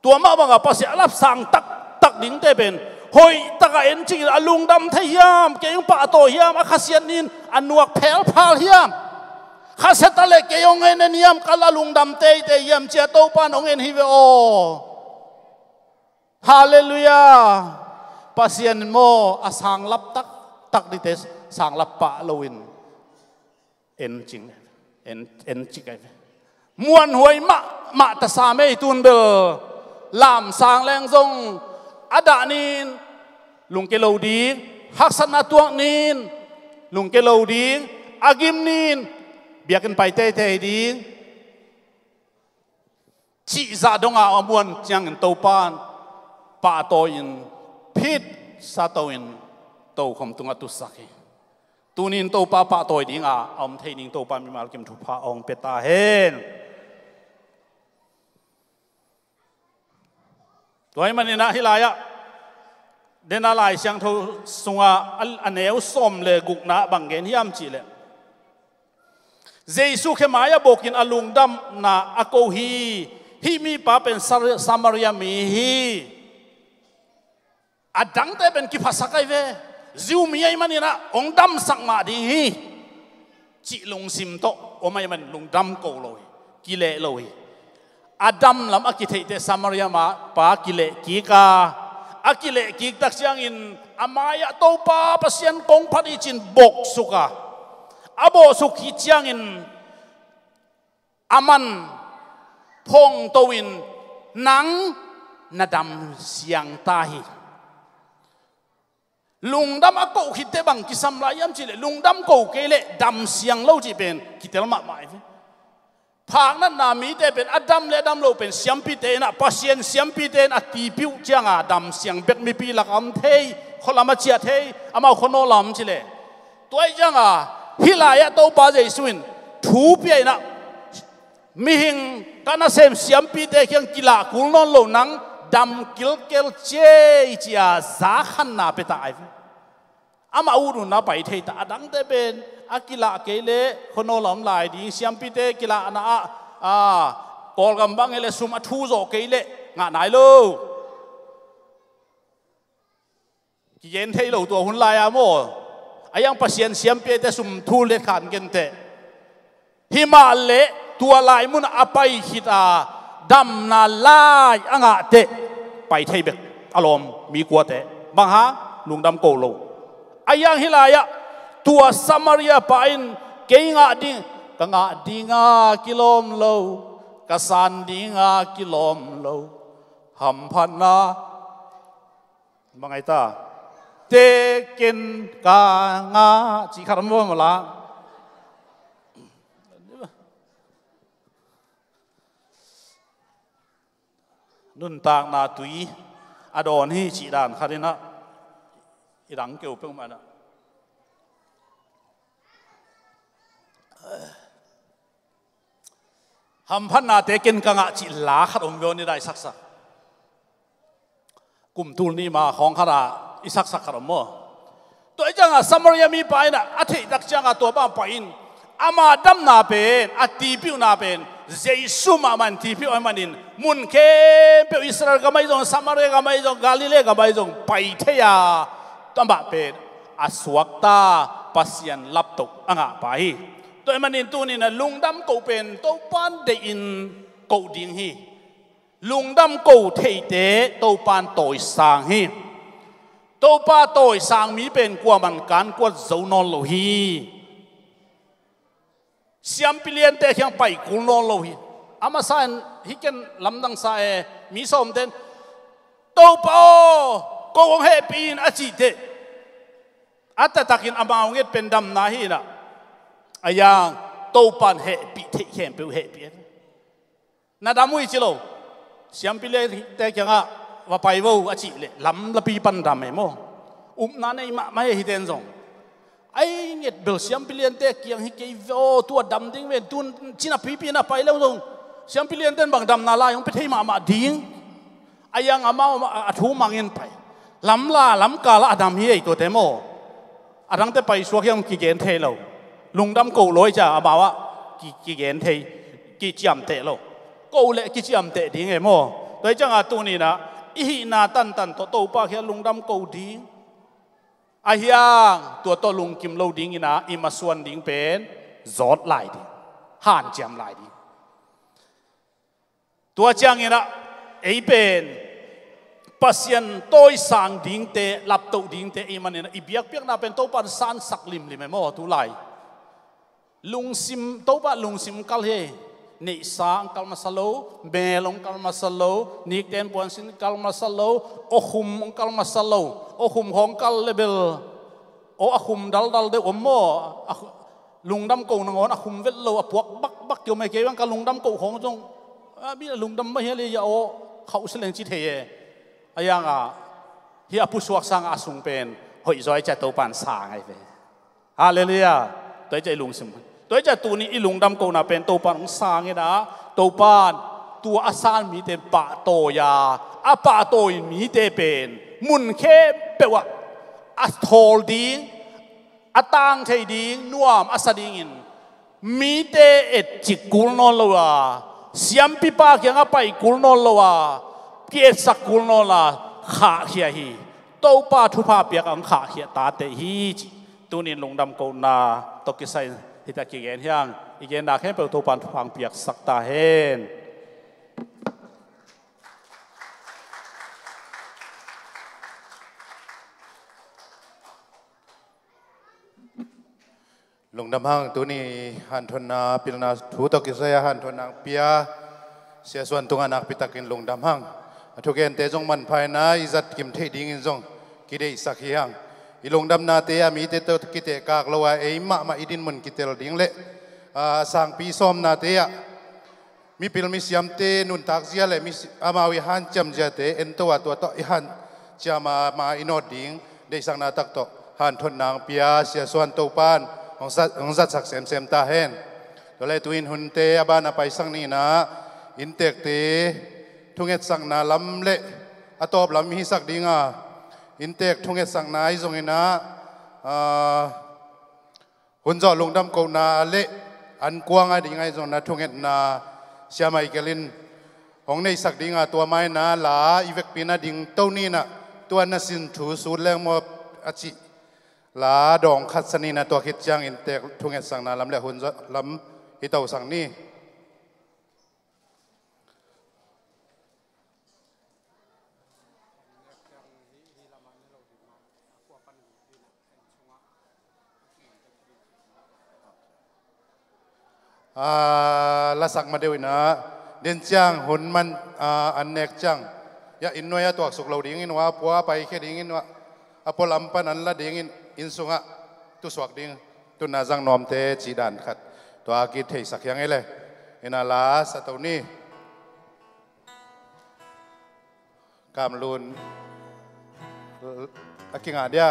Tua mah banga Pasian a lapsang taktak dingte pen, hoih taka en cingin a lungdam thei hiam, kei hong pahtawi hiam, a khasiat nin, a nuak phelphal hiam. Khasia ta le kei hong en en hiam, ka la lungdam teitei hiam, cia Topan hong en hi ve aw. Halleluiah. Pasian in maw a sanglap taktak dite sanglap pah loin en cing, en, en cik ai ve. Muanhuai mahmah tasa mei tun bel lamsang leng zong a dah nin lungke lo ding, haksatna tuak nin lungke lo ding, a gim nin biakinn pai teitei ding. Cihzah donga a muan ciangin Topan pahtawi in phit sa to in tokhom tungah tutsak hi. Tunin Topa pahtawi dinga a om thei ding Topa mimal kim thupha a hong pia ta hen. Tua hi maninah hih lai-ah dena Lai Siangtho sunga a, a neu sawm le gukna bang gen hiam cihleh, Jesu khemai-ah bokin a lungdamna a ko hi. Hih mipa pen Sar-, Samaria mi hi. A dangte pen kiphasak ai ve. Jew mi ahi maninah hong damsak mah ding hi, cih lungsim tawh om ahi manin lungdam ko lo hi. Kileh lo hi. A damlam a kitheihte Samaria pa kileh kik a, a kileh kik tak ciangin a mai-ah Topa Pasian kong phat hi cin bawksuk a, a bawksuk hi ciangin a man phongto in, nang na dam siang ta hi. Lungdam a koh khitte bang kisam lai hiam cihleh, lungdam ko kei leh dam siang lo cih pen kitel mahmah hi ve. Phaknatna mite pen a dam le a dam lo pen siampite inah, Pasian siampite in a tipiuh cianga dam siang bek mipi lak a om thei, khualam a ciah thei, amau khuanawl a om cileh. Tua ih cianga hih lai-ah Topa Jesu in thu pia inah, mihing ka nasem siampite kiang kilah kul nawn lo, nang dam kilkel ciei, cia zakhanna pia ta ai ve. Amah ut unna pai thei ta, a dangte pen a kilah kei leh khuanawl a om lai ding, siampite kilahna ah, a, Kawlgam bang hi leh sum a thu zawh kei leh ngah nai lo. Kigen thei lo tua hun lai-a maw. A iang Pasian siampite sum thu letkhan gente. Himahleh tua lai munah a pai khit a damna lai a ngah teh pai thei bek a lawm mi kuate. Bang hang? Lungdam ko lo. A iang hih lai-ah tua Samaria pa in kei ngah ding, ka ngah dinga kilawm lo, ka san dinga kilawm lo, hamphatna bang ai ta? Te ken ka ngah cih khat om maw la. Nuntakna tui a dawn hi cih dan khat inah i dang keu peuhmah inah. Hamphatnate ken ka ngah cih la khat om veu ni dai saksak. Kum tul nih ma khawng khatah i saksak khat om maw? Tua ih ciangah Samaria mipa inah a theihtak ciangah tua bang pai in ama damna pen, a tipiuhna pen Jesu mahmah in tipiuh ahih manin mun khempeuh Israel gam ahi zong, Samaria gam ahi zong, Galilee gam ahi zong pai thei a, tua mah pen a suakta Pasian laptoh a ngahpa hi. Tua ahih manin tuni-in a lungdam koh pen Topan deihin koh ding hi. Lungdam ko theite Topan tawisang hi. Topa tawisang mi pen kuaman kankuat zo nawn lo hi. Siampi liante kiang pai kul nawn lo hi. A masa in hih ken lamdang sa e, mi sawmten, "Topa aw, ko hong hehpih in," a cih teh a taktakin amau nget pen damna hi inah, a iang Topan hehpih theih khempeuh hehpih. Na dam uh hi ci lo. Siampi liante kiangah va pai vo a cih leh lamlapi pan dam e maw? Upna nei mahmah e hihte in zong. Ai nget bel siampi liante kiang hi kei ve aw, tua dam ding ven, tun cina pipi na pai lo zong siampi liante in bang damna lai hong pia thei mahmah ding. A yang amau a, a thu mangin pai. Lamla lamkal ah a dam hi ei tuate maw. A dangte paisuak hiam kigen thei lo. Lungdam koh lo ei cia amau ah ki, kigen thei, kiciamteh lo. Koh leh kiciamteh ding ei maw. Tua ei ciangah tuninah i hihna tantan tawh Topa kiang lungdam koh ding. A hiang tua tawh lungkim lo dinginah i masuan ding pen zawt lai ding, hanciam lai ding. Tua cianginah ei pen Pasian tawisang dingte, laptoh dingte i maninah i biakpiakna pen Topa in sansak limlim ei maw tulai. Lungsim, Topa lungsim kal hi. Neihsa ang kal masa lo, mel ang kal masa lo, nikten puansin kal masa lo, awkhum ang kal masa lo, awkhum hong kal lebel. Aw a khum daldal deuh om maw? A khu-, lungdam ko nangawn a khum vet lo, a puak bakbak kio mai kei bang ka lungdam ko khong zong. A bi a lungdam mah hi a le ya aw khauh sileng ci thei e. A yanga hi a pusuak sanga a sung pen hoih zaw i cia Topan sa ngai ve. Halleluiah. Tua i cia i lungsim. Tua i cia tuni i lungdam kona pen Topan hong sang ina, Topan tua a san mite pahtawi a, a pahtawi mite pen mun khempeuh ah a thawl ding, a tang thei ding, nuam a sa dingin mite etcik kul nawn lo a, siampipa kiang a pai kul nawn lo a, kietsak kul nawn la khahkhia hi. Topa thupha piak ang khahkhia tate hi ci. Tunin lungdam kona tawh kisai hita kigen hiang. I genna khempeuh Topan thupha ang piaksak ta hen. Lungdam hang, tuni hanthotna pilna thu tawh kisai a hanthotna ang pia Sia Suan tungah nakpitakin lungdam hang. A thugente zong manphaina i zat kim theih dingin zong kideihsak hi hang. I lungdamnate a mite tawh kitehkak lo a ei mahmah i dinmun kitel ding le, a, sangpi sawmnate ah mipil misiamte nuntak zia le mi, amau i hanciam ziate ento a tua tawh i hanciam a ma i nawt ding deihsakna tak tawh hanthotna ang pia Sia Suan Topan hong zat, hong zatsak semsem ta hen. Tua le tuin hunte a ban a paisak nina inntekte thungetsakna lam le a tawp lam hisak dinga inntek thungetsakna i zongina, a, hun zawh lungdam kohna le an kuanga ding ahi zongna thungetna Sia Michael in hong neihsak dinga tua maina la i vekpi na ding to nina tua na sin thu sut leng maw a cih la dawng khat sa nina tua khit ciangin tek thungetsakna lam le hun zawh lam hi tosak ni. A, lasak ma deuh ina den ciang hun man, a, an nek ciang ya inn nuai a tuaksuk lo dingin ua pua a paikhia dingin ua a pualam pan an la dingin inn sungah tusuak ding tuna zang nuamte cih dan khat tua a kitheisak hiang ei le ina la sa to ni. Kamlun a kingah dia.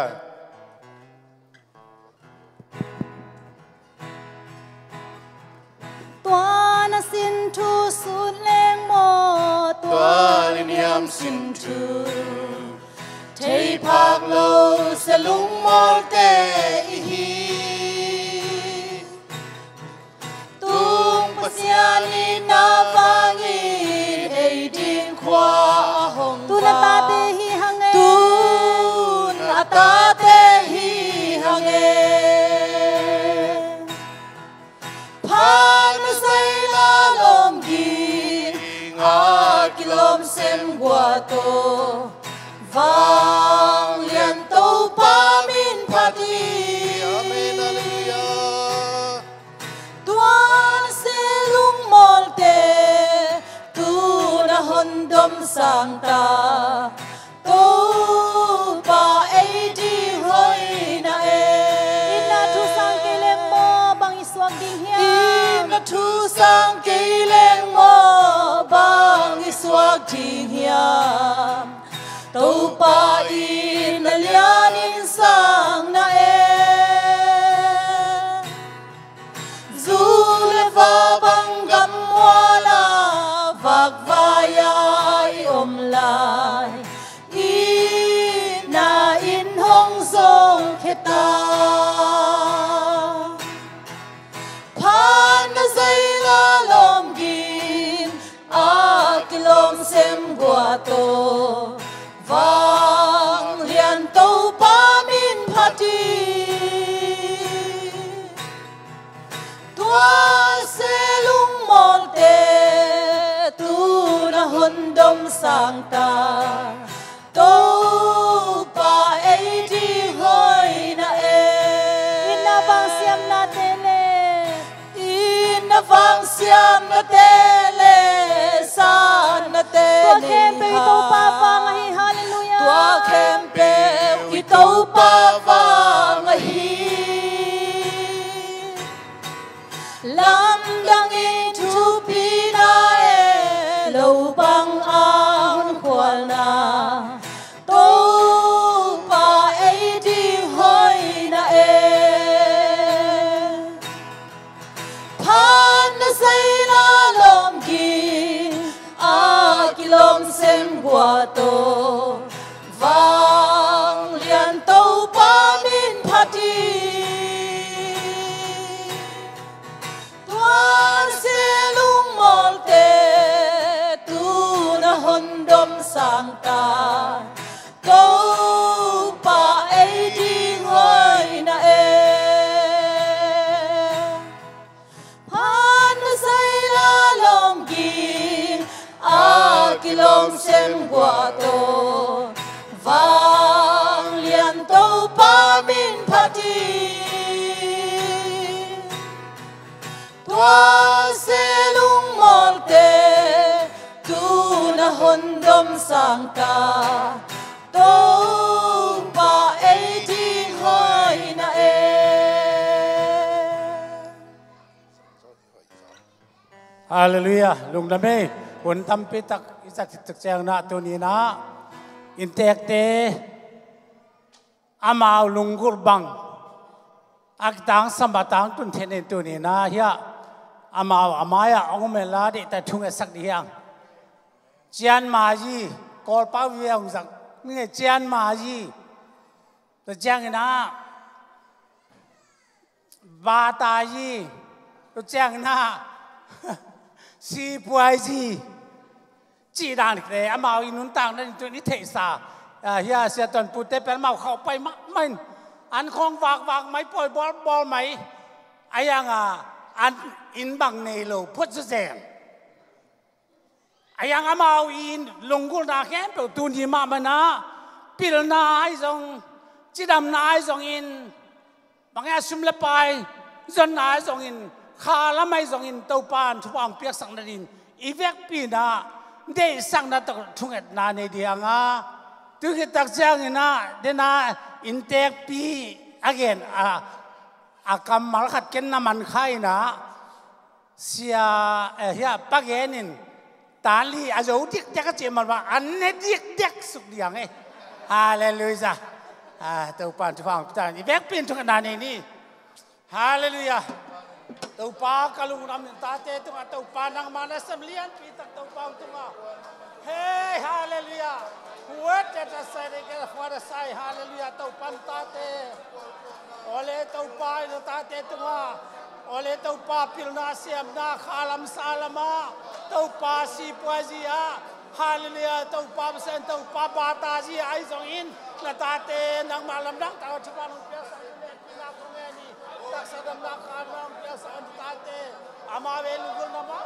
Tua na sin thu sut leng maw tua liniam sin thu thei phak lo sa lungmawlte i hi. Tung Pasian in na vangin ei ding khua a hong tun a tate hi hang e. Tun a tate hi hang e. Phan a sai la lawm ding a kilawm sem guato vanglian Topa min phat hi. Amen. Halleluiah. Tuan se lungmawlte tuna hon dom sang ta Topa ei ding hoina e. Ina thu sang kei leng maw bang i suak ding hiam? Ina thu sang kei leng maw bang i suak ding hiam? Topa in na lianin sang na e. Zu le va bang gam muala vakvai-a i om la Vanglian Topa min phat hi. Tua se lungmawlte tu na hon dom sangta. Topa ei ding hoihna e. Inn a vangsiamnate le. Inn a vangsiamnate le, sanate. Tua khempeuh i Topa vang ahi. Halleluiah. Tua khempeuh i Topa vang ahi. Lamdang in thupina e, lo bang a hon khualna. Topa ei ding hoihna e. Phatna seina lawmging a kilawm sem guah tawh, Vanglian Topa min phat hi. Tua se lungmawlte tu na hon dom sangta. Topa ei ding hoihna e. Phatna seina lawmging a kilawm sem guah tawh, Vanglian Topa min phat hi. Tua se lungmawlte tu na hon dom sangta. Topa ei ding hoihna e. Halleluiah. Lungdam ei. Hun tampi tak i zat tak ciangin ah, tuni in ah inntekte amau lunggulh bang a kitangsam a tangtun theih in, tuni in ah hiah amau a mai-ah hong om inla, deihtak thungetsak dih hi hang. Cianmayi, Kawlpau vive hong zak ni, Cianmayi. Tua ciangin ah Batayi, tua ciangin ah Sipuayi cih dan khit e. Amau i nuntakna in tuni theihsa, ah, hiah Sia Tuan Pute pen amau khauh pai mahmah in, an khawng vakvak mai, pawi bawlbawl mai. A hiang a, an inn bang nei lo phot zawzen. A hiang amau i lunggulhna khempeuh tuni mahmah in ah, pilna ahi zong, cidamna ahi zongin, bang hiam, sum le pai zonna ahi zongin, khalam ahi zongin, Topa in thupha hong piaksak nadingin i vekpi in ah deihsakna tawh thungetna nei ding a. Tu khit tak ciangin ah, den a inntekpi a gen a, a kammal khat ken na man kha in ah, Sia, eh, hiah Pa Gen in tan li a zo dikdek a cih mah bang, an ne dikdek suk ding e. Halleluiah. Ah, Topa in thupha hong pia ta hen. I vekpi in thungetna nei ni. Halleluiah. Topa, ka lungdam hi, tate tungah Topa, nangma nasem lianpi tak Topa hong tungah. Hei, halleluiah. Huat te ta sai de ke huat ta sai. Halleluiah. Topa in tate. Ole Topa, i na tate tungah. Ole Topa, pilna, siamna, khalam, salam ah, Topa, Sipuayi ah. Halleluiah. Topa, Pasian, Topa, Batayi ah ahi zongin, na tate nangmah lamdang tak a thupha nong piaksak in, na kong en hi. Taksa damna, khalam nong piaksak in, tate. Amau i lunggulhna mah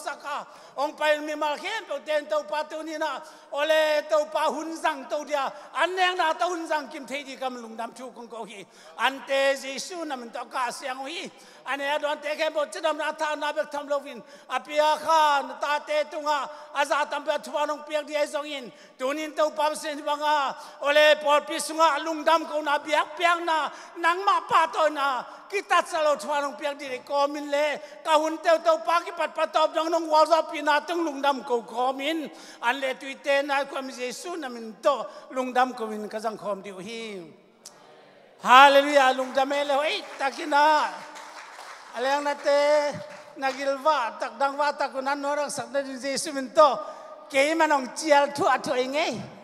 taka hong pai mimal khempeuh ten Topa tuni-in ah, awle Topa hun zang to dia, an nekna tawh hun zang kim thei ding ka lungdam thu kong ko hi. Ante Jesu na min tawh ka siang uh hi. A ne a dawnte khempeuh cidamna thahatna bek tham loin, a piak kha na tate tungah a za tampi a thupha nong piak ding ahi zongin, tunin Topa Pasian hih banga, awle pawlpi sungah lungdam kona, biakpiakna, nangmah pahtawina, kitatsa lo thupha nong piak ding kawmin le, ka hun teuh Topa kipat patawp dong nong gualzawhpihna tung lungdam ko kawmin, an le tuite nai khuam Jesu na min tawh lungdam koin ka zang khawm ding uh hi. Halleluiah, lungdam e le hoih takin ah. A lengnate, na gilvah tak, dangvah tak un an nuaraksak nading Jesu min tawh keiman hong cial thuah thuah ing ei.